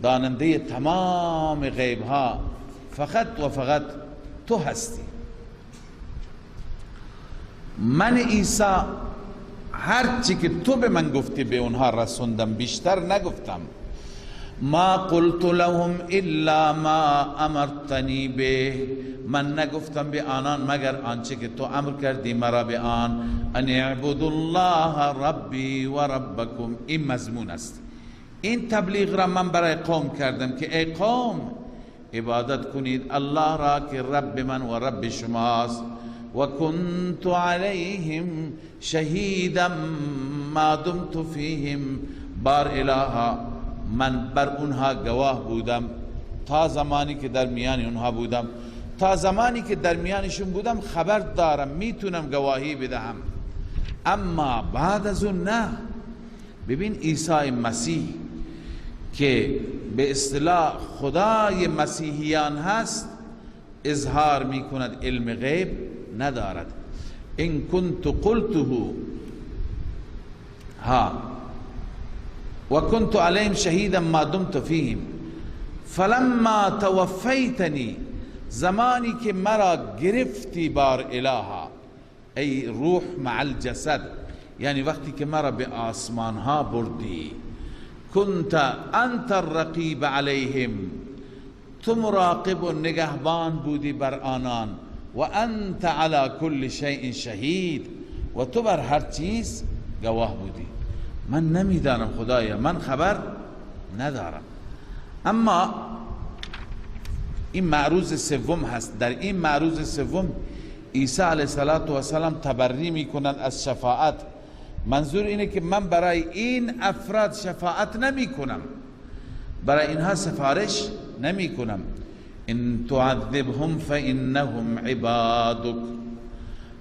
داننده تمام غیب ها فقط و فقط تو هستی. من عیسی هر چی که تو به من گفتی به اونها رسوندم، بیشتر نگفتم. ما قلت لهم الا ما امرتنی به، من نگفتم به آنان مگر آنچه که تو امر کردی مرا به آن. ان اعبدوا الله ربی و ربکم، این مضمون است. این تبلیغ را من برای قوم کردم که ای قوم عبادت کنید الله را که رب من و رب شماست. و کنت علیهم شهیدا ما دمت فیهم، بار الها من بر اونها گواه بودم تا زمانی که در میان اونها بودم، تا زمانی که در میانشون بودم خبر دارم، میتونم گواهی بدهم، اما بعد از اون نه. ببین عیسی مسیح که به اصطلاح خدای مسیحیان هست اظهار میکند علم غیب ندارد. ان كنت قلته ها وكنت عليهم شهيدا ما دمت فيهم فلما توفيتني، زمانی که مرا گرفتی بار الها، ای روح مع الجسد، یعنی وقتی که مرا به آسمان ها بردی، كنت انت الرقیب علیهم، تو مراقب و نگهبان بودی بر آنان، و انت على كل شیء شهید، و تو بر هر چیز گواه بودی. من نمیدانم خدایا، من خبر ندارم. اما این معروض سوم هست. در این معروض سوم عیسی علیه السلام تبری میکنند از شفاعت. منظور اینه که من برای این افراد شفاعت نمی کنم، برای اینها سفارش نمی کنم. ان تعذبهم فانهم عبادک،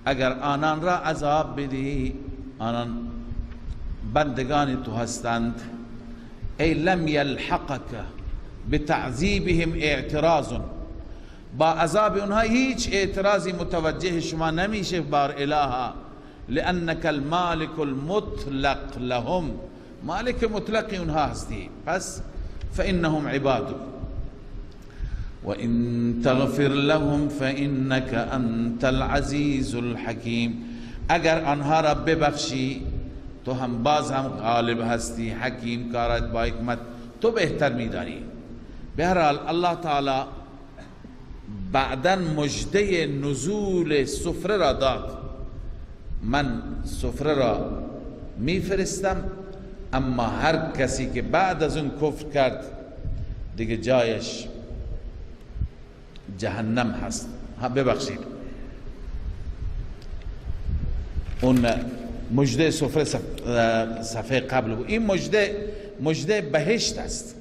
اگر آنان را عذاب بدی آنان بندگان تو هستند. ای لم یلحقک بتعذیبهم اعتراض، با عذاب اونها هیچ اعتراضی متوجه شما نمیشه بار الها، لانک المالک المطلق لهم، مالک مطلق اونها هستی، پس فانهم عبادک. وان تغفر لهم فانک انت العزیز الحکیم، اگر آنها را ببخشی تو هم باز هم غالب هستی، حکیم، کارت با حکمت، تو بهتر میدانی. به هر حال الله تعالی بعدا مژده نزول سفره را داد. من سفره را میفرستم، اما هر کسی که بعد از اون کفر کرد دیگه جایش جهنم هست. ببخشید، اون مژده سفره صفحه قبل بود. این مژده بهشت است.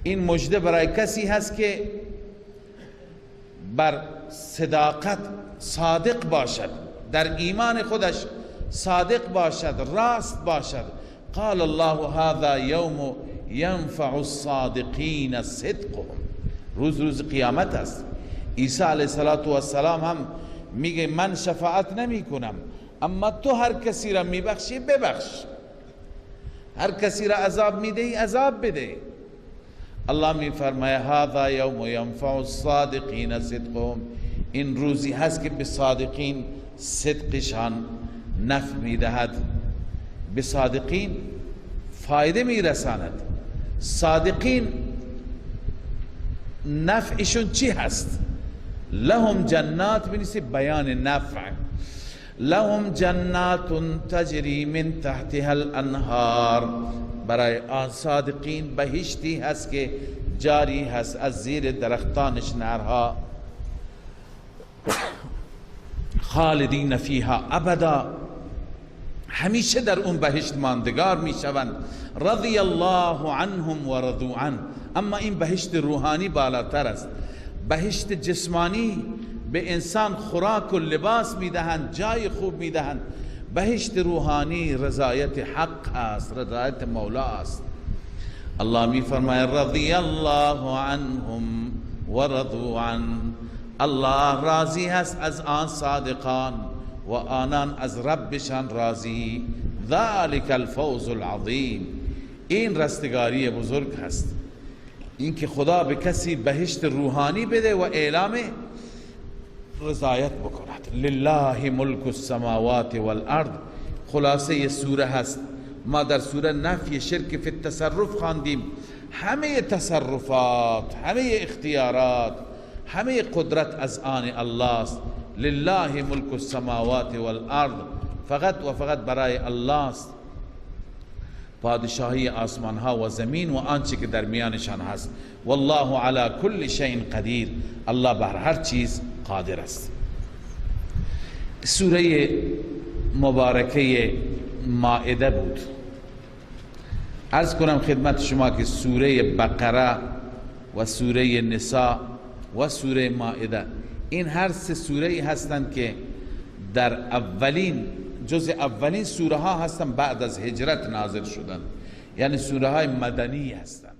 این مژده برای کسی هست که بر صداقت صادق باشد، در ایمان خودش صادق باشد، راست باشد. قال الله هذا یوم ینفع الصادقین صدقهم، روز قیامت است. عیسی علیه السلام هم میگه من شفاعت نمی کنم، اما تو هر کسی را میبخشی ببخش، هر کسی را عذاب میدهی عذاب بده. الله میفرماید هذا یوم ینفع الصادقین صدقهم، این روزی هست که به صادقین صدقشان نفع میدهد، به صادقین فایده میرساند. صادقین نفعشون چی هست؟ لهم جنات، بنیسی بیان نفع، لهم جنات تجری من تحتها الانهار، برای آن صادقین بهشتی هست که جاری هست از زیر درختانش نهرها، خالدین فیها ابدا، همیشه در اون بهشت ماندگار میشوند. رضی الله عنهم و رضوا عنه. اما این بهشت روحانی بالاتر است. بهشت جسمانی به انسان خوراک و لباس میدهند، جای خوب میدهند. بهشت روحانی رضایت حق است، رضایت مولا است. الله میفرماید رضی الله عنهم و رضوا عنه، الله راضی هست از آن صادقان و آنان از ربشان راضی. ذلك الفوز العظیم، این رستگاری بزرگ هست، این که خدا به کسی بهشت روحانی بده و اعلام رضایت بکند. لله ملک السماوات والارض خلاصه سوره هست. ما در سوره نفی شرک فی التصرف خواندیم. همه تصرفات، همه اختیارات، همه قدرت از آن الله است. لله ملک السماوات والارض، فقط و فقط برای الله است پادشاهی آسمان ها و زمین و آنچه که در میانشان هست. والله علی کل شیء قدیر، الله بر هر چیز قادر است. سوره مبارکه مائده بود. عرض کنم خدمت شما که سوره بقره و سوره نساء و سوره مائده این هر سه سوره هستند که در اولین جز اولین سوره ها هستند بعد از هجرت نازل شدند، یعنی سوره های مدنی هستند.